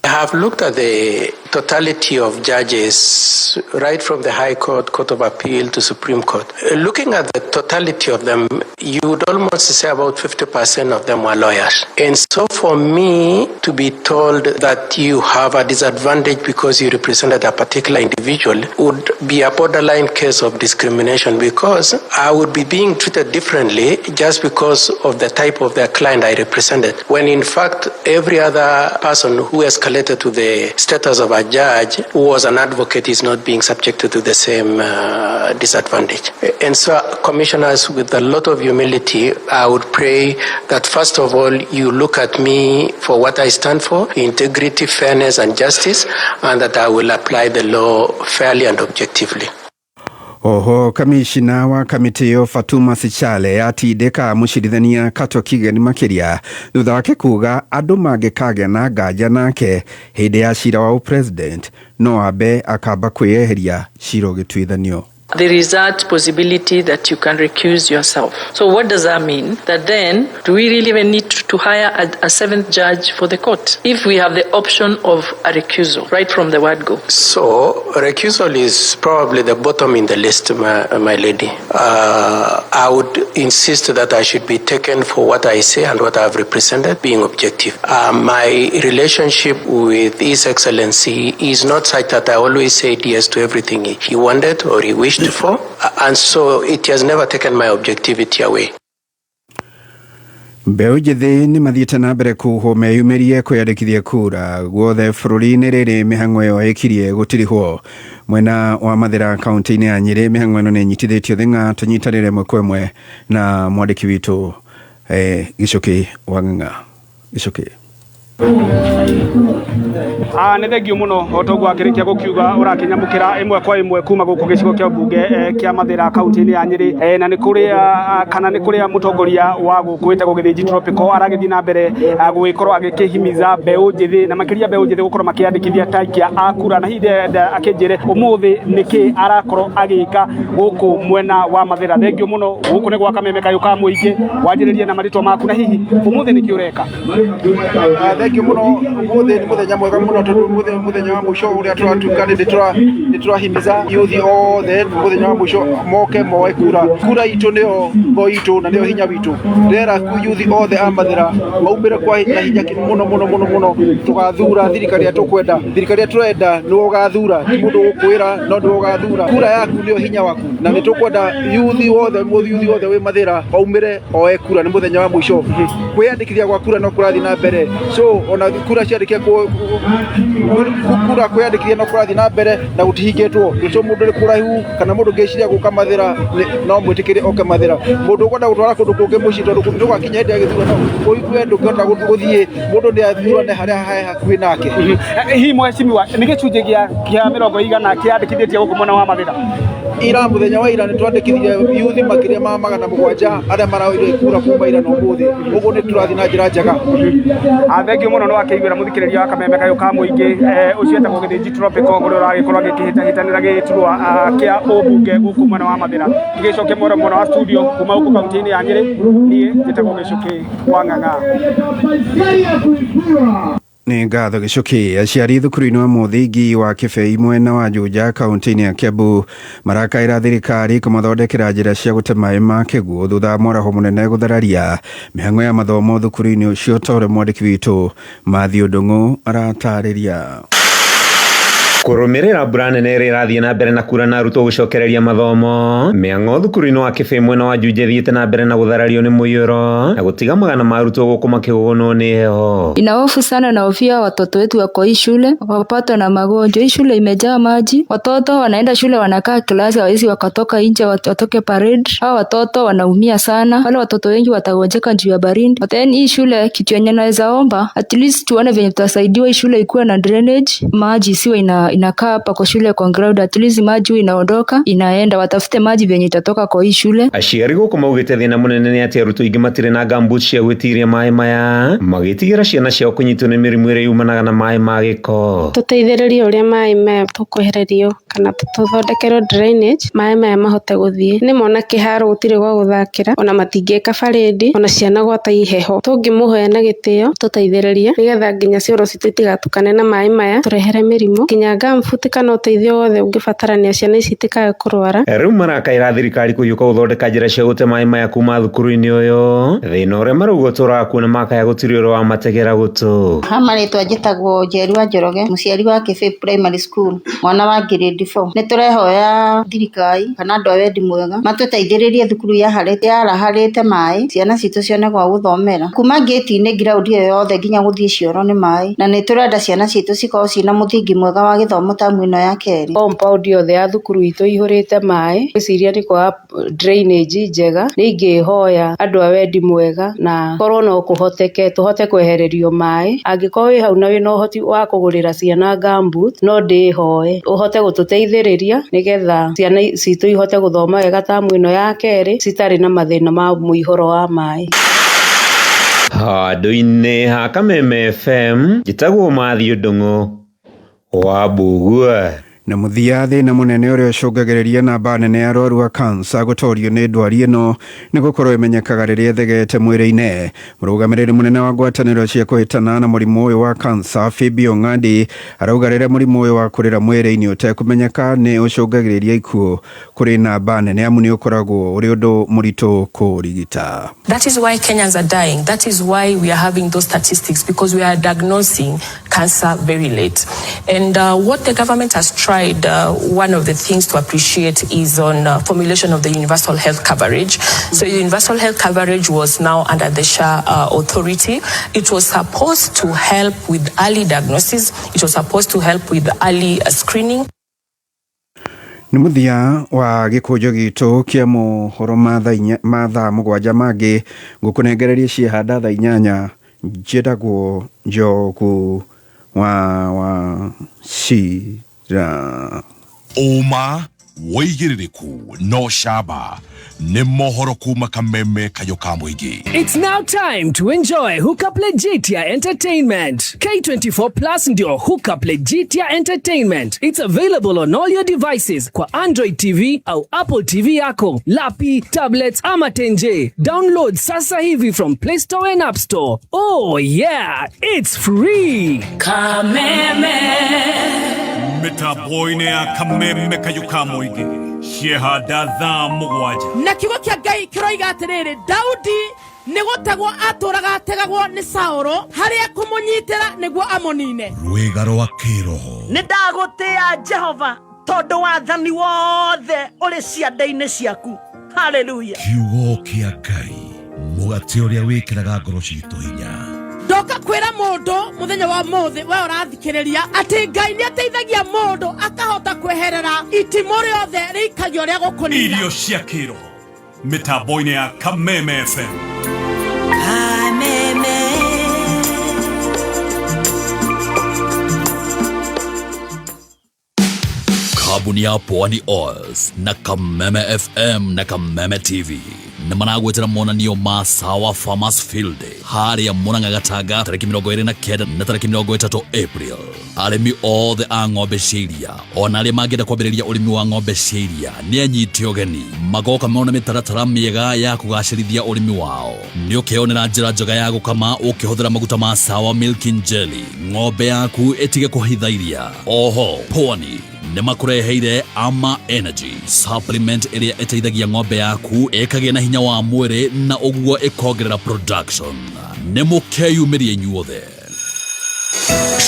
I have looked at the totality of judges, right from the High Court, Court of Appeal to Supreme Court. Looking at the totality of them, you would almost say about 50% of them were lawyers. And so for me to be told that you have a disadvantage because you represented a particular individual would be a borderline case of discrimination, because I would be being treated differently just because of the type of the client I represented, when in fact every other person who escalated to the status of a judge who was an advocate is not being subjected to the same disadvantage. And so, commissioners, with a lot of humility, I would pray that first of all, you look at me for what I stand for, integrity, fairness, and justice, and that I will apply the law fairly and objectively. Oho kamishina wa kamĩtĩ ĩyo Fatuma Sichale atindĩka mũcirithania Katwa Kigen makĩria thutha wake kuga andũ mangĩkagĩa na nganja nake hĩndĩ ya cira wa ũpresident no ambe akamba kwĩyeheria cira ũgĩtuithanio. There is that possibility that you can recuse yourself. So what does that mean? That then, do we really even need to hire a seventh judge for the court if we have the option of a recusal right from the word go? So recusal is probably the bottom in the list, my lady. I would insist that I should be taken for what I say and what I have represented, being objective. My relationship with His Excellency is not such that I always said yes to everything he wanted or he wished for, and so it has never taken my objectivity away. Mbeũ njĩthĩ nĩ mathiĩte na mbere kuhwo meyumĩrie kwĩyandĩkithia kura guothe bũrũri-inĩ rĩrĩ mĩhang'o ĩyo ĩkirie gũtirihwo mwena wa Mathĩra kaunti-inĩ ya Nyĩrĩ. Mĩhang'o ĩno nĩ ĩnyitithĩtio thing'a tũnyitanĩre ĩmwe kwa ĩmwe na mwandĩki witũ Gĩcũkĩ wa Ng'ang'a. Gĩcũkĩ. Nĩ thengio mũno o toguo akĩrĩkia gũkiuga ũrakĩnyamũkĩra ĩmwe kwa ĩmwe kuma gũkũ gĩcigo kĩa mbunge kĩa Mathĩra kaunti-inĩ ya Nyĩrĩ, na nĩ kũrĩa kana nĩ kũrĩa mũtongoria wa gũkũ wĩtagwo Gĩthĩnji Tropical aragĩthiĩ na mbere gũgĩkorwo agĩkĩhimiza mbeũ njĩthĩ na makĩria mbeũ njĩthĩ gũkorwo makĩandĩkithia ta aikia a kura, na hihi ndĩrenda akĩnjĩre ũmũthĩ nĩkĩ arakorwo agĩka gũkũ mwena wa Mathĩra. Thengio mũno, gũkũ nĩ gwa Kameme kayũ ka mũingĩ, wanjĩrĩrie na marĩtwa maku na hihi ũmũthĩ nĩkĩ ũreka? Thengio mũno, ũmũthĩ nĩ mũthenya mwega mũno tondũ mũthenya wa mũico ũrĩa tũratuĩka nĩ tũrahimiza yuthi othe mũthenya wa mũico moke moe kura. Kura itũ nĩyo ngo itũ na nĩyo hinya witũ. Ndĩrera yuthi othe a Mathĩra maumĩre kwa na hinya mũno mũno mũno mũno, tũgathura thirikari ĩrĩa tũkwenda. Thirikari ĩrĩa tũrenda nĩwe ũgathura, ti mũndũ ũgũkwĩra no nĩwe ũgathura. Kura yaku nĩyo hinya waku na nĩ tũkwenda yuthi wothe, yuthi wothe wĩ Mathĩra aumĩre oe kura, nĩ mũthenya wa mũico. Kwĩyandĩkithia gwa kura no kũrathiĩ na mbere, so ona kura ciarĩkia kura kwĩyandĩkithia no kũrathiĩ na mbere na gũtihingĩtwo. So mũndũ ũrĩ kũraihu kana mũndũ ũngĩciria gũka Mathĩra no mwĩtĩkĩre oke Mathĩra. Mũndũ ũkwenda gũtwara kũndũ kũngĩ mũciĩ tondũ ndũgakinya hĩndĩ ya gĩthurano ũigue ndũngĩhota gũthiĩ, mũndũ nĩ athurane harĩa he hakuhĩ nake. Hihi mheshimiwa, nĩ gĩcunjĩ kĩa mĩrongo igana kĩandĩkithĩtie gũkũ mwena wa Mathĩra? Ira mũthenya wa ira nĩ twandĩkithirie yuthi makĩria ma 700 arĩa maraoire kura kuma ira na ũmũthĩ, ũguo nĩ tũrathiĩ na njĩra njega. Thengio mũno nĩ wakĩiguĩra mũthikĩrĩria wa Kameme kayũ ka mũingĩ, ũcio etagwo Gĩthĩnji Tropical ũrĩa ũragĩkorwo agĩkĩhĩtahĩtanĩra gĩturwa kĩa ũmbunge gũkũ mwena wa Mathĩra. Gĩgĩcokia mwena mwena wa studio kuma gũkũ kaunti-inĩ ya Nyĩrĩ, niĩ njĩtagwo Gĩcũkĩ wa Ng'ang'a. Nĩ ngatho Gĩcuki. Aciari thukuru-inĩ wa mũthingi wa Kĩbei mwena wa Juja kaunti-inĩ ya Kiambu marakaĩra thirikari kũmathondekera njĩra cia gũte maĩ ma kĩguũ thutha wa mwaraho mũnene gũthararia mĩhang'o ya mathomo thukuru-inĩ ũcio, ta ũrĩa mwandĩki witũ Matthew Ndung'u aratarĩria. Kũrũmĩrĩra mbura nene ĩrĩa ĩrathiĩ na mbere na kura na arutwo gũcokereria mathomo, mĩang'o thukuru-inĩ wa Kĩbĩ mwena wa Juja ĩthiĩte na mbere na gũtharario nĩ mũiyũro na gũtiga magana ma arutwo gũkũ makĩgũgũnwo nĩ heho. Ina hofu sana na hofia watoto wetu wako hii shule wapatwa na magonjwa. Hii shule imejaa maji, watoto wanaenda shule wanakaa klasi, hawawezi wakatoka nje watoke parade. Hawa watoto wanaumia sana, wale watoto wengi watagonjeka juu ya baridi. Then hii shule kitu yenye naweza omba, at least tuone venye tutasaidiwa hii shule ikuwe na drainage, maji isiwe inakaa hapa kwa shule kwa ground, at least maji huwa inaondoka inaenda, watafute maji venye itatoka kwa hii shule. Aciari gũkũ maugĩte thĩna mũnene nĩ atĩ arutwo aingĩ matirĩ na gumboots cia gwĩtiria maĩ maya, magĩtigĩra ciana ciao kũnyitwo nĩ mĩrimũ ĩrĩa yumanaga na maĩ ma gĩko. Tũteithĩrĩrie ũrĩa maĩ maya tũkwehererio kana tũthondekerwo drainage, maĩ maya mahote gũthiĩ. Nĩ mona kĩharo gũtirĩ gwa gũthakĩra, ona matingĩka parade, ona ciana gwata iheho. Tũngĩmũhoya na gĩtĩo tũteithĩrĩrie nĩgetha nginya cioro citũ itigatukane na maĩ maya tũrehere mĩrimũ, nginya gumboot kana ũteithio wothe ũngĩbatarania ciana ici itikae kũrwara. Rĩu marakaĩra thirikari kũhiũka gũthondeka njĩra cia gũte maĩ maya kuma thukuru-inĩ ũyũ, thĩna ũrĩa marauga ũtũraga kuo na makaya gũtirĩ ũrĩa wamategera gũtũ. Ha marĩtwa njĩtagwo Njeru wa Njoroge, mũciari wa Kĩbĩ Primary School, mwana wa grade 4. Nĩ tũrehoya thirikari kana andũ a wendi mwega matũteithĩrĩrie thukuru yaraharĩte maĩ, ciana citũ cione gwa gũthomera. Kuma ngĩti-inĩ ground ĩyo yothe nginya gũthiĩ cioro nĩ maĩ, na nĩ tũrenda ciana citũ cikorwo ciĩna mũthingi mwega wa gĩthomo tamu ĩno ya kerĩ. Compound yothe ya thukuru itũ ihũrĩte maĩ, ngwĩciria nĩ kwaga drainage njega. Nĩ ingĩhoya andũ a wendi mwega na korwo no kũhoteke tũhote kwehererio maĩ. Angĩkorwo wĩ hau na wĩna ũhoti wa kũgũrĩra ciana gumboot, no ndĩhoe ũhote gũtũteithĩrĩria nĩgetha ciana citũ ihote gũthoma wega tamu ĩno ya kerĩ citarĩ na mathĩna ma mũihũro wa maĩ. Handũ-inĩ ha Kameme FM, njĩtagwo Matthew Ndung'u wa Mbugua. Na mũthia, thĩna mũnene ũrĩa ũcũngagĩrĩria namba nene ya arwaru a kansa gũtorio nĩ ndwari ĩno nĩ gũkorwo ĩmenyekaga rĩrĩa ĩthegete mwĩrĩ-inĩ. Mũrũgamĩrĩri mũnene wa ngwatanĩro cia kũhĩtana na mũrimũ ũyũ wa kansa Phoebe Ong'andi arauga rĩrĩa mũrimũ ũyũ wa kũrĩra mwĩrĩ-inĩ ũtekũmenyeka nĩ ũcũngagĩrĩria ikuũ kũrĩ namba nene, amu nĩ ũkoragwo ũrĩ ũndũ mũritũ kũũrigita. That is why Kenyans are dying. That is why we are having those statistics, because we are diagnosing cancer very late. And what the government has tried, one of the things to appreciate is on formulation of the universal health coverage. So universal health coverage was now under the SHA authority. It was supposed to help with early diagnosis. It was supposed to help with early screening. Nĩ mũthia wa gĩkũnjo gitũ kĩa mohoro ma thaa 7 mangĩ ngũkũnengereria ciehanda thaa 8. Njĩtagwo Njogu wa Cira. Ũma wĩigĩrĩrĩku no camba nĩ mohoro kuma Kameme kayo ka mũingĩ. It's now time to enjoy Hookup Legitia Entertainment. K24 Plus ndio Hookup Legitia Entertainment. It's available on all your devices kwa Android TV au Apple TV yako, lapi, tablets ama tenje. Download sasa hivi from Play Store and App Store. Oh yeah, it's free. Kameme. Mĩtambo-inĩ ya Kameme kayo ka mũingĩ ciehanda thaa 7. Na kiugo kĩa Ngai kĩroiga atĩrĩrĩ, Daudi nĩ gũtegwo atũraga ategagwo nĩ Saũlũ harĩa kũmũnyitĩra nĩguo amũnine. Rwĩga rwa kĩroho. Nĩ ndagũtĩa Jehova tondũ wathani wothe ũrĩ ciande-inĩ ciaku. Hallelujah. Kiugo kĩa Ngai, mũgate ũrĩa wĩkĩraga ngoro citũ hinya. Ndoka kwĩra mũndũ mũthenya wa mũthĩ we ũrathikĩrĩria atĩ Ngai nĩ ateithagia mũndũ akahota kweherera itimũ rĩothe rĩikagio rĩa gũkũnina. Irio cia kĩroho mĩtambo-inĩ ya Kameme FM. Kameme. Kambuni ya Pwani Oils na Kameme FM na Kameme TV nĩ maragwĩtĩra monanio ma Sawa Farmers Field Day harĩa Murang'a Gatanga tarĩki 29 na tarĩki 30 April. Arĩmi othe a ng'ombe cia iria ona arĩa mangĩenda kwambĩrĩria ũrĩmi wa ng'ombe cia iria nĩ anyite ũgeni magoka mona mĩtaratara mĩega ya kũgacĩrithia ũrĩmi wao. Nĩ ũkeyonera njĩra njega ya gũkama ũkĩhũthĩra maguta ma Sawa Milking Jelly, ng'ombe yaku ĩtige kũhitha iria. Oho Pwani nĩ makũreheire Ama Energy supplement ĩrĩa ĩteithagia ng'ombe yaku ĩkagĩa na hinya wa mwĩrĩ na ũguo ĩkongerera production. Nĩ mũkeyumĩria inyuothe.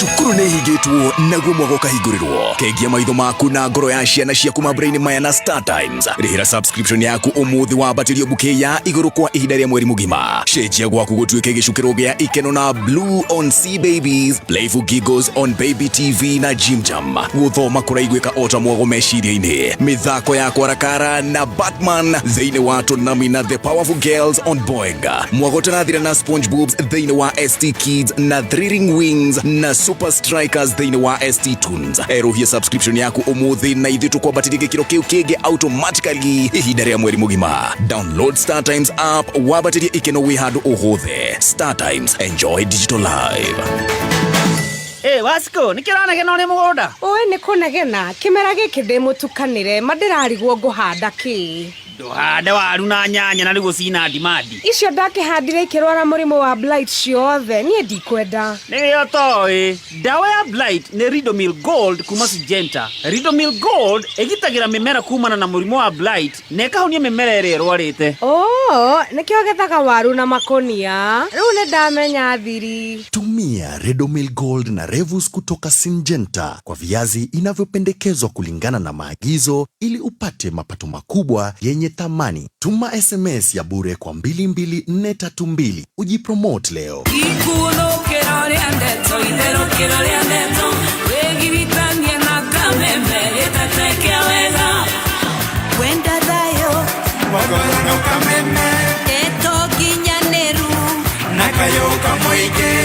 Cukuru nĩ ihingĩtwo naguo mwaka ũkahingũrĩrwo. Kengia maitho maku na ngoro ya ciana ciaku mambura-inĩ maya na Star Times. Rĩhĩra subscription yaku ũmũthĩ wambatĩrio bouquet ya igũrũ kwa ihinda rĩa mweri mũgima. Cenjia gwaku gũtuĩke gĩcukĩro gĩa ikeno na Blue on C Babies, Playful Giggles on Baby TV na Jim Jam. Gũthoma kũraiguĩka o ta mwago meciria-inĩ. Mĩthako ya kwarakara na Batman thĩinĩ wa Tonami na The Powerful Girls on Boeing. Mwago ũtarathira na SpongeBob's thĩinĩ wa ST Kids na Thrilling Wings na Super Strikers thĩinĩ wa ST Tunes. Erũhia subscription yaku ũmũthĩ na ithuĩ tũkwambatĩrie gĩkĩro kĩu kĩngĩ automatically ihinda rĩa mweri mũgima. Download Star Times app wambatĩrie ikeno wĩ handũ o hothe. Star Times, enjoy digital life. Ĩ Wasiko, nĩkĩ ũranegena ũrĩ mũgũnda? Ũĩ nĩ kũnegena, kĩmera gĩkĩ ndĩ mũtukanĩre, ma ndĩrarigwo ngũhanda kĩ. Ndũhande waru na nyanya na nĩguo cina demand. Icio ndakĩhandire ikĩrwara mũrimũ wa blight ciothe, niĩ ndikwenda. Nĩrĩo toĩ, ndawa ya blight nĩ Ridomil Gold kuma Syngenta. Ridomil Gold ĩgitagĩra mĩmera kumana na mũrimũ wa blight na ĩkahonia mĩmera ĩrĩa ĩrwarĩte. Oo, nĩkĩo gethaga waru na makũnia, rĩu nĩndamenya thiri. Tumia Redomil Gold na Revus kutoka Syngenta kwa viazi inavyopendekezwa kulingana na maagizo ili upate mapato makubwa yenye thamani. Tuma SMS ya bure kwa 22432 ujipromote leo. Ikuthũkĩro rĩa ndeto itherũkĩro rĩa ndeto wĩgiritanie na kameme gĩteteke wega wenda thayũ kameme ndeto nginyanĩru na kayũ kamũingĩ.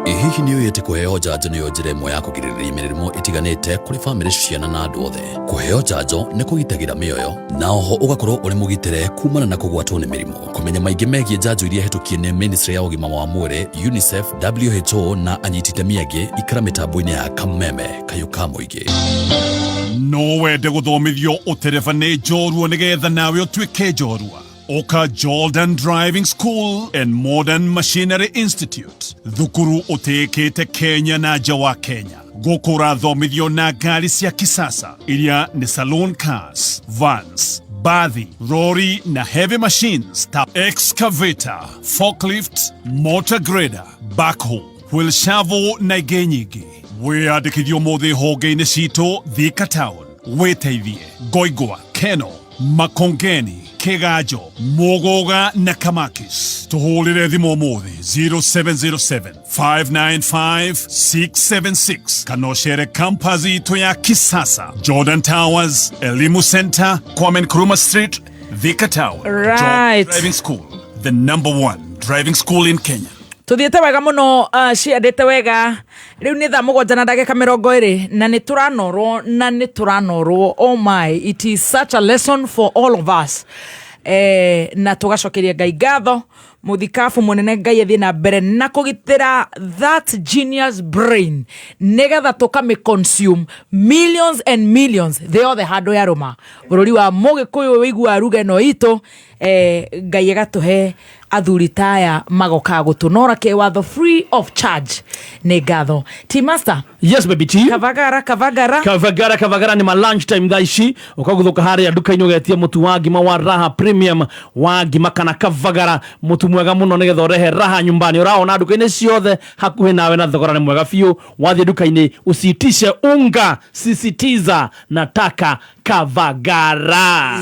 Hihi nĩ ũĩ atĩ kũheo njanjo nĩyo njĩra ĩmwe ya kũgirĩrĩria mĩrimũ ĩtiganĩte kũrĩ bamĩrĩ, ciana na andũ othe? Kũheo njanjo nĩ kũgitagĩra mĩoyo na oho ũgakorwo ũrĩ mũgitĩre kumana na kũgwatwo nĩ mĩrimũ. Kũmenya maingĩ megiĩ njanjo iria hetũkie nĩ Ministry ya ũgima wa mwĩrĩ, UNICEF, WHO na anyiti itemi angĩ, ikara mĩtambo-inĩ ya Kameme kayũ ka mũingĩ. No wende gũthomithio ũtereba nĩ njorua nĩgetha nawe ũtuĩke njorua? Oka Jordan Driving School and Modern Machinery Institute, thukuru ũtĩĩkĩte Kenya na nja wa Kenya. Gũkũ ũrathomithio na ngari cia kisasa iria nĩ saloon cars, vans, bathi, rori na heavy machines ta excavator, forklift, motor grader, backhoe, wheel shovel na ingĩ nyingĩ. Wĩyandĩkithio ũmũthĩ honge-inĩ citũ Thika Town, wĩteithie Ngoingwa, Keno, Makongeni, Kiganjo, Muguga na Kamakis. Tuhũrĩre thimũ ũmũthĩ 0707 595 676 kana ũcere campus itũ ya kisasa, Jordan Towers, Elimu Center, Kwame Nkrumah Street, Thika Town. Right. Jordan Driving School, the number one driving school in Kenya. Tuthiĩte wega mũno, ciendete wega. Rĩu nĩ thaa 7 na ndagĩka 20 na nĩ tũranorwo na nĩ tũranorwo. Oh my, it is such a lesson for all of us. Na tũgacokeria Ngai ngatho, mũthikabu mũnene. Ngai athiĩ na mbere na kũgitĩra that genius brain nĩgetha tũkamĩ consume millions and millions thĩ yothe handũ yarũma bũrũri wa mũgĩkũyũ wĩigua ruga ĩno itũ. Ngai agatũhe athuri taya magoka gũtũnora kĩwatho free of charge. Nĩ ngatho, T Master. Yes, baby T. Kavagara, kavagara. Kavagara, kavagara, nĩ ma lunch time thaa ici. Ũkagũthũka harĩa nduka-inĩ ũgetia mũtu wa ngima wa Raha Premium wa ngima kana Kavagara, mũtu mwega mũno nĩgetha ũrehe raha nyumbani. Ũraona nduka-inĩ ciothe hakuhĩ nawe na thogora nĩ mwega biũ. Wathiĩ nduka-inĩ usiitishe unga, sisitiza nataka Kavagara.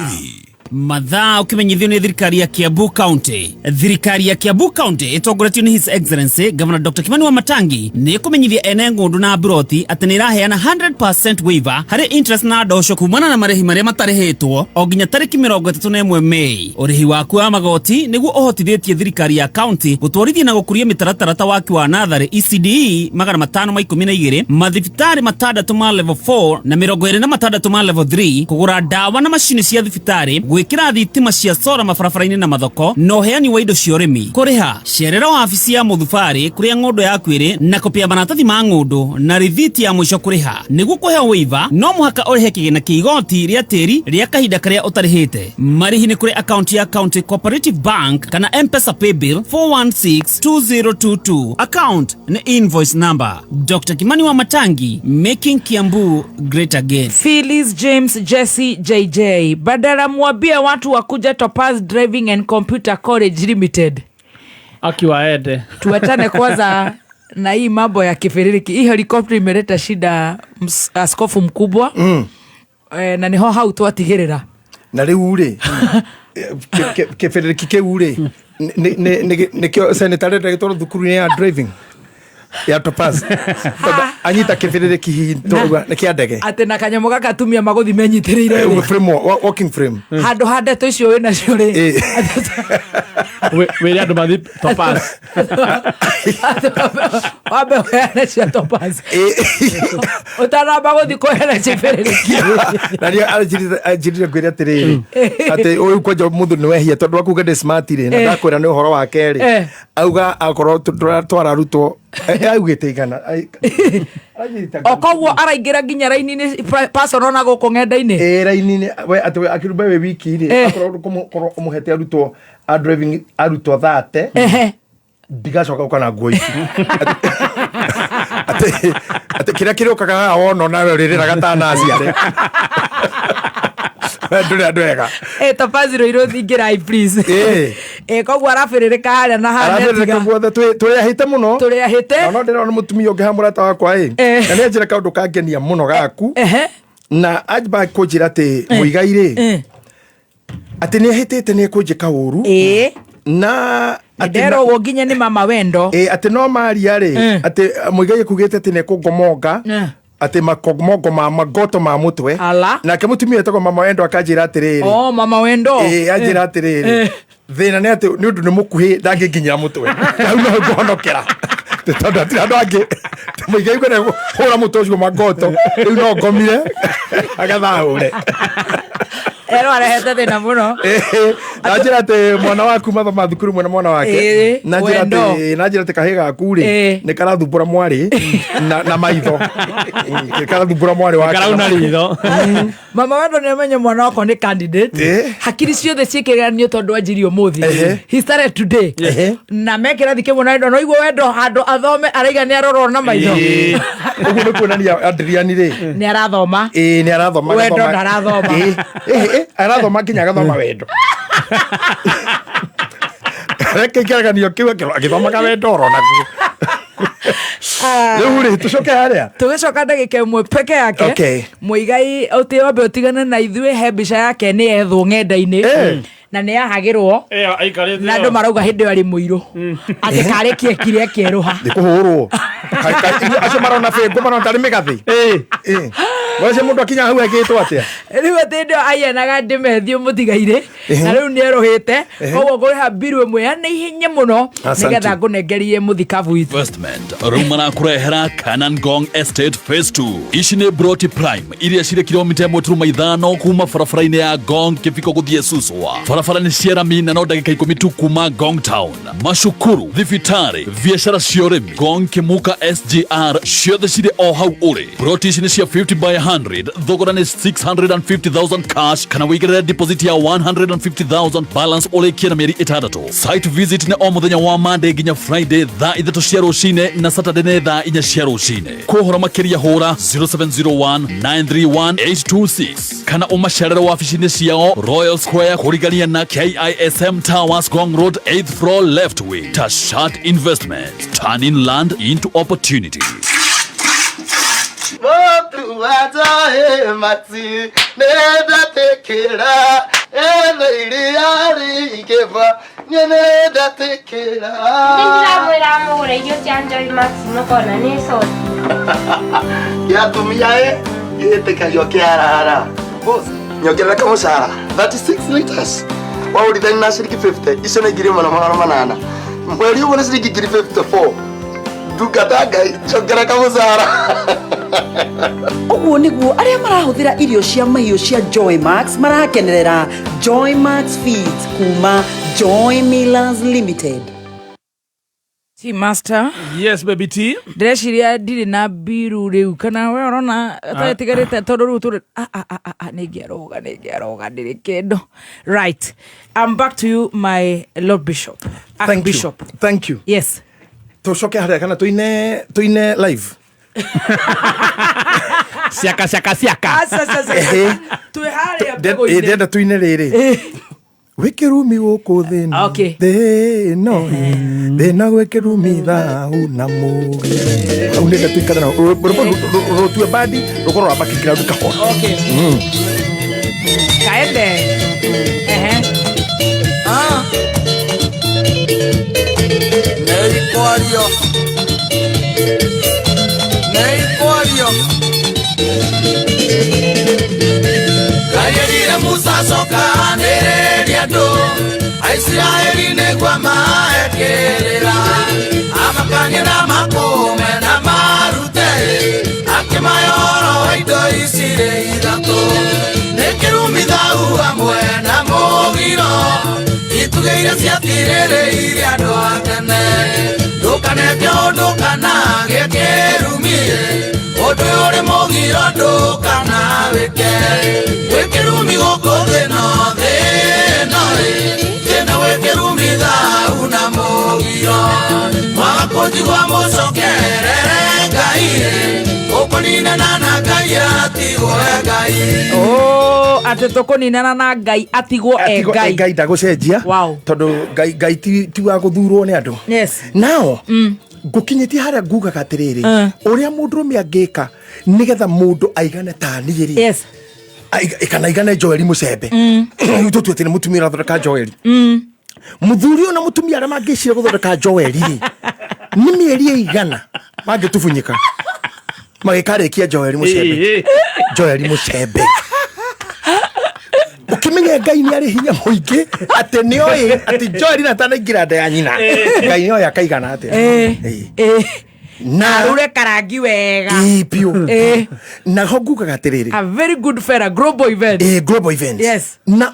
Mathaa ũkĩmenyithio nĩ thirikari ya Kiambu County. Thirikari ya Kiambu County ĩtongoretio nĩ His Excellency Governor Dr. Kimani Wamatangi nĩ ĩkũmenyithia ene ng'ũndũ na mburoti atĩ nĩ ĩraheana 100% waiver harĩ interest na ndosho kumana na marĩhi marĩa matarĩhĩtwo o nginya tarĩki 31 Mei. Ũrĩhi waku wa magoti nĩguo ũhotithĩtie thirikari ya county gũtwarithia na gũkũria mĩtaratara ta waki wa natharĩ ECDE 512, mathibitarĩ 6 ma level 4 na 26 ma level 3, kũgũra ndawa na macini cia thibitarĩ, gwĩkĩra thitima cia sora mabarabara-inĩ na mathoko, na ũheani wa indo cia ũrĩmi. Kũrĩha cerera wabici ya mũthubarĩ kũrĩa ng'ũndũ yaku ĩrĩ na kopi ya maratathi ma ng'ũndũ na rithiti ya mũico kũrĩha. Nĩguo kũheo waiver no mũhaka ũrĩhe kĩgĩna kĩa igoti rĩa tĩri rĩa kahinda karĩa ũtarĩhĩte. Marĩhi nĩ kũrĩ akaunti ya County Cooperative Bank kana M-Pesa Paybill 4162022. Account nĩ invoice number. Dr. Kimani Wamatangi, making Kiambu great again. Phyllis James Jesse JJ, badala mwambie watu wakuja Topaz Driving and Computer College Limited. Akiwaende. Tuwetane kwanza na hii mambo ya kifiririki. Hii helicopter imeleta shida askofu mkubwa. Na niho hau twatigirira. Na riu ri kibiririki kiu ri nikio senator arenda gĩtwarwo thukuru-inĩ ya driving ya Topaz. Tondũ anyita kibiririki hihi nĩ kĩa ndege. Atĩ na kanyamũ gaka atumia magũthiĩ menyitĩrĩire rĩ. Frame, walking frame. Handũ ha ndeto icio wĩ nacio rĩ. Wĩre andũ mathiĩ Topaz. Wambe ũheane cia Topaz. Ũtanamba gũthiĩ kũheana kĩbĩrĩrĩki. Na nĩ anjĩrire ngwĩre atĩrĩrĩ, atĩ ũyũ kwanja mũndũ nĩ wehia tondũ wakuga ndĩ smart rĩ, na ndakwĩra nĩ ũhoro wa kerĩ. Auga akorwo twara arutwo, augĩte igana. O koguo araingĩra nginya raini-inĩ personal na gũkũ ng'enda-inĩ. Raini-inĩ, we, atĩ we akĩrumba wĩ wiki rĩ, akorwo korwo ũmũhete arutwo a driving arutwo 30, ndigacoka gũka na nguo ici. Atĩ kĩrĩa kĩrĩũkaga haha wona nawe ũrĩrĩraga ta naciare. Ndũrĩ andũ ega. Topaz Ruiru ingĩrai, please. Koguo arabĩrĩrĩka harĩa na harĩa Arabĩrĩrĩka tiga. guothe, tũrĩahĩte mũno. Tũrĩahĩte. Na no ndĩrona mũtumia ũngĩ haha mũrata wakwa ĩ. Na nĩ anjĩra kaũndũ kangenia mũno gaku. Na anjba kũnjĩra atĩ Mũigai rĩ, atĩ nĩ ahĩtĩte nĩ ekũnjĩka ũru. Na atĩ Nderwo ũguo nginya nĩ mama wendo. Atĩ no maria rĩ, atĩ Mũigai ekugĩte atĩ nĩ ekũngomonga. Atĩ makomongo ma magoto ma mũtwe. Ala. Nake mũtumia etagwo mama wendo akanjĩra atĩrĩrĩ. Oh, mama wendo. Anjĩra atĩrĩrĩ. Thĩna nĩ atĩ nĩ ũndũ nĩ mũkuhĩ ndangĩnginyĩra mũtwe. Hau no ngũhonokera. Tondũ hatirĩ andũ angĩ. Mũigai kwenda hũra mũtwe ũcio magoto. Rĩu no ngomire. Agathahũre. Ero arehete thĩna mũno. Na njĩra atĩ mwana waku mathoma thukuru mwena mwana wake. Na njĩra wendo. atĩ, na njĩra atĩ kahĩĩ gaku rĩ, nĩ karathumbũra mwarĩ na maitho. Karathumbũra mwarĩ wake. Karauna ritho. Mama wendo nĩ amenye mwana wakwa nĩ candidate. Hakiri ciothe ciĩkĩranio tondũ anjirie ũmũthĩ. He started today. Na me kĩrathi kĩmwe na wendo, no igua wendo handũ athome araiga nĩ arorwo na maitho. Ũguo nĩ kuonania Adrian rĩ. Nĩ arathoma. Nĩ arathoma, Wendo agathoma. ndarathoma. Arathoma nginya agathoma wendo. Reke kĩgeranio kĩu agĩthomaga wendo oro naguo. Rĩu rĩ, tũcoke harĩa? Tũgĩcoka ndagĩka ĩmwe peke yake. Mũigai ũtĩ wambe ũtigane na ithuĩ, he mbica yake nĩ yethwo ng'enda-inĩ. Na nĩ yahagĩrwo. Aikarĩte Na andũ marauga hĩndĩ ĩyo arĩ mũirũ. Atĩ karĩ kĩekire akĩerũha. Nĩ kũhũrwo. Acio marona bĩngũ marona tarĩ mĩgathĩ. Wacio mũndũ akinya hau ekĩtwo atĩa? Rĩu atĩ hĩndĩ ĩyo aianaga ndĩmethiũ mũtigairĩ. Na rĩu nĩ erũhĩte. Koguo ngũrĩha mbiru ĩmwe ya naihenya mũno, Asante. nĩgetha ngũnengerie mũthikabu witũ. Investment rĩu marakũrehera Canaan Ngong Estate Phase 2. Ici nĩ Broti Prime iria cirĩ kilomita ĩmwe turuma ithano kuma barabara-inĩ ya Ngong Kĩbiko gũthiĩ Suswa. Barabara nĩ cia rami na no ndagĩka 10 tu kuma Ngong Town. Macukuru, thibitarĩ, biacara cia ũrĩmi, Ngong Kĩmuka SGR ciothe cirĩ o hau ũrĩ. Broti ici nĩ cia 50 by 100, thogora nĩ 650,000 cash kana wĩigĩrĩre deposit ya 150,000 balance ũrĩkie na mĩeri 6. Site visit nĩ o mũthenya wa Monday nginya Friday thaa 3 cia rũcinĩ na Saturday nĩ thaa 4 cia rũcinĩ. Kwa ũhoro makĩria hũra 0701 931 826 kana ũmacerere wabici-inĩ ciao Royal Square kũrigania na KISM Towers, Ngong Road 8th floor left wing. Tashat Investment, turning land into opportunity. Motu wa Njohi mati, nenda tekera. Ene iria rĩingĩva niĩ nĩndetĩkĩra. Nĩndĩramwĩra mũgũre irio cia Joy Max mũkona nĩ coti. Kĩa atumia ĩ gĩtĩkagio kĩarara. Boss, nyongerera kamũcara 36 liters waũrithani na ciringi 50 icio nĩ 1800. Mweri ũmwe nĩ ciringi 54,000. Ndungata Ngai, njongerera kamũcara. Ũguo nĩguo arĩa marahũthĩra irio cia mahiũ cia Joy Max marakenerera Joy Max Feeds kuma Joy Millers Limited. T master. Yes, baby T. Ndĩreciria ndirĩ na mbiru rĩu kana we ũrona tagĩtigarĩte tondũ rĩu tũrĩ ah, ah, ah, ah, ah, nĩngĩarũga nĩngĩarũga ndĩrĩ kĩndũ. Right, I'm back to you, my Lord Bishop. Thank you. Thank you. Yes. Tũcoke harĩa kana tũine tũine live. Ciaka ciaka ciaka. Aca, aca, aca. Ehe. Twĩ harĩa mbegũ-inĩ. Ndĩrenda tũine rĩrĩ. Wĩkĩrumi gũkũ thĩna. Okay. Thĩna thĩna gwĩkĩrumi thahu na mũgi. Hau nĩenda tũikare na rwĩmbo rũtue bandi rũkorwo rwa background kahora. Okay. Kaende. Ehe. Ah. Neikwario. Neikwario. Kaierire Musa coka anĩrĩrie andũ Aisiraeli nĩguo maekĩrĩra amakanie na makũme na marute akĩmahe ũhoro wa indo ici rĩ ithatũ nĩ kĩrumi thau hamwe na mũgiro itugĩ iria ciatirĩrĩire andũ a tene ndũkaneke ũndũ kana gĩkĩrumi ũndũ ũyũ ũrĩ mũgiro ndũkana wĩke gwĩkĩrumi gũkũ thĩno thĩno ĩ thĩno gwĩkĩrumi thau na mũgiro mwaga kũnjigua mũcokerere Ngai ĩ ũkũninana na Ngai atigwo e Ngai. Oh, atĩ tũkũninana na Ngai atigwo e Atigwo e Ngai. Ngai ndagũcenjia. Wow. Tondũ Ngai Ngai ti wa gũthurwo nĩ andũ. Yes. Now, ngũkinyĩtie harĩa ngugaga atĩrĩrĩ ũrĩa mũndũrũme angĩka nĩgetha mũndũ aigane ta niĩ rĩ. Yes. Kana aigane Joeli Mũcembe. Rĩu tũtue atĩ nĩ mũtumia ũrathondeka Joeli. Mũthuri ũyũ na mũtumia arĩa mangĩcira gũthondeka Joeli rĩ nĩ mĩeri ĩigana mangĩtubunyĩka magĩkarĩkia Joeli Mũcembe. Joeli Mũcembe. Ũkĩmenye Ngai nĩ arĩ hinya mũingĩ atĩ nĩoĩ atĩ Joeli na atanaingĩra nda ya nyina Ngai nĩoĩ akaigana atĩa. Na arure karangi wega. Ĩĩ biũ. Naho ngugaga atĩrĩrĩ A very good fella, global event. Global event. Yes. Na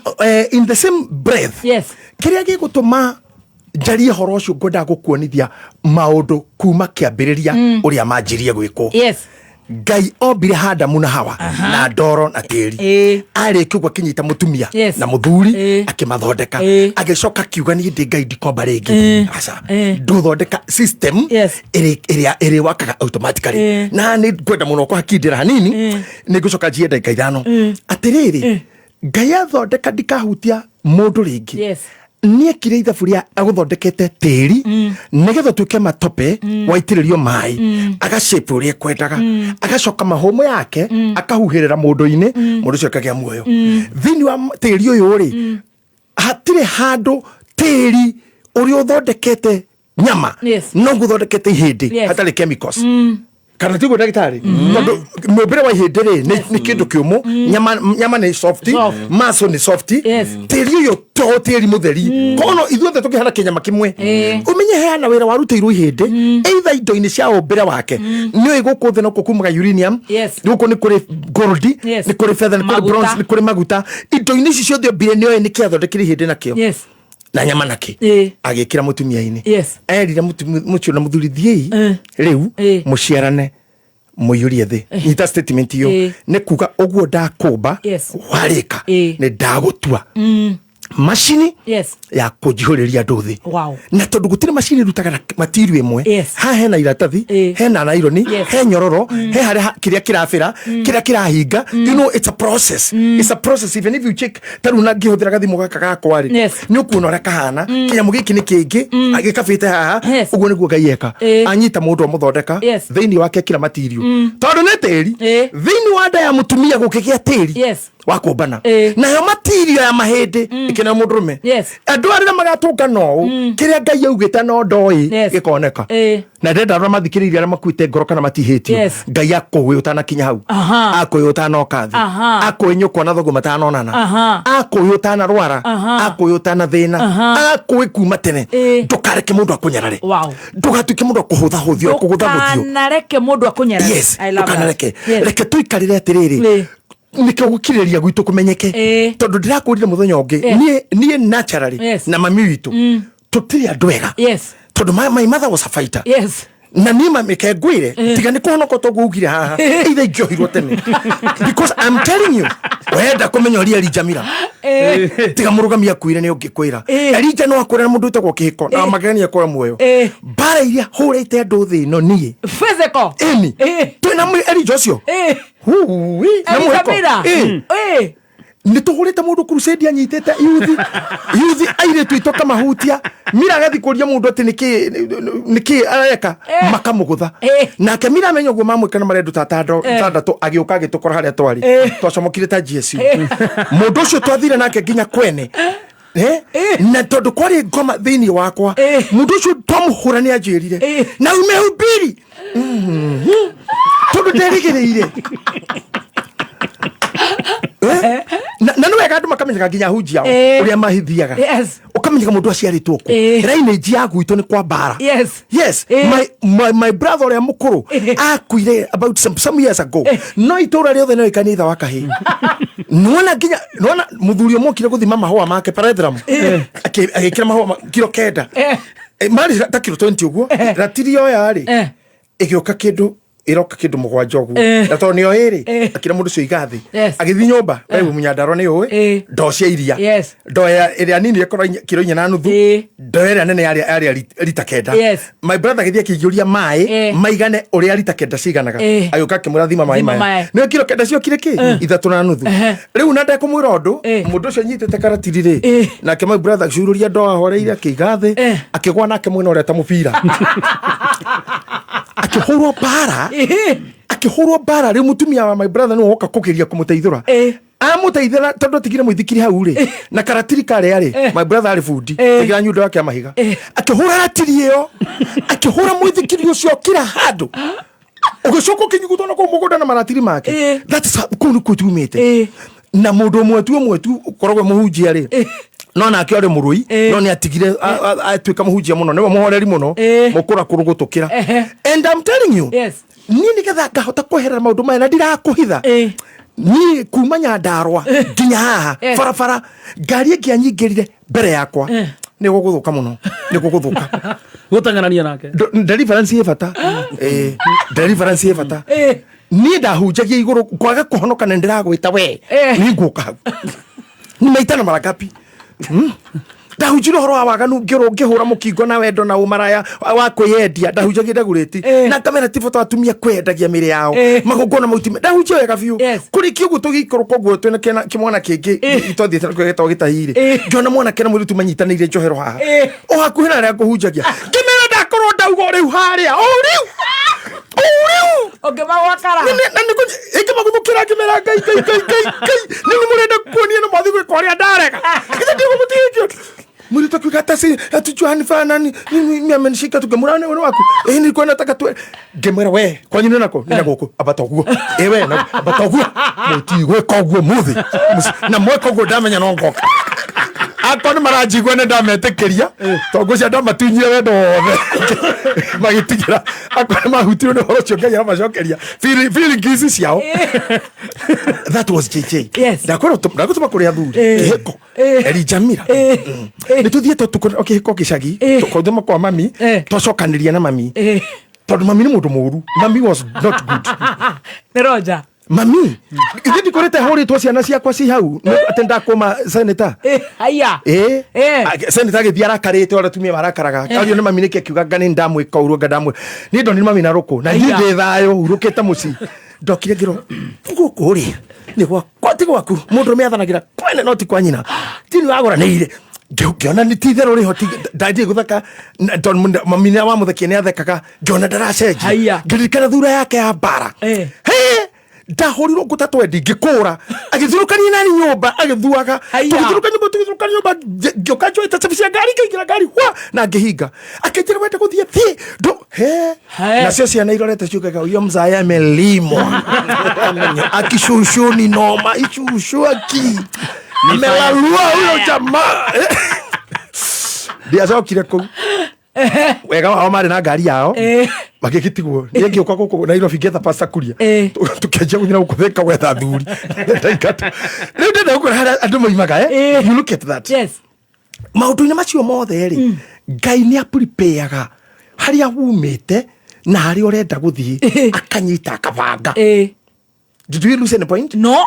in the same breath. Yes. Kĩrĩa gĩgũtũma njarie horo ũcio ngwendaga gũkuonithia maũndũ kuma kĩambĩrĩria ũrĩa manjirie gwĩkwo. Yes. Ngai ombire Adamu na Hawa na ndoro na tĩri. Arĩkia ũguo akĩnyita mũtumia Yes. na mũthuri akĩmathondeka agĩcoka akiuga niĩ ndĩ Ngai ndikomba rĩngĩ. Aca ndũthondeka system ĩrĩa ĩrĩwakaga automatically. Na nĩ ngwenda mũno kũhakindĩra hanini nĩ ngũcoka njie ndagĩka ithano. Atĩrĩrĩ Ngai athondeka ndikahutia mũndũ rĩngĩ. Yes. Nĩekire ithabu rĩa agũthondekete tĩri nĩgetha ũtuĩke matope waitĩrĩrio maĩ agashape ũrĩa ekwendaga agacoka mahũmũ yake akahuhĩrĩra mũndũ-inĩ mũndũ ũcio akagĩa muoyo. Thĩinĩ wa tĩri ũyũ rĩ hatirĩ handũ tĩri ũrĩa ũthondekete nyama Yes. no ngũthondekete ihĩndĩ Yes. hatarĩ chemicals. Kana tiguo ndagĩtarĩ tondũ mũmbĩre wa ihĩndĩ rĩ nĩ kĩndũ kĩũmũ nyama nyama nĩ soft muscle nĩ soft tĩri ũyũ to tĩri mũtheri kono ithuothe tũkĩhana kĩnyama kĩmwe ũmenye heana wĩra warutĩirwo ihĩndĩ either indo-inĩ cia ũmbĩre wake nĩũĩ gũkũ thĩ no kumaga uranium Yes. gũkũ nĩ kũrĩ gold Yes. nĩ kũrĩ fedha nĩ kũrĩ Maguta. bronze nĩ kũrĩ maguta indo-inĩ ici ciothe ombire nĩoĩ nĩkĩ athondekire ihĩndĩ nakĩo Yes. na nyama nakĩ agĩkĩra mũtumia-inĩ Yes. erire mũcio na mũthuri thiĩi rĩu mũciarane mũiyũrie thĩ nyita statement iyo nĩ kuga ũguo ndakũmba Yes. warĩka nĩ ndagũtua macini Yes. ya kũnjihũrĩria andũ thĩ Wow. Na tondũ gũtirĩ macini ĩrutaga na matirio ĩmwe Yes. haha hena iratathi hena naironi Yes. he nyororo he harĩa kĩrĩa kĩrabĩra kĩrĩa kĩrahinga. You know, it's a process. It's a process. Even if you check ta rĩu na ngĩhũthĩra gathimũ gaka gakwa rĩ Yes. nĩ ũkuona ũrĩa kahana kĩnyamũ gĩkĩ nĩ kĩngĩ gĩkabĩte haha ũguo nĩguo Ngai eka anyita mũndũ amũthondeka Yes. thĩinĩ wake ekĩra matirio tondũ nĩ tĩri thĩinĩ wa nda ya mũtumia gũkĩgĩa tĩri Yes. Wa kũmbana nayo matirio ya mahĩndĩ ĩkĩneo mũndũrũme. Andũ arĩa magatũngana ũũ, kĩrĩa Ngai augĩte no ndoĩ gĩkoneka. Na ndenda arĩa mathikĩrĩirie, arĩa makuĩte ngoro kana matihĩtio, Ngai akũĩ ũtanakinya hau, akũĩ ũtanoka thĩ, akũĩ nyũkwa na thoguo matanonana, akũĩ ũtanarwara, akũĩ ũtanathĩna, akũĩ kuma tene. Ndũkareke mũndũ akũnyarare. Ndũgatuĩke mũndũ akũhũthahũthio, akũgũthagũthio. Ndũkanareke mũndũ akũnyarare. Yes. I love that. Ndũkanareke. Reke tũikarĩre atĩrĩrĩ, nĩkĩo gũkirĩrĩria gwitũ kũmenyeke, tondũ ndĩrakũrire mũthenya ũngĩ, niĩ naturally na mami witũ tũtirĩ andũ ega, tondũ my mother was a fighter. Na niĩ mamĩke ngwĩre, tiga nĩ kũhonoka toguo ugire haha, either ingĩohirwo tene, because I'm telling you, wenda kũmenya ũrĩa Elijah Mira, tiga mũrũgami akuire nĩ ũngĩkwĩra Elijah no akwĩra na mũndũ wĩtagwo kĩhiko na magegania akora muoyo. Mbara iria hũrĩte andũ thĩ ĩno niĩ physical ĩni twĩna Elijah ũcio. Huui, na Elijah mũhĩko. Mira. Nĩ tũhũrĩte mũndũ crusade anyitĩte yuthi yuthi airĩtu aitũ akamahutia Mira agathiĩ kũria mũndũ atĩ nĩkĩ areka, makamũgũtha. Nake Mira amenya ũguo mamwĩka na marendũ ta tandatũ, agĩũka agĩtũkora harĩa twarĩ. Twacomokire ta GSU. Mũndũ ũcio twathire nake nginya kwene. Na tondũ kwarĩ ngoma thĩinĩ wakwa, mũndũ ũcio twamũhũra nĩ anjĩrire na umehubiri. Tondũ nderĩgĩrĩire. Na nĩ wega andũ makamenyaga nginya hunjia ao ũrĩa mahithiaga. Ũkamenyaga mũndũ aciarĩtwo kũ. Lineage ya gwitũ nĩ kwa mbara. Yes, my brother ũrĩa mũkũrũ akuire about some years ago, no itũra rĩothe no ĩkanie ithe wa kahĩ. Nĩwona nginya nĩwona mũthuri ũmwe okire gũthima mahũa make parethrum, agĩkĩra mahũa kiro 9. Marĩ ta kiro 20 ũguo. Ratiri yoya rĩ, ĩgĩũka kĩndũ ĩroka kĩndũ 7 ũguo. Na tondũ nĩo ĩrĩ, akĩra mũndũ ũcio iga thĩ. Agĩthiĩ nyũmba, we wĩ Mũnyandarua nĩ ũĩ ndoo cia iria. Ndoo ĩrĩa nini ĩkorwo kiro 4.5, ndoo ĩrĩa nene yarĩ rita 9. My brother agĩthiĩ akĩiyũria maĩ maigane ũrĩa rita 9 ciganaga. Agĩũka akĩmwĩra thima maĩ Thima maya. maĩ. Nĩwe kiro 9 ciokire kĩ 3.5. Rĩu na ndekũmwĩra ũndũ, mũndũ ũcio anyitĩte karatiri rĩ, nake my brother agĩcururia ndoo ahoreire, akĩiga thĩ, akĩgwa nake mwena ũrĩa ta mũbira, akĩhũrwo mbara, akĩhũrwo mbara. Rĩu mũtumia wa my brother nĩwe woka kũgeria kũmũteithũra, amũteithũra tondũ atigire mũithikiri hau rĩ na karatiri karĩa rĩ. My brother arĩ bundi, aigĩra nyundo yake ya mahiga, akĩhũra ratiri ĩyo, akĩhũra mũithikiri ũcio kila handũ, ũgĩcoka ũkĩnyugutwo na kũu mũgũnda na maratiri make. That's kũu nĩkuo tumĩte. Na mũndũ ũmwe tu, ũmwe tu ũkoragwo mũhunjia rĩ, no nake arĩ mũrũi, no nĩ atigire atuĩka mũhunjia mũno, nĩwe mũhoreri mũno mũkũra kũrũ gũtũkĩra. And I'm telling you, niĩ nĩgetha ngahota kweherera maũndũ maya na ndirakũhitha, niĩ kuma Nyandarũa nginya haha, barabara ngari ĩngĩ anyingĩrire mbere yakwa, nĩ gũgũthũka mũno, nĩ gũgũthũka. Gũteng'erania nake. Deliverance ĩ bata. Deliverance ĩ bata. Niĩ ndahunjagia igũrũ kwaga kũhonoka na ndĩragwĩta we nĩ ngũka hau nĩ maitana mara ngapi. Ndahunjire ũhoro wa waganu, ngĩrwo ngĩhũra mũkingo na wendo na ũmaraya wa kwĩyendia. Ndahunjagia ndagurĩti na ngamera ti bata atumia kwĩyendagia mĩrĩ yao, magongona mau ti ndahunjia wega biũ. Kũrĩkia ũguo tũgĩikũrũka ũguo twĩna kĩmwana kĩngĩ twathiĩte nakĩo gĩtagwo gĩtahirĩ, ngĩona mwanake na mũirĩtu manyitanĩire njohero haha o hakuhĩ na harĩa ngũhunjagia. Ngĩmera ndakorwo ndauga o rĩu harĩa o rĩu o rĩu. Ũngĩmagwakara. Na ĩngĩmaguthũkĩra ngĩmera Ngai Ngai Ngai Ngai Ngai nĩ mũrenda kuonia na mwathi gwĩka ũrĩa ndarega githĩ ndigũmũtigĩkio. Mũirĩtu akiuga hata si hatujuani fanani mimi amenishika tu, ngamwĩra nĩ waku ĩĩ nilikuwa nataka tu. Ngĩmwĩra we kwanyu nĩ nako nĩ na gũkũ, ambata ũguo ĩ we na ambata ũguo, mũtigwĩka ũguo mũthĩ na mweka ũguo ndamenya no ngoka. Akorwo nĩ maranjigua nĩ ndametĩkĩria tondũ ngwĩciria ndamatunyire wendo wothe magĩtigĩra. Akorwo nĩ mahutirwo nĩ ũhoro ũcio, Ngai aramacokeria feeling ici ciao. That was JJ. Ndagũtũma kũrĩ athuri kĩhĩko Elijah Mira. Nĩ tũthiĩte ũtukũ o kĩhĩko gĩcagi tũkothoma kwa mami, twacokanĩria na mami tondũ mami nĩ mũndũ mũru. Mami was not good. Nĩ Roger. Mami ithe ndikorĩte hũrĩtwo ciana ciakwa ci hau atĩ ndakũma seneta. Haya. Ĩ seneta agĩthiĩ arakarĩte ũrĩa atumia marakaraga, kario nĩ mami nĩkĩ akiuga nga nĩ ndamwĩka ũru, anga ndamwĩ niĩ ndonire mami na rũkũ na niĩ ndĩ thayũ hurũkĩte mũciĩ. Ndokire ngĩrwo gũkũ rĩ nĩ gwakwa ti gwaku, mũndũ ũrũme athanagĩra kwene no ti kwa nyina, ti nĩ wagũranĩire. Ngĩona nĩ ti itherũ rĩho ndanjie gũtheka tondũ mami nĩ wamũthekia nĩ athekaga, ngĩona ndaracenjia, ngĩririkana thura yake ya mbara. Hĩ! Ndahũrirwo ngũta twendi ngĩkũra agĩthurũkania nani nyũmba agĩthuaga. Haiya. Tũgĩthurũka nyũmba, tũgĩthurũka nyũmba, ngĩũka njoete cabi cia ngari, ngĩingĩra ngari hwa na ngĩhinga. Akĩnjĩra wenda gũthiĩ thiĩ ndũ he. He. Nacio ciana irorete ciugaga uyo mzae amelimwa akishushuni noma icucu aki amelalua huyo jamaa. Ndiacokire kũu. Wega wao marĩ na ngari yao magĩgĩtigwo. Niĩ ngĩũka gũkũ Nairobi ngĩetha pasta kuria, tũkĩanjia gũthiĩ na gũkũ Thika gwetha athuri. Ndaingatwo. Rĩu ndĩrenda gũkwĩra harĩa andũ moimaga, eh? You look at that. Maũndũ-inĩ macio mothe rĩ, Ngai nĩ aprepareaga harĩa umĩte na harĩa ũrenda gũthiĩ, akanyita akabanga. Did we lose any point? No.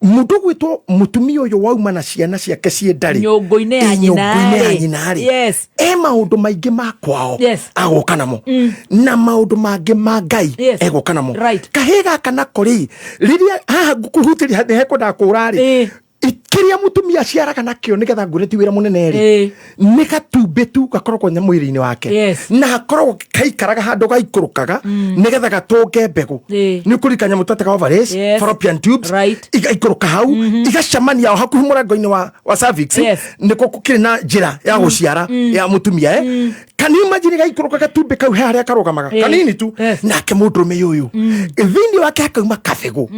Mũndũ gwĩtwo mũtumia ũyũ wauma na ciana ciake ciĩ ndarĩ Nyũngũ-inĩ ya nyina nyũngũ-inĩ ya rĩ. nyina rĩ, Yes. e maũndũ maingĩ ma kwao Yes. agoka namo na maũndũ mangĩ ma Ngai egũka namo. Right. Kahĩ gaka nako rĩ, rĩrĩa haha ngũkũhutĩria nĩ hekwendaga kũra rĩ, kĩrĩa mũtumia aciaraga nakĩo nĩgetha ngwĩre ti wĩra mũnene rĩ, nĩ gatumbĩ tu gakoragwo mwĩrĩ-inĩ wake. Yes. Na gakoragwo kaikaraga handũ gaikũrũkaga nĩgetha gatũnge mbegũ. Nĩ ũkũririkana nyamũ twetaga ovaries, Yes. fallopian tubes, igaikũrũka hau igacemania o hakuhĩ mũrango-inĩ wa cervix. Yes. Nĩkuo gũkĩrĩ na njĩra ya gũciara ya mũtumia, eh? Can you imagine gaikũrũka gatumbĩ kau he harĩa karũgamaga kanini tu, nake mũndũrũme ũyũ thĩinĩ wake hakauma kabegũ.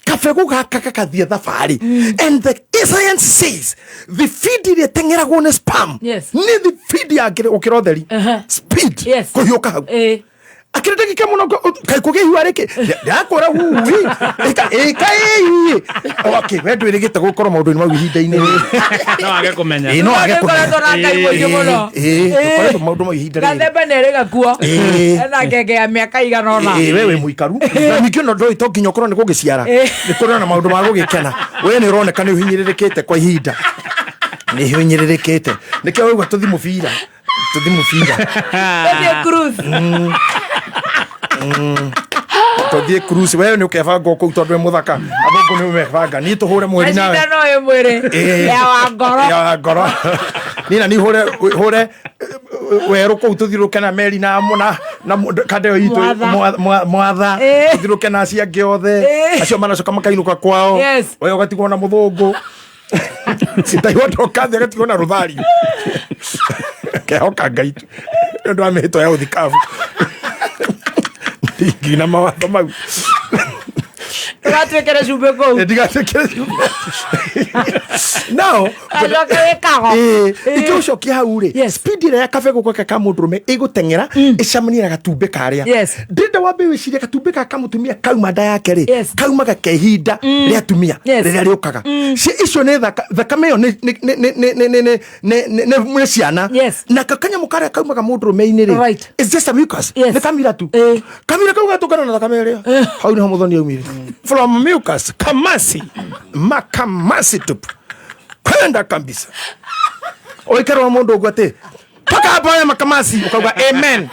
Kabegũ gaka gagathiĩ thabarĩ, and the science says the feed ĩrĩa ĩteng'eragwo nĩ sperm Yes. nĩ the feed ya gũkĩra ũtheri speed kũhiũka hau akĩrĩ ndagĩka mũno kaĩ kũgĩa ihua rĩkĩ ndakũra hui ĩka ĩi. Okay, we ndwĩrĩgĩte gũkorwo maũndũ-inĩ mau ihinda-inĩ rĩrĩ. No age kũmenya. Ĩĩ, no age kũmenya. Tũkoretwo na Ngai mũingĩ mũno. Ĩĩ, tũkoretwo maũndũ mau ihinda rĩrĩ. Gathemba nĩ ĩrĩ gakuo. Ĩĩ. Ena ngenge ya mĩaka igana ũna. Ĩĩ, we wĩ mũikaru na ningĩ ona ndũĩ to nginya ũkorwo nĩ gũgĩciara. Nĩ kũrĩ na maũndũ ma gũgĩkena. We nĩ ũroneka nĩ ũhinyĩrĩrĩkĩte kwa ihinda, nĩ ũhinyĩrĩrĩkĩte, nĩkĩo waigua tũthi mũbira, tũthi mũbira. Tũthiĩ cruise. Tũthiĩ cruise. We nĩ ũkebanga kũu tondũ wĩ mũthaka, athũngũ nĩ mebanga, niĩ tũhũre mweri nawe. Macindano ĩ mwĩrĩ. Ĩĩ. Ya wa ngoro. Ya wa ngoro. Niĩ na niĩ hũre hũre werũ kũu, tũthiũrũke na meri na na kanda ĩyo itũ. Mwatha. Mwatha. Ĩĩ. Tũthiũrũke na acio angĩ othe. Ĩĩ. Acio maracoka makainũka kwao. Yes. We ũgatigwo na mũthũngũ ndaigua ndokathi agatigwo na rũthario. Kehoka Ngai tu nĩ ũndũ wa mĩhĩtwa ya ũthikabu ndingina mawatho mau. Ndũgatuĩkĩre cumbĩ kũu. Ndigatwĩkĩre cumbĩ nao. Acoke wĩkago. Ingĩgũcokia hau rĩ, speed ĩrĩa ya kabegũ gaka ka mũndũrũme ĩgũteng'era ĩcemanie na gatumbĩ karĩa. Yes. Ndĩrenda wambe wĩcirie gatumbĩ gaka ka mũtumia kauma nda yake rĩ, kaumaga ke ihinda rĩa atumia rĩrĩa rĩũkaga. Icio nĩ thakame ĩyo nĩ ciana na kanyamũ karĩa kaumaga mũndũrũme-inĩ rĩ, Right. it's just a mucus. Nĩ kamira tu, kamira kau gatũngana na thakame ĩrĩa. Hau nĩho mũthoni aumire from mucus, kamasi makamasi tupu kwenda kabisa. Ũikarwo mũndũ ũguo atĩ toka hapa haya makamasi, ukauga amen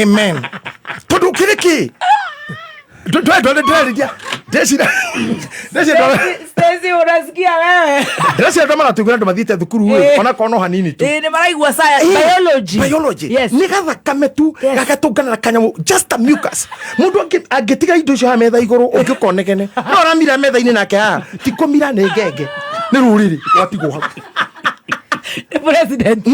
amen, tondũ kĩrĩ kĩ ndĩrarĩria ndecira ndecira. Stacy, unasikia wewe? Ndĩreciria andũ maratũigua andũ mathiĩte thukuru ĩ, onakorwo no hanini tu. Ĩĩ, nĩ maraigua science, biology. Biology. Yes. Nĩ gathakame tu gagatũngana na kanyamũ, just a mucus. Mũndũ angĩtiga indo icio haha metha igũrũ ũngĩũka ũnegene no aramira metha-inĩ nake haha ti kũmira, nĩ ngenge, nĩ rũrĩrĩ rwatigwo hau. Nĩ president.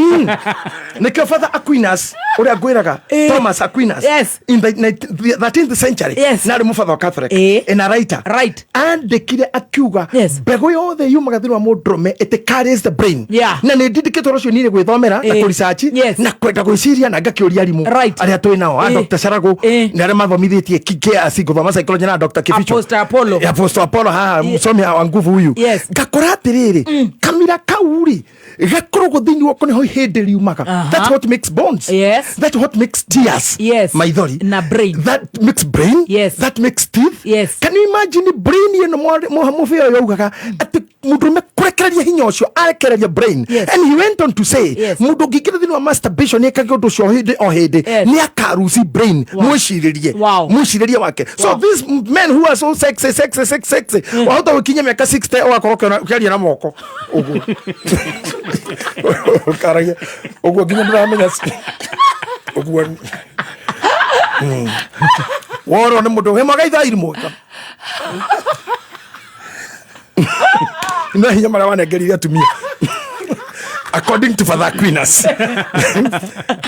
Nĩkĩo Father Aquinas ũrĩa ngwĩraga, Thomas Aquinas, Yes. in the 13th century, Yes. na arĩ mũbatha wa Catholic and a writer, right, andĩkire akiuga mbegũ yothe yumaga thĩinĩ wa mũndũrũme, it carries the brain. Yeah. Na nĩ ndindĩkĩtwo ũcio niĩ gwĩthomera na Ĩĩ. kũresearch Yes. na kwenda gwĩciria na ngakĩũria arimũ Right. arĩa twĩ nao a Ĩĩ. Dr. Sharagu na arĩa mathomithĩtie KRC gũthoma psychology na Dr. Kibicho. Apostle Apollo. Apostle Apollo haha, msomi wa nguvu huyu. Yes. Ngakora atĩrĩrĩ, kamira kau rĩ gakoragwo thĩinĩ wako nĩho hĩndĩ riumaga. That's what makes bones. Yes. That's what makes tears. Yes. Maithori na brain. That makes brain. Yes. That makes teeth. Yes. Can you imagine brain ĩno mũbĩa ũyũ augaga atĩ mũndũrũme kũrekereria hinya ũcio arekereria brain. Yes. And he went on to say, Yes. mũndũ ũngĩingĩra thĩinĩ wa masturbation ekage ũndũ ũcio hĩndĩ o hĩndĩ, Yes. nĩ akaruci brain. Wow. Mwĩcirĩrie Wow. mwĩcirĩrie wake. So Wow. these men who are so sexy, sexy, sexy, sexy, wahota gũkinya mĩaka 60 ũgakorwo ũkĩaria na moko ũguo, ũkaragia ũguo nginya ndũramenya ũguo. Worwo nĩ mũndũ wĩ mwaga ithaa irimũ. No hinya marĩa wanengerire atumia according to Father Aquinas.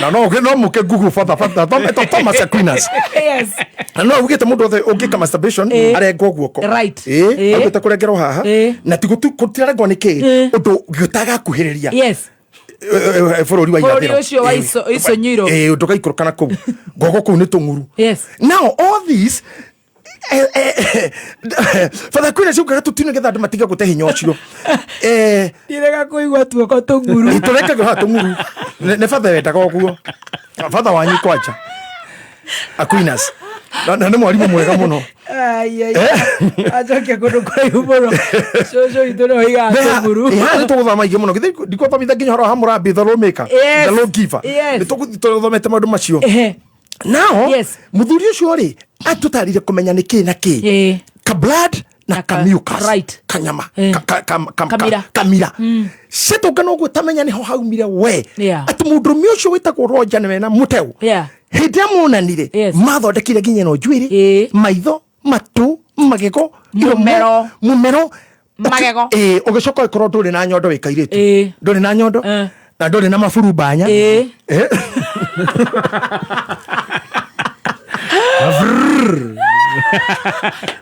Na no no muke Google Father Father Thomas Aquinas. Yes. Na no augite mundu othe ungika masturbation arengwo guoko. Right. Augite kurengerwo haha na ti gutirarengerwo ni ki undu gutagakuhiriria. Yes. Bũrũri wa Bũrũri irathĩro. ũcio wa Iconyiro. Ndũgaikũrũka na kũu gogo kũu nĩ tũng'uru. Yes. Now all these Father Aquinas ugaga tũtino nĩgetha andũ matige gũte hinya ũcio. Ndirega kũigua tuoko tũng'uru. Tũrekagwo haha tũng'uru. Nĩ Father wendaga ũguo. Father wanyu kwanja Aquinas na nĩ mwarimũ mwega mũno. Ai, ai, acoke kũndũ kũraihu mũno. Cũcũ witũ nĩwe ũigaga tũng'uru. Haha nĩ tũgũthoma ingĩ mũno. Githĩ ndikũthomithia nginya ũhoro wa Hammurabi the lawmaker, Yes. the lawgiver. Yes. Nĩ tũgũthiĩ tũthomete maũndũ macio. Nao mũthuri ũcio rĩ atũtarire kũmenya nĩ kĩ na kĩ, ka blood na ka mucus, right. Kanyama Kamira. Kamira citũngana ũguo tamenya nĩho haumire we Yeah. atĩ mũndũrũme ũcio wĩtagwo Roger nĩwe na mũteu Yeah. hĩndĩ ĩrĩa monanire mathondekire nginya ĩno njuĩrĩ, maitho, matũ, magego, iromo, Mũmero. mũmero. Magego. Ũgĩcoka ũgĩkorwo ndũrĩ na nyondo wĩ kairĩtu, ndũrĩ na nyondo na ndũrĩ na maburumbanya.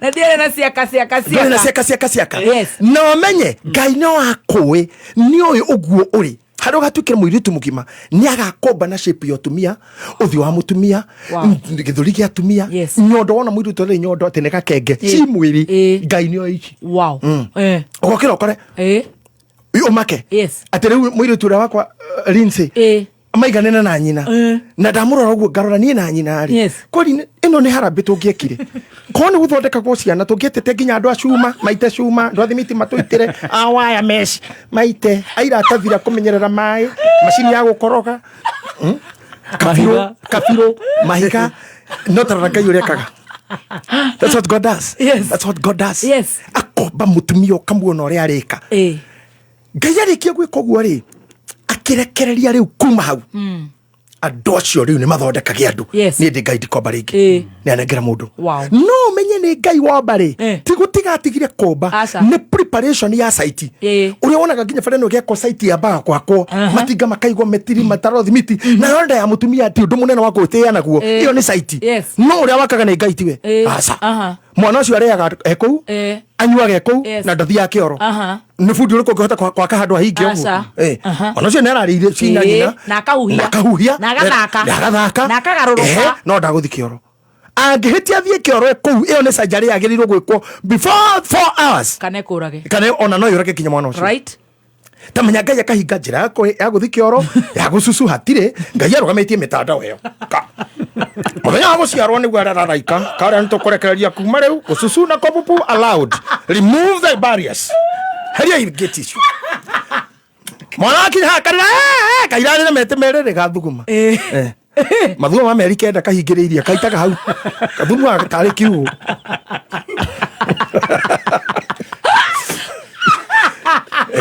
Na ndiarĩ na ciaka ciaka Ndũrĩ na ciaka. ciaka ciaka ciaka. Yes. Na ũmenye Ngai no akũĩ nĩ ũĩ ũguo ũrĩ harĩa ũgatuĩkĩra mũirĩtu mũgima nĩ agakomba na shape ya ũtumia, ũthiũ wa mũtumia, Wow. gĩthũri gĩa atumia, nyondo. Wona mũirĩtu arĩ nyondo atĩ nĩ gakenge ci mwĩrĩ, Ngai nĩ oĩ ici. Wow. Ũgokĩra ũkore ũmake atĩ rĩu mũirĩtu ũrĩa wakwa Lindsay maiganĩre na nyina na ndamũrora ũguo ngarora niĩ na nyina rĩ Yes. kweli ĩno nĩ harambĩ tũngĩekire korwo nĩ gũthondekagwo ciana tũngĩetete nginya andũ a cuma maite cuma, andũ a thimiti matũitĩre, a waya mesh maite, a iratathi rĩa kũmenyerera maĩ, macini ya gũkoroga, kabirũ kabirũ mahiga. No tarora Ngai ũrĩa ekaga. That's what God does. Yes. That's what God does. Yes. Akomba mũtumia ũkamuona ũrĩa arĩka. Ngai arĩkia gwĩka ũguo rĩ akĩrekereria rĩu kuma hau andũ acio rĩu nĩ mathondekage andũ. Yes. Niĩ ndĩ Ngai ndikomba rĩngĩ nĩ anengera mũndũ. Wow. No ũmenye nĩ Ngai womba rĩ ti gũtiga atigire kũmba, Aca. nĩ preparation ya site ũrĩa wonaga nginya bara ĩno ĩgĩakwo, site yambaga gwakwo, matinga makaigwo, metiri mataro thimiti, nayo nda ya mũtumia ti ũndũ mũnene wa gwĩtĩĩa naguo. Ĩyo nĩ site. Yes. No ũrĩa wakaga nĩ Ngai tiwe. Aca. Mwana ũcio arĩaga e kũu, anyuaga e kũu, Yes. na ndathiaga kĩoro. Nĩ bundi ũrĩkũ ũngĩhota gwaka handũ ahinge ũguo? Aca. Mwana ũcio nĩ ararĩire cina nyina Na akahuhia. na akahuhia Na agathaka. na agathaka Na akagarũrũka. No ndagũthi kĩoro angĩhĩtia athiĩ kĩoro e kũu. Ĩyo nĩ surgery yagĩrĩirwo gwĩkwo before 4 hours Kana ĩkũrage. Kana ona no yũrage nginya mwana ũcio. Right. Tamenya Ngai akahinga njĩra ya gũthi kĩoro ya gũcucu hatirĩ. Ngai arũgamĩtie mĩtandao ĩyo. Mũthenya wa gũciarwo nĩguo arararaika karĩa nĩ tũkũrekereria kuma rĩu gũcucu na kũbubu allowed, remove the barriers, heria gate icio. Mwana akinya haha karĩra kairarĩre mete merĩrĩ gathuguma. Mathuguma ma mĩeri 9 kahingĩrĩirie kaitaga hau kathumaga tarĩ kiugũ.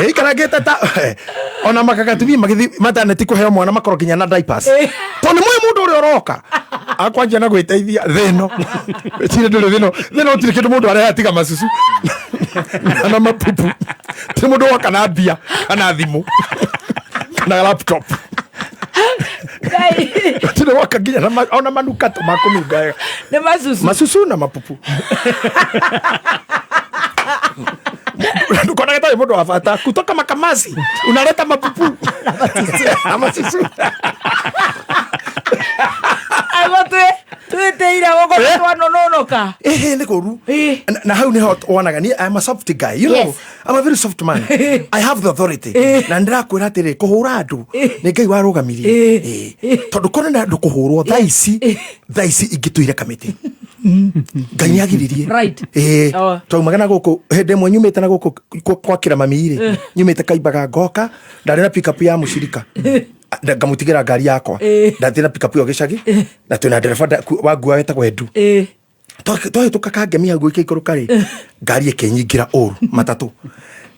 Ikarangĩte ta ona makagatumia magĩthiĩ maternity kũheo mwana makorwo nginya na diapers tondũ nĩ mũĩ mũndũ ũrĩa ũroka akwanjia na gwĩteithia thĩno tirĩ ndũrĩ thĩno thĩno gũtirĩ kĩndũ mũndũ areha tiga macucu na mapupu. Ti mũndũ woka na mbia kana thimũ kana laptop, gũtirĩ woka nginya na ona manukato ma kũnunga wega. Nĩ macucu. Macucu na mapupu. Ndukonage tarĩ mũndũ wa bata kutoka makamasi unaleta mapupu na macucu. Ago twĩtĩire gũkũ twanononoka. Ehe, nĩ kũru. Na hau nĩho wonaga niĩ I'm a soft guy, you know. Yes. I'm a very soft man. I have the authority na ndĩrakwĩra atĩrĩ kũhũra andũ nĩ Ngai warũgamirie. Tondũ korwo nĩ andũ kũhũrwo thaa ici, thaa ici ingĩtũire kamĩtĩ. Ngai nĩ agiririe. Right. Twaumaga na gũkũ hĩndĩ ĩmwe nyumĩte na gũkũ kwakĩra mami rĩ nyumĩte kaimbaga ngoka ndarĩ na pickup ya mũcirika. Ngamũtigĩra ngari yakwa ndathiĩ na pickup ĩyo gĩcagi na twĩna ndereba wangua wetagwo Edu. Twahĩtũka kangemi hau gũikũrũka rĩ ngari ĩkĩnyingĩra ũru matatũ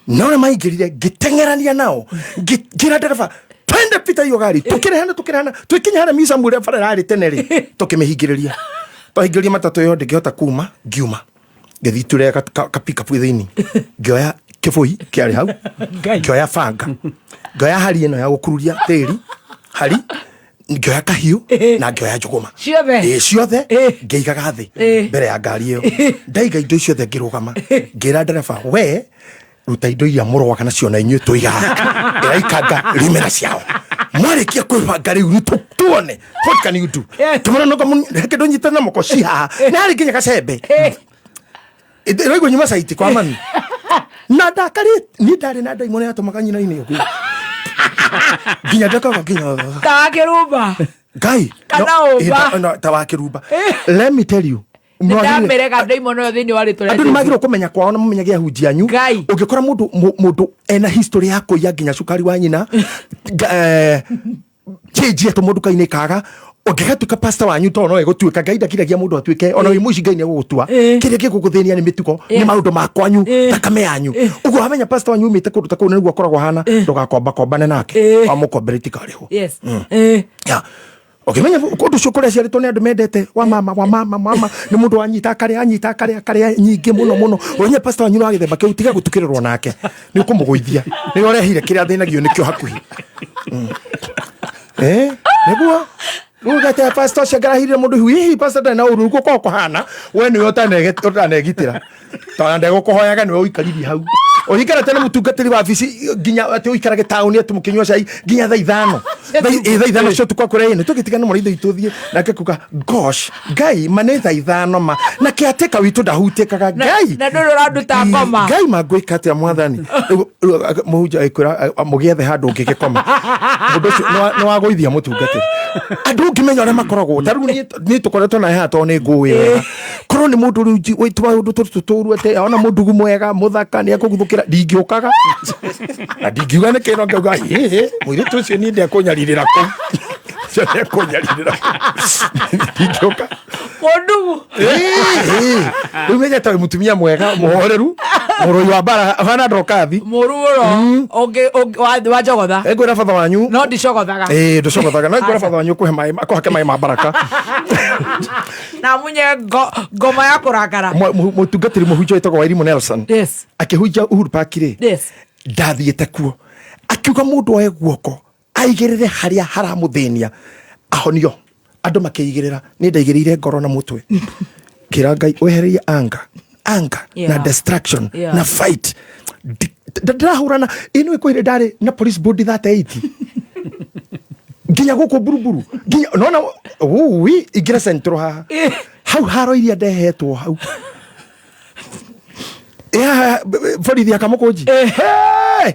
na ũrĩa maingĩrire ngĩteng'erania nao ngĩra ndereba twende pita hiyo gari tukĩrehana tukĩrehana tũkinya harĩa micamu ũrĩa bara ĩrarĩ tene rĩ tũkĩmĩhingĩrĩria. Twahingĩria matatũ ĩyo ndĩngĩhota kuma, ngiuma ngĩthiĩ ture kapikapu thĩinĩ, ngĩoya kĩbũi kĩarĩ hau, ngĩoya banga, ngĩoya hari ĩno ya gũkururia tĩri, hari, ngĩoya kahiũ na ngĩoya njũgũma. Ciothe? Ĩĩ, ciothe ngĩigaga thĩ mbere ya ngari ĩyo. Ndaiga indo icio ciothe, ngĩrũgama, ngĩra ndereba, we ruta indo iria mũrũaga nacio na inyuĩ tũigaga ĩraikanga rimera ciao, mwarĩkia kwĩbanga rĩu nĩ tuone what can you do. Tũmũra no reke ndũnyite na moko ci haha nĩ harĩ nginya gacembe ĩraigua nyuma caiti kwa mami na ndakarĩ niĩ ndarĩ na ndaimono yatũmaga nyina-inĩ ũguo nginya ndakaga nginya Ta wa kĩrumba. Ngai. Kana No, ũmba. no, ta wa kĩrumba, let me tell you, Nĩ mwagĩrĩire- ndamĩrega ndaimono ĩyo thĩinĩ wa rĩtwa rĩa andå nä Jesũ. magä kũmenya kwao na mũmenyage ahunjia anyu. Ũngĩkora mũndũ ena history ya kũiya nginya cukari wa nyina, change etwo mũndũ kainĩ kaga ũngĩgatuĩka pastor wanyu, tondũ no ĩgũtuĩka Ngai ndakiragia mũndũ atuĩke ona wĩ mũici, Ngai nĩ egũgũtua. Kĩrĩa gĩgũgũthĩnia nĩ mĩtugo, nĩ maũndũ ma kwanyu, thakame yanyu. Ũguo wamenya pastor wanyu umĩte kũndũ ta kũu na nĩguo akoragwo hana, ndũgakombakombane nake, wamũkombera itikarĩhwo. Yeah. Ũkĩmenya kũndũ ũcio kũrĩa ciarĩtwo nĩ andũ mendete wa mama wa mama mama nĩ mũndũ wanyita akarĩa, anyita akarĩa, akarĩa nyingĩ mũno mũno, ũmenye pastor wanyu wa gĩthemba kĩu, tiga gũtukĩrĩrwo nake, nĩ ũkũmũgũithia, nĩ ũrehire kĩrĩa athĩnagio nĩkĩo hakuhĩ. Nĩguo rĩu gete pastor ũcio ngarahirire mũndũ hihi hihi pastor ndarĩ na ũru nĩguo korwo kũhana we nĩwe ũtanegitĩra tondũ ndegũkũhoyaga, nĩwe ũikaririe hau ũikarĩte na mũtungatĩri wa wabici nginya atĩ ũikarage taũni atĩ mũkĩnyua cai nginya thaa ithano, thaa 5 cia ũtukũ, akwĩra ĩ nĩ tũgĩtigana mũrĩitho itũthiĩ nake kuga gosh Ngai ma nĩ thaa 5 ma na kĩatĩka witũ ndahutĩkaga Ngai. Na ndũrĩ ũranduta ngoma. Ngai mangwĩka atĩa mwathani? Rĩu mũhunjia agĩkwĩra mũgĩethe handũ ũngĩgĩkoma, mũndũ ũcio nĩ wagũithia mũtungatĩri. Andũ ũngĩmenya ũrĩa makoragwo ta rĩu niĩ tũkoretwo nawe haha tondũ nĩ ngũĩ wega, korwo nĩ mũndũ rĩu wĩtwa ũndũ tũtũ tũru atĩ ona mũndugu mwega mũthaka nĩ ekũguthũkĩra, ndingĩũkaga na ndingiuga nĩ kĩno, ngauga hĩhĩ mũirĩtu ũcio niĩ ndekũnyarirĩra kũu, ũcio ndekũnyarirĩra kũu, ndingĩũka. Mũndugu. Rĩu menyete wĩ mũtumia mwega mũhoreru, mũrũi wa mbara bana ndokathi. Mũru mũno. Wa njogotha. Ngwĩra batha wanyu. No ndicogothaga. Ĩĩ, ndũcogothaga, no ngwĩra batha wanyu kũhe maĩ, akũhake maĩ ma baraka. Na munye ngoma ya kũrakara. Mũtungatĩri mũhunjia wĩtagwo Wairimu Nelson akĩhunjia Uhuru Park rĩ, ndathiĩte kuo, akiuga mũndũ oe guoko aigĩrĩre harĩa haramũthĩnia ahonio. Andũ makĩigĩrĩra, niĩ ndaigĩrĩire ngoro na mũtwe, ngĩra Ngai wehererie anga anga na destruction na fight. Ndĩrahũrana ĩno ĩkwĩrĩ ndarĩ na police board 38 nginya gũkũ buruburu nginya nona ui ingĩra central haha hau haro iria ndehetwo hau borithi akamũkũnji. Hey!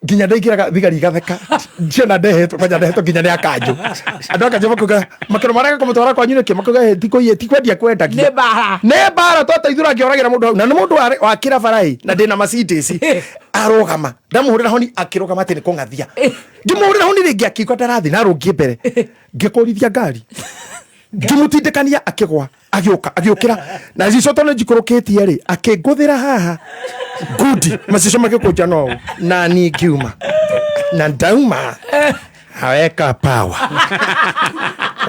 Nginya ndaingĩraga thigari igatheka ciona ndehetwo, kwanja ndehetwo nginya nĩ akanjũ, andũ akanjũ makuga makĩro marega kũmũtwara kwanyu nĩkĩ, makuga "Ĩ, tikũiye tikwendia kwendagia." Nĩ mbara. Nĩ mbara twateithũra ngĩoragĩra mũndũ hau na nĩ mũndũ wakĩra bara ĩ na ndĩna Mercedes, arũgama, ndamũhũrĩra honi akĩrũgama atĩ nĩ kũng'athia, ngĩmũhũrĩra honi rĩngĩ akiuga ndarathi na arũngiĩ mbere, ngĩkũrithia ngari ngĩmũtindĩkania akĩgwa, agĩũka agĩũkĩra na cico tondũ njikũrũkĩtie rĩ, akĩngũthĩra haha ngundi, macico magĩkũnja no ũũ, na niĩ ngiuma na ndauma aweka power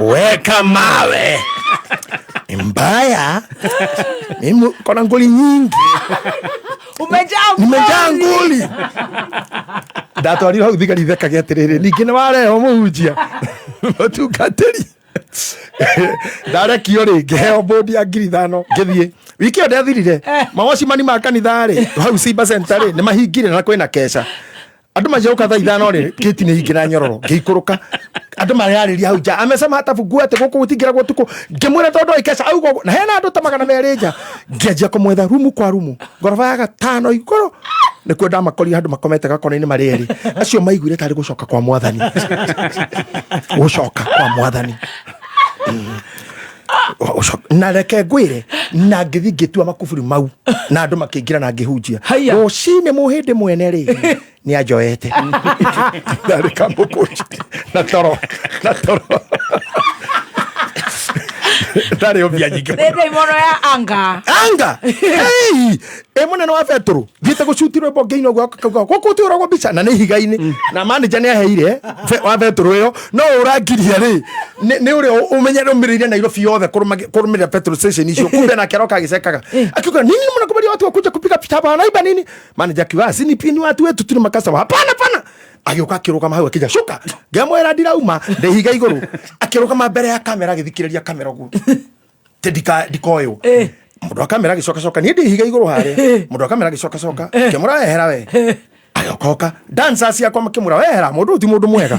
weka mawe mbaya, mimi kona nguli nyingi. Umejaa. Nimejaa nguli, ndatwarirwo hau thigari ithekage atĩrĩrĩ, ningĩ nĩ warehwo mũhunjia mũtungatĩri, ndarekio rĩ, ngĩheo bũndi ya 5,000 ngĩthiĩ. Wiki ĩyo ndethirire mawacimani ma kanitha rĩ, hau Simba Center rĩ, nĩ mahingire na kwĩna keca, andũ macoka thaa 5 rĩ, gĩti nĩ hinge na nyororo, ngĩikũrũka, andũ mararĩria hau nja, amesema hata fungue atĩ gũkũ gũtingĩragwo ũtukũ, ngĩmwĩra tondũ ikeca auga ũguo, na hena andũ ta 200 nja, ngĩanjia kũmwetha rumu kwa rumu, ngoroba ya gatano igũrũ nĩkuo ndamakorire handũ makomete gakona-inĩ marĩ erĩ, acio maiguire tarĩ gũcoka kwa mwathani, gũcoka kwa mwathani. Na reke ngwĩre, na ngĩthiĩ ngĩtua makuburi mau na andũ makĩingĩra na ngĩhunjia rũcinĩ, mũhĩndĩ mwene rĩ nĩ anjoete ndarĩ kamũkũnji na toro na toro. Ndarĩ mbia nyingĩ. Nĩ ndaimono ya anga. Anga hey! Ĩ mũnene wa betũrũ thiĩte gũcuti rwĩmbo ngĩina ũguo akauga gũkũ tũragwo mbica na nĩ ihiga-inĩ na manager nĩ aheire wa betũrũ ĩyo no ũrangiria rĩ nĩ ũrĩa ũmenye ũmĩrĩire Nairobi yothe kũrũmĩrĩra petrol station icio kumbe nake aroka agĩcekaga akiuga nini mnakubalia watu wakuja kupiga picha hapa wanaiba nini manager akiuga "Ah, si ni ni watu wetu tu ni makasa hapana hapana agĩũka akĩrũgama hau akĩnja cuka ngĩamwĩra ndirauma ndĩ ihiga igũrũ akĩrũgama mbere ya kamera agĩthikĩrĩria kamera ũguo Tĩ ndikoywo mũndũ wa kamera agĩcokacoka niĩ ndĩ ihiga igũrũ harĩa mũndũ wa kamera agĩcokacoka kĩmũra wehera we agĩokoka dancers ciakwa makĩmũra wehera mũndũ ũyũ ti mũndũ mwega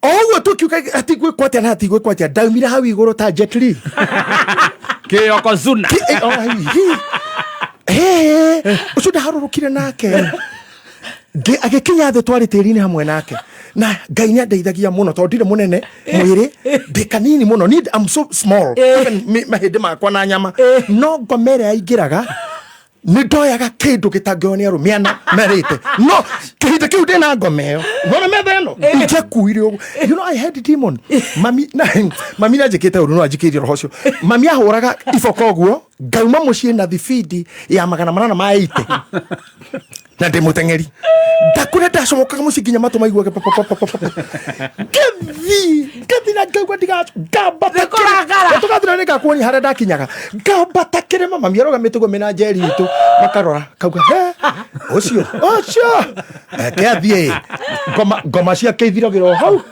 o ũguo tũkiuga hatigwĩkwo atĩa na hatigwĩkwo atĩa ndaumire hau igũrũ ta Jet Li Yokozuna. Ũcio ndaharũrũkire nake agĩkinya thĩ twarĩ tĩri-inĩ hamwe nake na Ngai nĩ andeithagia mũno tondũ ndirĩ mũnene mwĩrĩ ndĩ kanini mũno niĩ I'm so small even mahĩndĩ makwa na nyama no ngoma ĩrĩa yaingĩraga nĩ ndoyaga kĩndũ gĩtangĩoywo nĩ arũme ana merĩte no kĩhinda kĩu ndĩna ngoma ĩyo nona metha ĩno ingĩakuire ũguo you know I had demon mami na mami nĩ anjĩkĩte ũru no anjĩkĩire roho ũcio mami ahũraga iboko ũguo ngauma mũciĩ na thibindi ya 800 ma 80 na ndĩ mũteng'eri ndakũrĩa ndacomokaga mũciĩ nginya matũ maiguage pa, pa, pa, pa, pa, pa. Ngĩthiĩ ngĩthiĩ na ngaigua ndiga ngambata Nĩkũrakara. tũgathira nĩ ngakuonia harĩa ndakinyaga ngambata kĩrĩma mami arũgamĩte ũguo mena njeri itũ makarora kauga he ũcio ũcio reke athiĩ ngoma ngoma ciake ithiragĩra o hau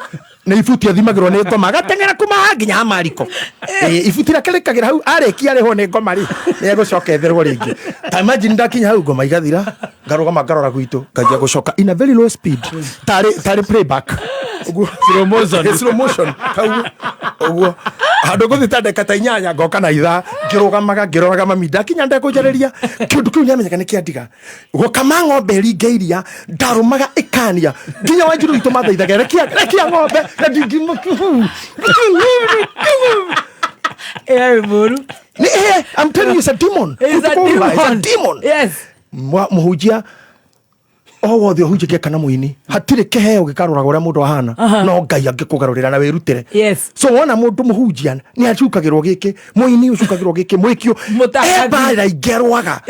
nä ibuti athimagä rwo nä ngoma agateng'era kuma haha nginya ha mariko ibuti rĩake rĩkagĩra hau arĩkia arĩhwo nĩ ngoma rĩ nĩ egũcoka etherwo rĩngĩ ta imagine ndakinya hau ngoma igathira ngarũgama ngarora gwitũ nganjia gũcoka in a very low speed tarĩ tarĩ playback ũguo Slow motion. slow motion kau ũguo handũ ngũthiĩ ta ndagĩka ta 8 ngoka na ithaa ngĩrũgamaga ngĩroraga mami ndakinya ndekũnjarĩria kĩndũ kĩu nĩamenyaga nĩ kĩandiga gũkama ng'ombe ĩringe iria ndarũmaga ĩkania nginya wanjiru witũ mathaithaga rekia rekia ng'ombe na ndingima Ĩrarĩ mũru. I'm telling you it's a demon. It's a It's a demon. demon. Yes. Mũhunjia o wothe ũhunjagia kana mũini hatirĩ kĩheo gĩkarũraga ũrĩa mũndũ ahana no Ngai angĩkũgarũrĩra na wĩrutĩre Yes. so wona mũndũ mũhunjia nĩ acukagĩrwo gĩkĩ mũini ũcukagĩrwo gĩkĩ mwĩkio Mũtangathi. e mbara ingĩ arũaga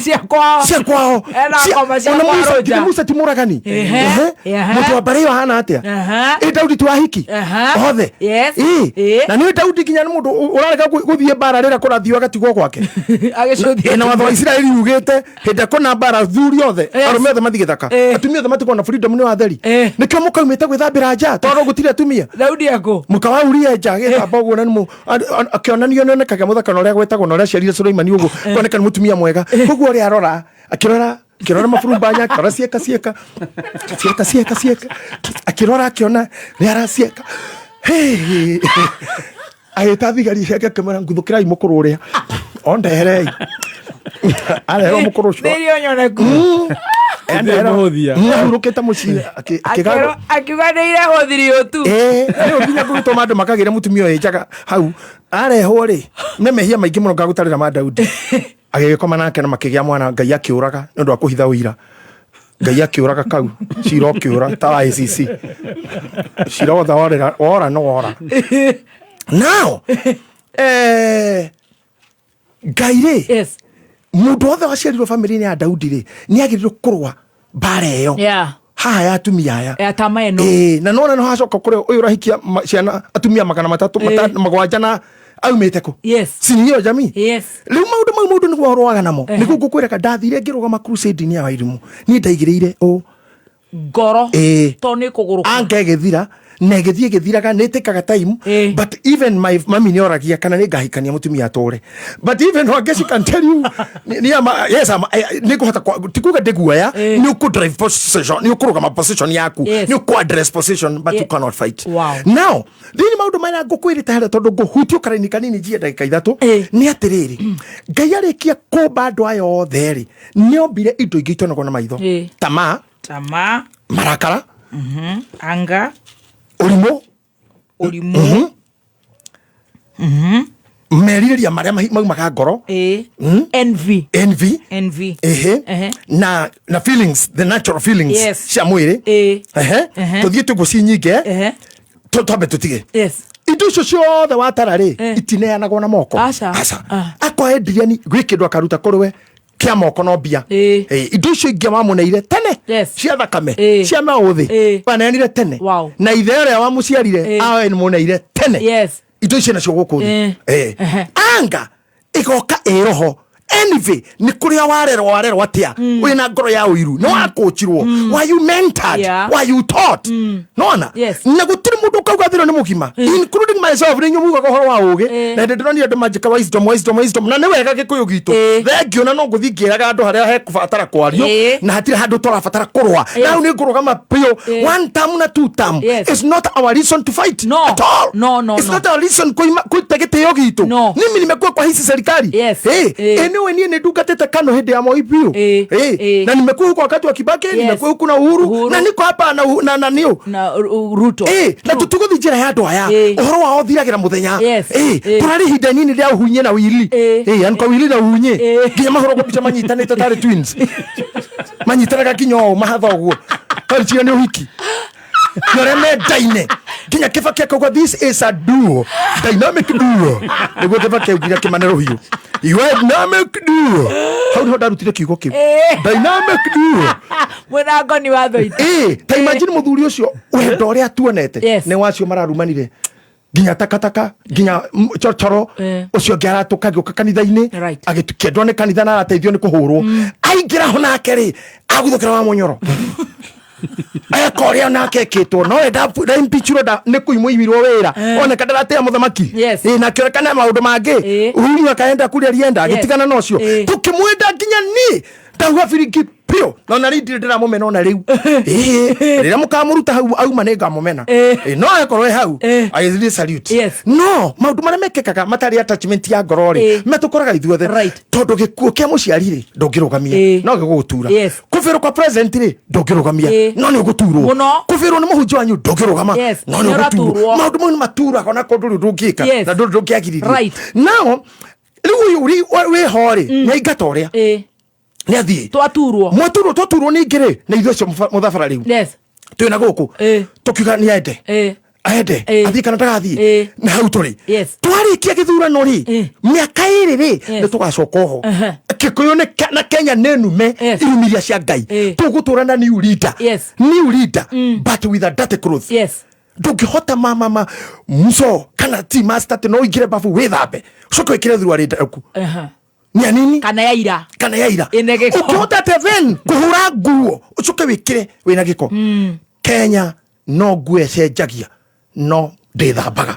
Cia kwao. cia kwao Ena ngoma cia ona kwa Musa Rũnja. nginya Musa ti mũragani Ehe. Ehe. Ehe. mũndũ wa mbarĩ ĩyo ahana atĩa Aha. ĩ Daudi ti wahiki Aha. othe Yes. Ĩ. Ĩ. na nĩ Daudi nginya nĩ mũndũ ũrarega gũthiĩ mbara rĩrĩa kũrathio agatigwo gwake Agĩcũthia. Ĩ, na watho wa Isiraeli ugĩte hĩndĩ ĩrĩa kwĩna mbara athuri othe Yes. arũme othe mathiĩ gĩthaka atumia othe matigwo na freedom nĩ watheri nĩkĩo mũkaumĩte gwĩthambĩra nja tondũ gũtirĩ atumia Daudi akũ mũka wa Uria nja agĩthamba ũguo na nĩ akĩonanio nĩonekaga mũthaka na ũrĩa gwetagwo na ũrĩa aciarire Suleimani ũguo koneka nĩ mũtumia mwega koguo ũrĩa arora akĩrora akĩrora maburumbanya akĩrora cieka cieka cieka cieka cieka akĩrora akĩona nĩ aracieka Hey. Agĩta thigari ciake akĩmwĩra nguthũkĩrai mũkũrũ ũrĩa ondeherei arehwo mũkũrũ ũcio Nĩ irio nyoneku. Ahurũkĩte mũciĩ akĩgarũra Akiuga nĩ irehwo thiri tu. Rĩu nginya gũgĩtũma andũ makagĩra mũtumia ũyũ njaga hau arehwo rĩ nĩ mehia maingĩ mũno ngagũtarĩra ma Daudi agĩgĩkoma nake na makĩgĩa mwana Ngai akĩũraga nĩ ũndũ wa kũhitha ũira Ngai akĩũraga kau cira ũkĩũra ta wa ACC cira wothe worĩra wora no wora now Ngai rĩ mũndũ wothe waciarirwo bamĩrĩ-inĩ ya Daudi rĩ nĩ agĩrĩirwo kũrũa mbara ĩyo Yeah. haha ya atumia aya Ya tama ĩno. Ĩĩ, na nona no hacoka kũrĩa ũyũ ũrahikia ciana atumia 300 7 na aumĩte kũ Yes. si niyo jamii Yes. rĩu maũndũ mau mũndũ nĩguo ũrũaga namo nĩguo ngũkwĩraga ndathire ngĩrũgama crusade-inĩ ya Wairimũ niĩ ndaigĩrĩire ũ Ngoro. Ĩĩ. Tondũ nĩ kũgũrũka. anga ĩgĩthira na ĩgĩthiĩ ĩgĩthiraga nĩ ĩtĩkaga time but even my mami nĩ oragia kana nĩ ngahikania mũtumia atũre but even Wangechi can tell you nĩ ama yes ama nĩ ngũhota ti kuga ndĩguoya nĩ ũkũ drive position nĩ ũkũrũgama position yaku Yes. nĩ ũkũ address position but you cannot fight Wow. now thĩinĩ maũndũ marĩa ngũkwĩrĩte harĩa tondũ ngũhutio karaini kanini njie ndagĩka 3 nĩ atĩrĩrĩ Ngai arĩkia kũmba andũ aya othe rĩ nĩ ombire indo ingĩ itonagwo na maitho tamaa Tamaa. marakara Anga. ũrimũ Ũrimũ. Merirĩria marĩa maumaga ngoro Envy. Envy. Envy. Ehe. Ehe. Na feelings the natural feelings Yes. cia mwĩrĩ Ĩĩ. Ehe. Ehe. Tũthiĩ tũguo ci nyingĩ Ehe. twambe tũtige Yes. indo Indo icio ciothe watara rĩ, itineanagwo na moko. Aca. Akorwo endiriani gwĩ kĩndũ akaruta kũrĩ we kĩa moko no mbia. Indo icio ingĩ wamũneire tene, cia thakame, cia maũthĩ, waneanire tene na ithe ũrĩa wamũciarire amũneire tene. Indo icio nacio gũkũ thĩ. Anga igoka ĩroho envy nĩ kũrĩa warerwo warerwo atĩa, wĩna ngoro ya ũiru, nĩ wakũnjirwo, were you mentored, were you taught? Nona na gũtirĩ mũndũ ũkauga thĩno nĩ mũgima, including myself. Nĩ inyuĩ mugaga ũhoro wa ũgĩ, na hĩndĩ ndĩronire andũ manjĩka wisdom, wisdom, wisdom, na nĩ wega Gĩkũyũ gitũ. Thengio na no ngũthiĩ ngĩraga andũ harĩa hekũbatara kwario, na hatirĩ handũ tũrabatara kũrũa. Na hau nĩ ngũrũgama biũ. One term na two term is not our reason to fight at all. No, It's no. not our reason kuita gĩtĩo gitũ. Mimi nimekuwa kwa hizi serikali. Anyway, niĩ nĩ ndungatĩte Kano hĩndĩ ya Moi biũ. Na nimekuwa huko wakati wa Kibaki, nimekuwa huku na Uhuru, na niko hapa na na niũ na Ruto. Na tũtũgũthiĩ njĩra ya andũ aya, ũhoro wao ũthiragĩra mũthenya. Tũrarĩ ihinda inini rĩa Uhunye na Wili. Yani kwa Wili na Uhunye nginya mahũragwo mbica manyitanĩte tarĩ twins, manyitanaga nginya ũũ mahatha ũguo tarĩ nĩ ũhiki na ũrĩa mendaine, nginya Kibaki akauga, "This is a duo, dynamic duo." Nĩguo Kibaki augire akĩmane rũhiũ, "You are dynamic duo." Hau nĩho ndarutire kiugo kĩu, dynamic duo. Mwĩna ngoni wa thoita. Ta imagine mũthuri ũcio, wendo ũrĩa tuonete nĩ wacio mararumanire nginya takataka, nginya chochoro ũcio ũngĩ aratũka agĩũka kanitha-inĩ, agĩkĩendwo nĩ kanitha na arateithio nĩ kũhũrwo, aingĩra ho nake rĩ, aguthũkĩra wa mũnyoro, eka ũrĩa nake ekĩtwo no ndaimpichirwo nĩ kuimũimirwo wĩra, oneka ndaratĩa mũthamaki. Na akĩoneka na maũndũ mangĩ. Uhuru akaenda kũrĩa rienda, agĩtigana na ũcio tũkĩmwenda nginya niĩ ndauga biringi biũ, no na rĩu ndirĩ ndĩramũmena ona rĩu. Rĩrĩa mũkamũruta hau auma nĩ ngamũmena. No akorwo e hau, I really salute. No maũndũ marĩa mekĩkaga matarĩ attachment ya ngoro rĩ, metũkoraga ithuothe, tondũ gĩkuũ kĩa mũciari rĩ, ndũngĩrũgamia, no gĩgũgũtura. Kũbĩrwo kwa president rĩ, ndũngĩrũgamia, no nĩ ũgũturwo. Mũno. Kũbĩrwo nĩ mũhunjia wanyu, ndũngĩrũgama, no nĩ Nĩ ũgũturwo. ũraturwo. Maũndũ mau nĩ maturaga ona korwo ndũrĩ ũndũ ũngĩka na ndũrĩ ũndũ ũngĩagiririe. Now rĩu ũyũ wĩho rĩ, nĩ aingata ũrĩa nĩ athiĩ. Twaturwo. Mwaturwo, twaturwo ningĩ rĩ, na ithuĩ acio mũthabara rĩu twĩna gũkũ tũkiuga nĩ ende aende, athiĩ kana ndagathiĩ, na hau tũrĩ. Twarĩkia gĩthurano rĩ, mĩaka 2 rĩ, nĩ tũgacoka oho. Kĩkũyũ na Kenya nĩ nume irumi iria cia Ngai. Tũgũtũra na new leader, new leader, but with a dirty clothes. Ndũngĩhota mama muso kana ti master atĩ no ũingĩre babu wĩthambe ũcoke wĩkĩre thuruarĩ ndaku nĩ anini kana ya ira. Kana ya ira. Ĩna gĩko. Ũngĩhota atĩa then kũhũra nguo ũcoke wĩkĩre wĩna gĩko? Kenya no nguo ĩcenjagia no ndĩthambaga.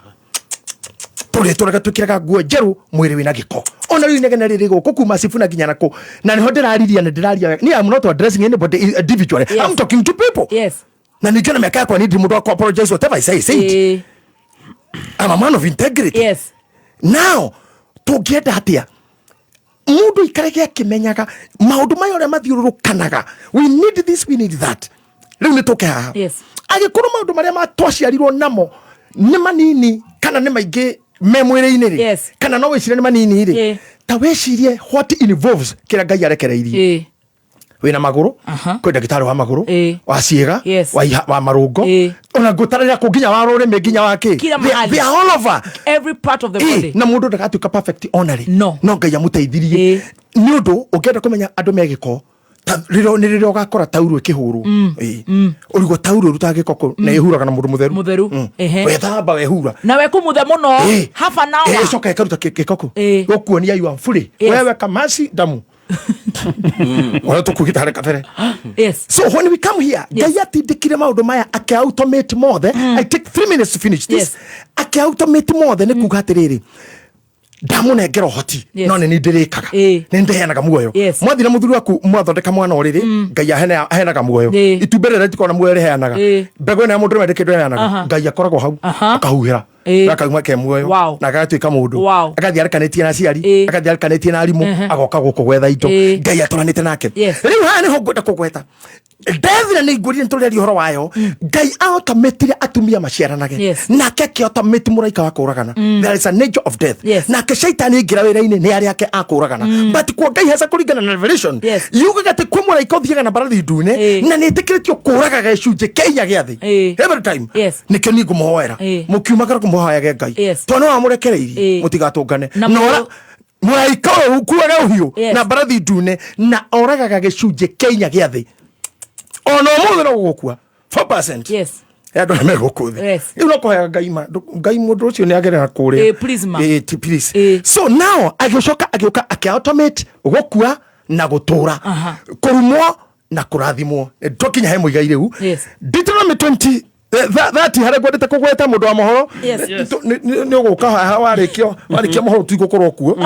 Tũrĩ tũrega twĩkĩraga nguo njerũ mwĩrĩ wĩna gĩko. Ona rĩu inegene rĩrĩ gũkũ kuma Sifuna nginya nakũ, na nĩho ndĩrariria na ndĩraria wega. Niĩ am not addressing anybody individually. I'm talking to people. Na ningĩ na mĩaka yakwa, nĩ mũndũ wa apologize. Whatever I say, I say it. I'm a man of integrity. Now tũngĩenda atĩa mũndũ aikarage akĩmenyaga maũndũ maya ũrĩa mathiũrũrũkanaga? We need this, we need that. Rĩu nĩ tũke haha. Angĩkorwo maũndũ marĩa twaciarirwo namo nĩ manini kana nĩ maingĩ me mwĩrĩ-inĩ rĩ, kana no wĩcirie nĩ manini rĩ, ta wĩcirie what involves kĩrĩa Ngai arekereirie. Wĩna magũrũ, kwĩ ndagĩtarĩ wa magũrũ, wa ciĩga, wa marũngo, ona ngũtarĩria kũ nginya wa rũrĩmĩ nginya wa kĩ. Kila mahali. They are all over. Every part of the body. Na mũndũ ndagatuĩka perfect ona rĩ, no Ngai amũteithirie. Nĩ ũndũ ũngĩenda kũmenya andũ me gĩko ta nĩ rĩrĩa ũgakora tauro ĩkĩhũrwo. Ũrigwo tauro ĩrutaga gĩko kũ na ĩhuraga na mũndũ mũtheru. Mũtheru. Wethamba, wehura. Na we kumutha mũno half an hour. Ĩcoka ĩkaruta gĩko kũ gũkuonia you are fully. Wewe kamasi damu ũrĩa tũkuugĩte harĩ kabere. So when we come here, Ngai atindĩkire maũndũ maya akĩ-automate mothe. I take 3 minutes to finish this. Akĩ-automate mothe nĩ kuga atĩrĩrĩ, ndamũnengera ũhoti, no nĩ niĩ ndĩrĩkaga, nĩ ndĩheanaga muoyo. Mwathi na mũthuri waku mwathondeka mwana ũrĩrĩ, Ngai aheanaga muoyo. Itumbĩ rĩrĩa rĩtikoragwo na muoyo rĩheanaga. Mbegũ ĩno ya mũndũrũme ndĩ kĩndũ ĩheanaga. Ngai akoragwo hau akahuhĩra, gakauma ke muoyo na agatuĩka mũndũ, agathiĩ arekanĩtie na aciari, agathiĩ arekanĩtie na arimũ, agoka gũkũ gwetha indo. Ngai atũranĩte nake. Rĩu haha nĩho ngwenda kũgweta. Death na nĩ ngwĩrire nĩtũrĩaria ũhoro wayo. Ngai aotometire atumia maciaranage. Nake akĩotometi mũraika wa kũragana. There is an angel of death. Nake shaitani aingĩra wĩra-inĩ nĩ arĩa ake a kũragana. But kwa Ngai haca kũringana na Revelation, yugaga atĩ kwĩ mũraika ũthiaga na mbarathi ndune na nĩ ĩtĩkĩrĩtio kũraga gĩcunjĩ kĩa inya gĩa thĩ every time. Nĩkĩo niĩ ngũmũhoera, mũkiumagara kũmũhoyage Ngai, tondũ nĩ wamũrekereirie mũtigatũngane. Na Na mũraika ũyũ ũkuaga ũhiũ na mbarathi ndune na oragaga gĩcunjĩ kĩa inya gĩa thĩ, ona ũmũthĩ no gũgũkua 4% ya andũ arĩa me gũkũ thĩ. Rĩu no kũhoyaga Ngai ma Ngai mũndũ ũcio nĩ agerera kũrĩa. Please ma. Please. So now agĩcoka agĩũka akĩautomate gũkua na gũtũra, kũrumwo na kũrathimwo. Twakinya he mũigai rĩu. Deuteronomy 20 30 harĩa ngwendete kũgweta mũndũ wa mohoro. Nĩ ũgũka haha warĩkia mohoro tigũkorwo kuo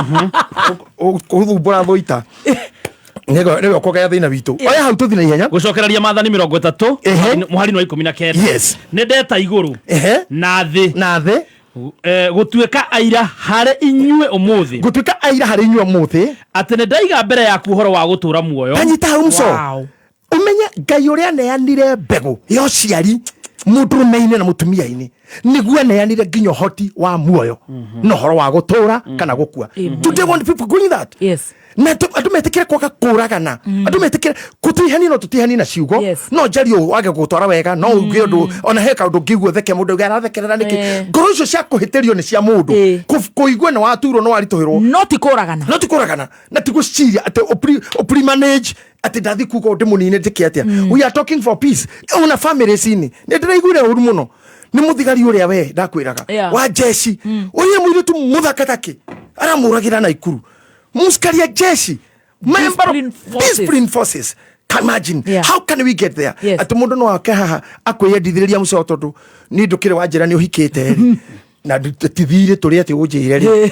kũthumbũra thũita nĩwe ũkũgaya thĩna witũ. Oya hau tũthi na ihenya. Gũcokereria Maathani 30, mũhari wa 19. Nĩ ndeta igũrũ na thĩ na thĩ gũtuĩka aira harĩ inyuĩ ũmũthĩ, gũtuĩka aira harĩ inyuĩ ũmũthĩ, atĩ nĩ ndaiga mbere yaku ũhoro wa gũtũũra muoyo. Tanyita hau mco. Ũmenye Ngai ũrĩa aneanire mbegũ ya ũciari mũndũrũme-inĩ na mũtumia-inĩ nĩguo aneanire nginya ũhoti wa muoyo na ũhoro wa gũtũũra kana gũkua. Today want people going that na andũ metĩkĩre kwaga kũragana, andũ metĩkĩre kũtihania, no tũtihanie na ciugo. No njarie ũũ wage gũtwara wega, no uge ũndũ ona he kaũndũ ngĩigua theke mũndũ auge arathekerera nĩkĩ. Ngoro icio cia kũhĩtĩrio nĩ cia mũndũ. Kũigua nĩ waturwo, nĩ waritũhĩrwo. No ti kũragana. No ti kũragana na ti gũciria atĩ ũpri-manage atĩ ndathi kuga ũndũ mũnini njĩke atĩa. We are talking for peace ona families-inĩ. Nĩ ndĩraiguire ũru mũno nĩ mũthigari ũrĩa we ndakwĩraga wa jeshi ũrĩa mũirĩtu mũthaka takĩ aramũragĩra Naikuru, muskaria jeshi member of Discipline forces. Discipline forces. Can imagine? How can we get there? Atĩ mũndũ no ake haha akwĩyendithĩrĩria mũco tondũ niĩ ndũkĩrĩ wa njĩra nĩ ũhikĩte rĩ na tithirĩ tũrĩ atĩ ũnjĩre rĩ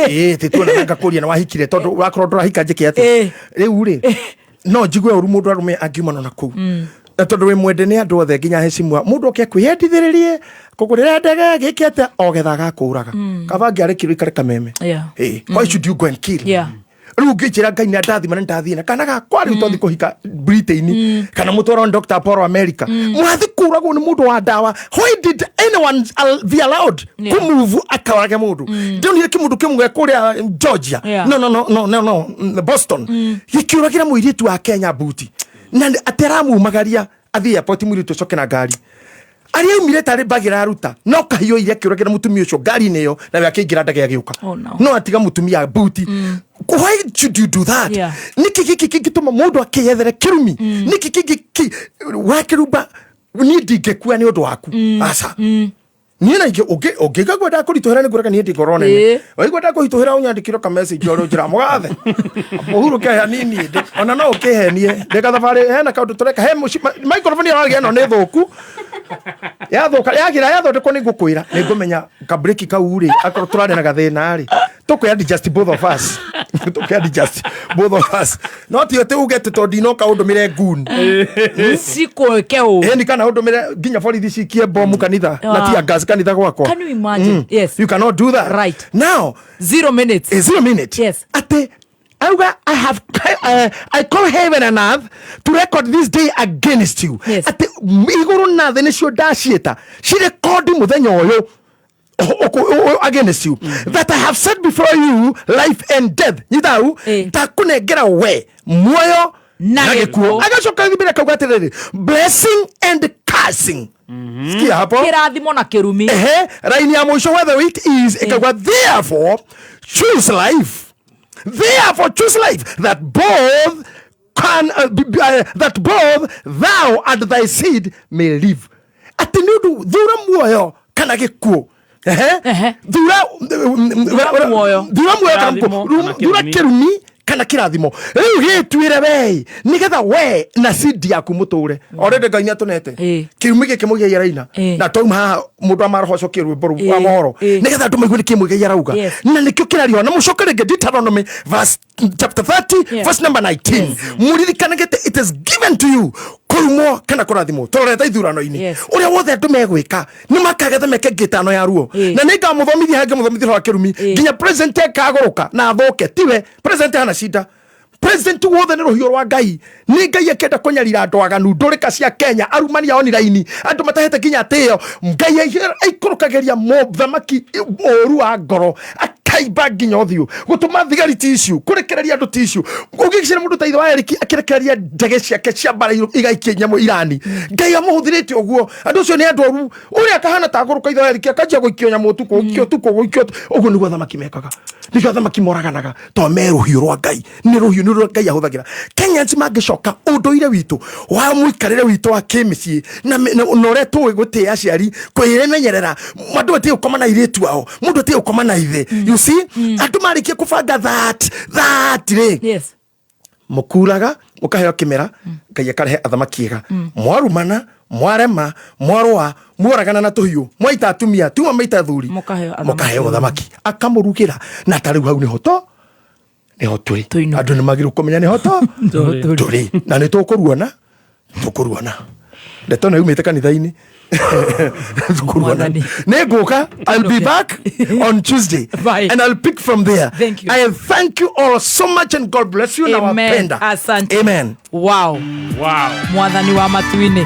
ĩĩ tituona ngakũria na wahikire tondũ wakorwo ndũrahika njĩke atĩ rĩu rĩ no njigue ũru mũndũ arũme angiumana na kũu na tondũ wĩ mwende nĩ andũ othe nginya hecimua mũndũ oke kwĩyendithĩrĩrie kũgũrĩra ndege gĩke atĩa ogetha agakũraga kaba angĩarekirwo ikare kameme. Why should you go and kill? Rĩu ngĩnjĩra Ngai nĩ andathima na ndathiĩ na kana gakwa rĩu twathi kũhika Britain kana mũtwaro nĩ Dr. Apollo America mwathi kũragwo nĩ mũndũ wa ndawa. Why did anyone be allowed kũmove akarage mũndũ? Ndĩronire kĩmũndũ kĩmwe kũrĩa Georgia. No, no, no, no, no, no, Boston gĩkĩũragĩra mũirĩtu wa Kenya buti na atĩ aramumagaria athiĩ airport, mũirĩtu acoke na ngari arĩa aumire tarĩ mbagi araruta no kahiũ iria akĩũragĩra mũtumia ũcio ngari-inĩ ĩyo nawe akĩingĩra ndege agĩũka. Oh, no. No atiga mũtumia buti. Why should you do that? Nĩkĩ gĩkĩ kĩngĩtũma mũndũ akĩyethere kĩrumi? Nĩkĩ kĩngĩ wakĩrumba? Niĩ ndingĩkua nĩ ũndũ waku, aca. Niĩ na ingĩ ũngĩigua ndakũritũhĩra nĩ ngũrega niĩ ndĩ ngoro nene. Waigua ndakũritũhĩra ũnyandĩkĩre ka message ũrĩa ũnjĩra mũgathe mũhurũke hanini ona no ũkĩhenie ndĩ gathabarĩ hena kaũndũ tũreka he microphone ĩyo ĩno nĩ thũku, yathũka yagira yathondekwo nĩ ngũkwĩra nĩ ngũmenya kabreki kau rĩ akorwo tũrarĩ na gathĩna rĩ tũkũ adjust both of us, tũkũ adjust both of us, no ti atĩ uge atĩ tondũ ndinoka ũndũmĩre gun. Cikwĩke ũũ. Ĩni kana ũndũmĩre nginya borithi cikie bomu kanitha na tear gas kanitha gwakwa. Can you imagine? Yes. You cannot do that. Now 0 minutes. 0 minute. Atĩ auga I call heaven and earth to record this day against you. Atĩ igũrũ na thĩ nĩcio ndaciĩta cirekondi mũthenya ũyũ against you, that I have set before you life and death. Nyita hau, ndakũnengera we muoyo na na gĩkuũ. Gĩkuũ. Agacoka mbere akauga atĩrĩrĩ, blessing and cursing. Sikia hapo. Kĩrathimo na kĩrumi. Ehe, raini ya mũico whether it is ikauga, therefore choose life, therefore choose life, that both can that both thou and thy seed may live. Atĩ nĩ ũndũ thura muoyo kana gĩkuũ. Ehe, thura Thura muoyo. Thura muoyo kana Kĩrathimo gĩkuũ. Kana Thura kĩrumi. Kĩrumi kana kĩrathimo. Rĩu gĩtuĩre wei nĩgetha we na seed yaku mũtũre. Already Ngai nĩatũnete kĩrumi gĩkĩ mũigai araina na twauma haha mũndũ wa maroho acokie rwĩmbo rũu wa mohoro nĩgetha andũ maigue nĩkĩ mũigai arauga. Na nĩkĩo kĩrario na mũcoke rĩngĩ Deuteronomy verse chapter 30 verse number 19 mũririkanage it is given to you kũrumwo kana kũrathimwo. Tũrorete ithurano-inĩ ũrĩa wothe andũ megwĩka nĩ makagetha meke ngĩtano ya ruo na nĩ ngamũthomithia hangĩ mũthomithia wa kĩrumi nginya president akagũrũka na athũke tiwe president hana shida. President wothe nĩ rũhiũ rwa Ngai. Nĩ Ngai akĩenda kũnyarira andũ aganu, ndũrĩka cia Kenya, arumani a online, andũ matahete nginya tĩo. Ngai aikũrũkagĩria mũthamaki ũru wa ngoro, akaimba nginya ũthiũ, gũtũma thigari tissue, kũrekereria andũ tissue. Ũngĩgĩcira mũndũ ta ithe wa Eric akĩrekereria ndege ciake cia mbara igaikie nyamũ Irani, Ngai amũhũthĩrĩte ũguo. Andũ acio nĩ andũ oru. Ũrĩa akahana ta agũrũka ithe wa Eric akanjia gũikio nyamũ ũtukũ, gũikio ũtukũ, gũikio ũtukũ. Ũguo nĩguo athamaki mekaga, nĩkĩo athamaki moraganaga, to me rũhiũ rwa Ngai. Nĩ rũhiũ, nĩ rũrĩa Ngai ahũthagĩra. Kenyans mangĩcoka ũndũire witũ wa mũikarĩre witũ wa kĩmĩciĩ na ũrĩa tũĩ gũtĩa aciari, kwĩmenyerera, andũ matige gũkoma na airĩtu ao, mũndũ atige gũkoma na ithe. You see, andũ marĩkia kũbanga that rĩ, mũkuraga mũkaheo kĩmera, Ngai akarehe athamaki ega. Mwarumana, mwarema, mwarũa, muoragana na tũhiũ, mwaita atumia, tuma maita athuri, Mũkaheo athamaki. Mũkaheo mũthamaki akamũrugĩra. Na ta rĩu hau nĩho to nĩho tũrĩ. Andũ nĩ magĩrĩirwo kũmenya nĩho to tũrĩ, na nĩ tũkũruona, tũkũruona. Ndeto nĩ yumĩte kanitha-inĩ, tũkũruona. Nĩ ngũka. I'll be back on Tuesday. Bye. And I'll pick from there. Thank you. I thank you all so much and God bless you. Amen. Nawapenda. Asante. Amen. Wow. Wow. Mwathani wa matu-inĩ.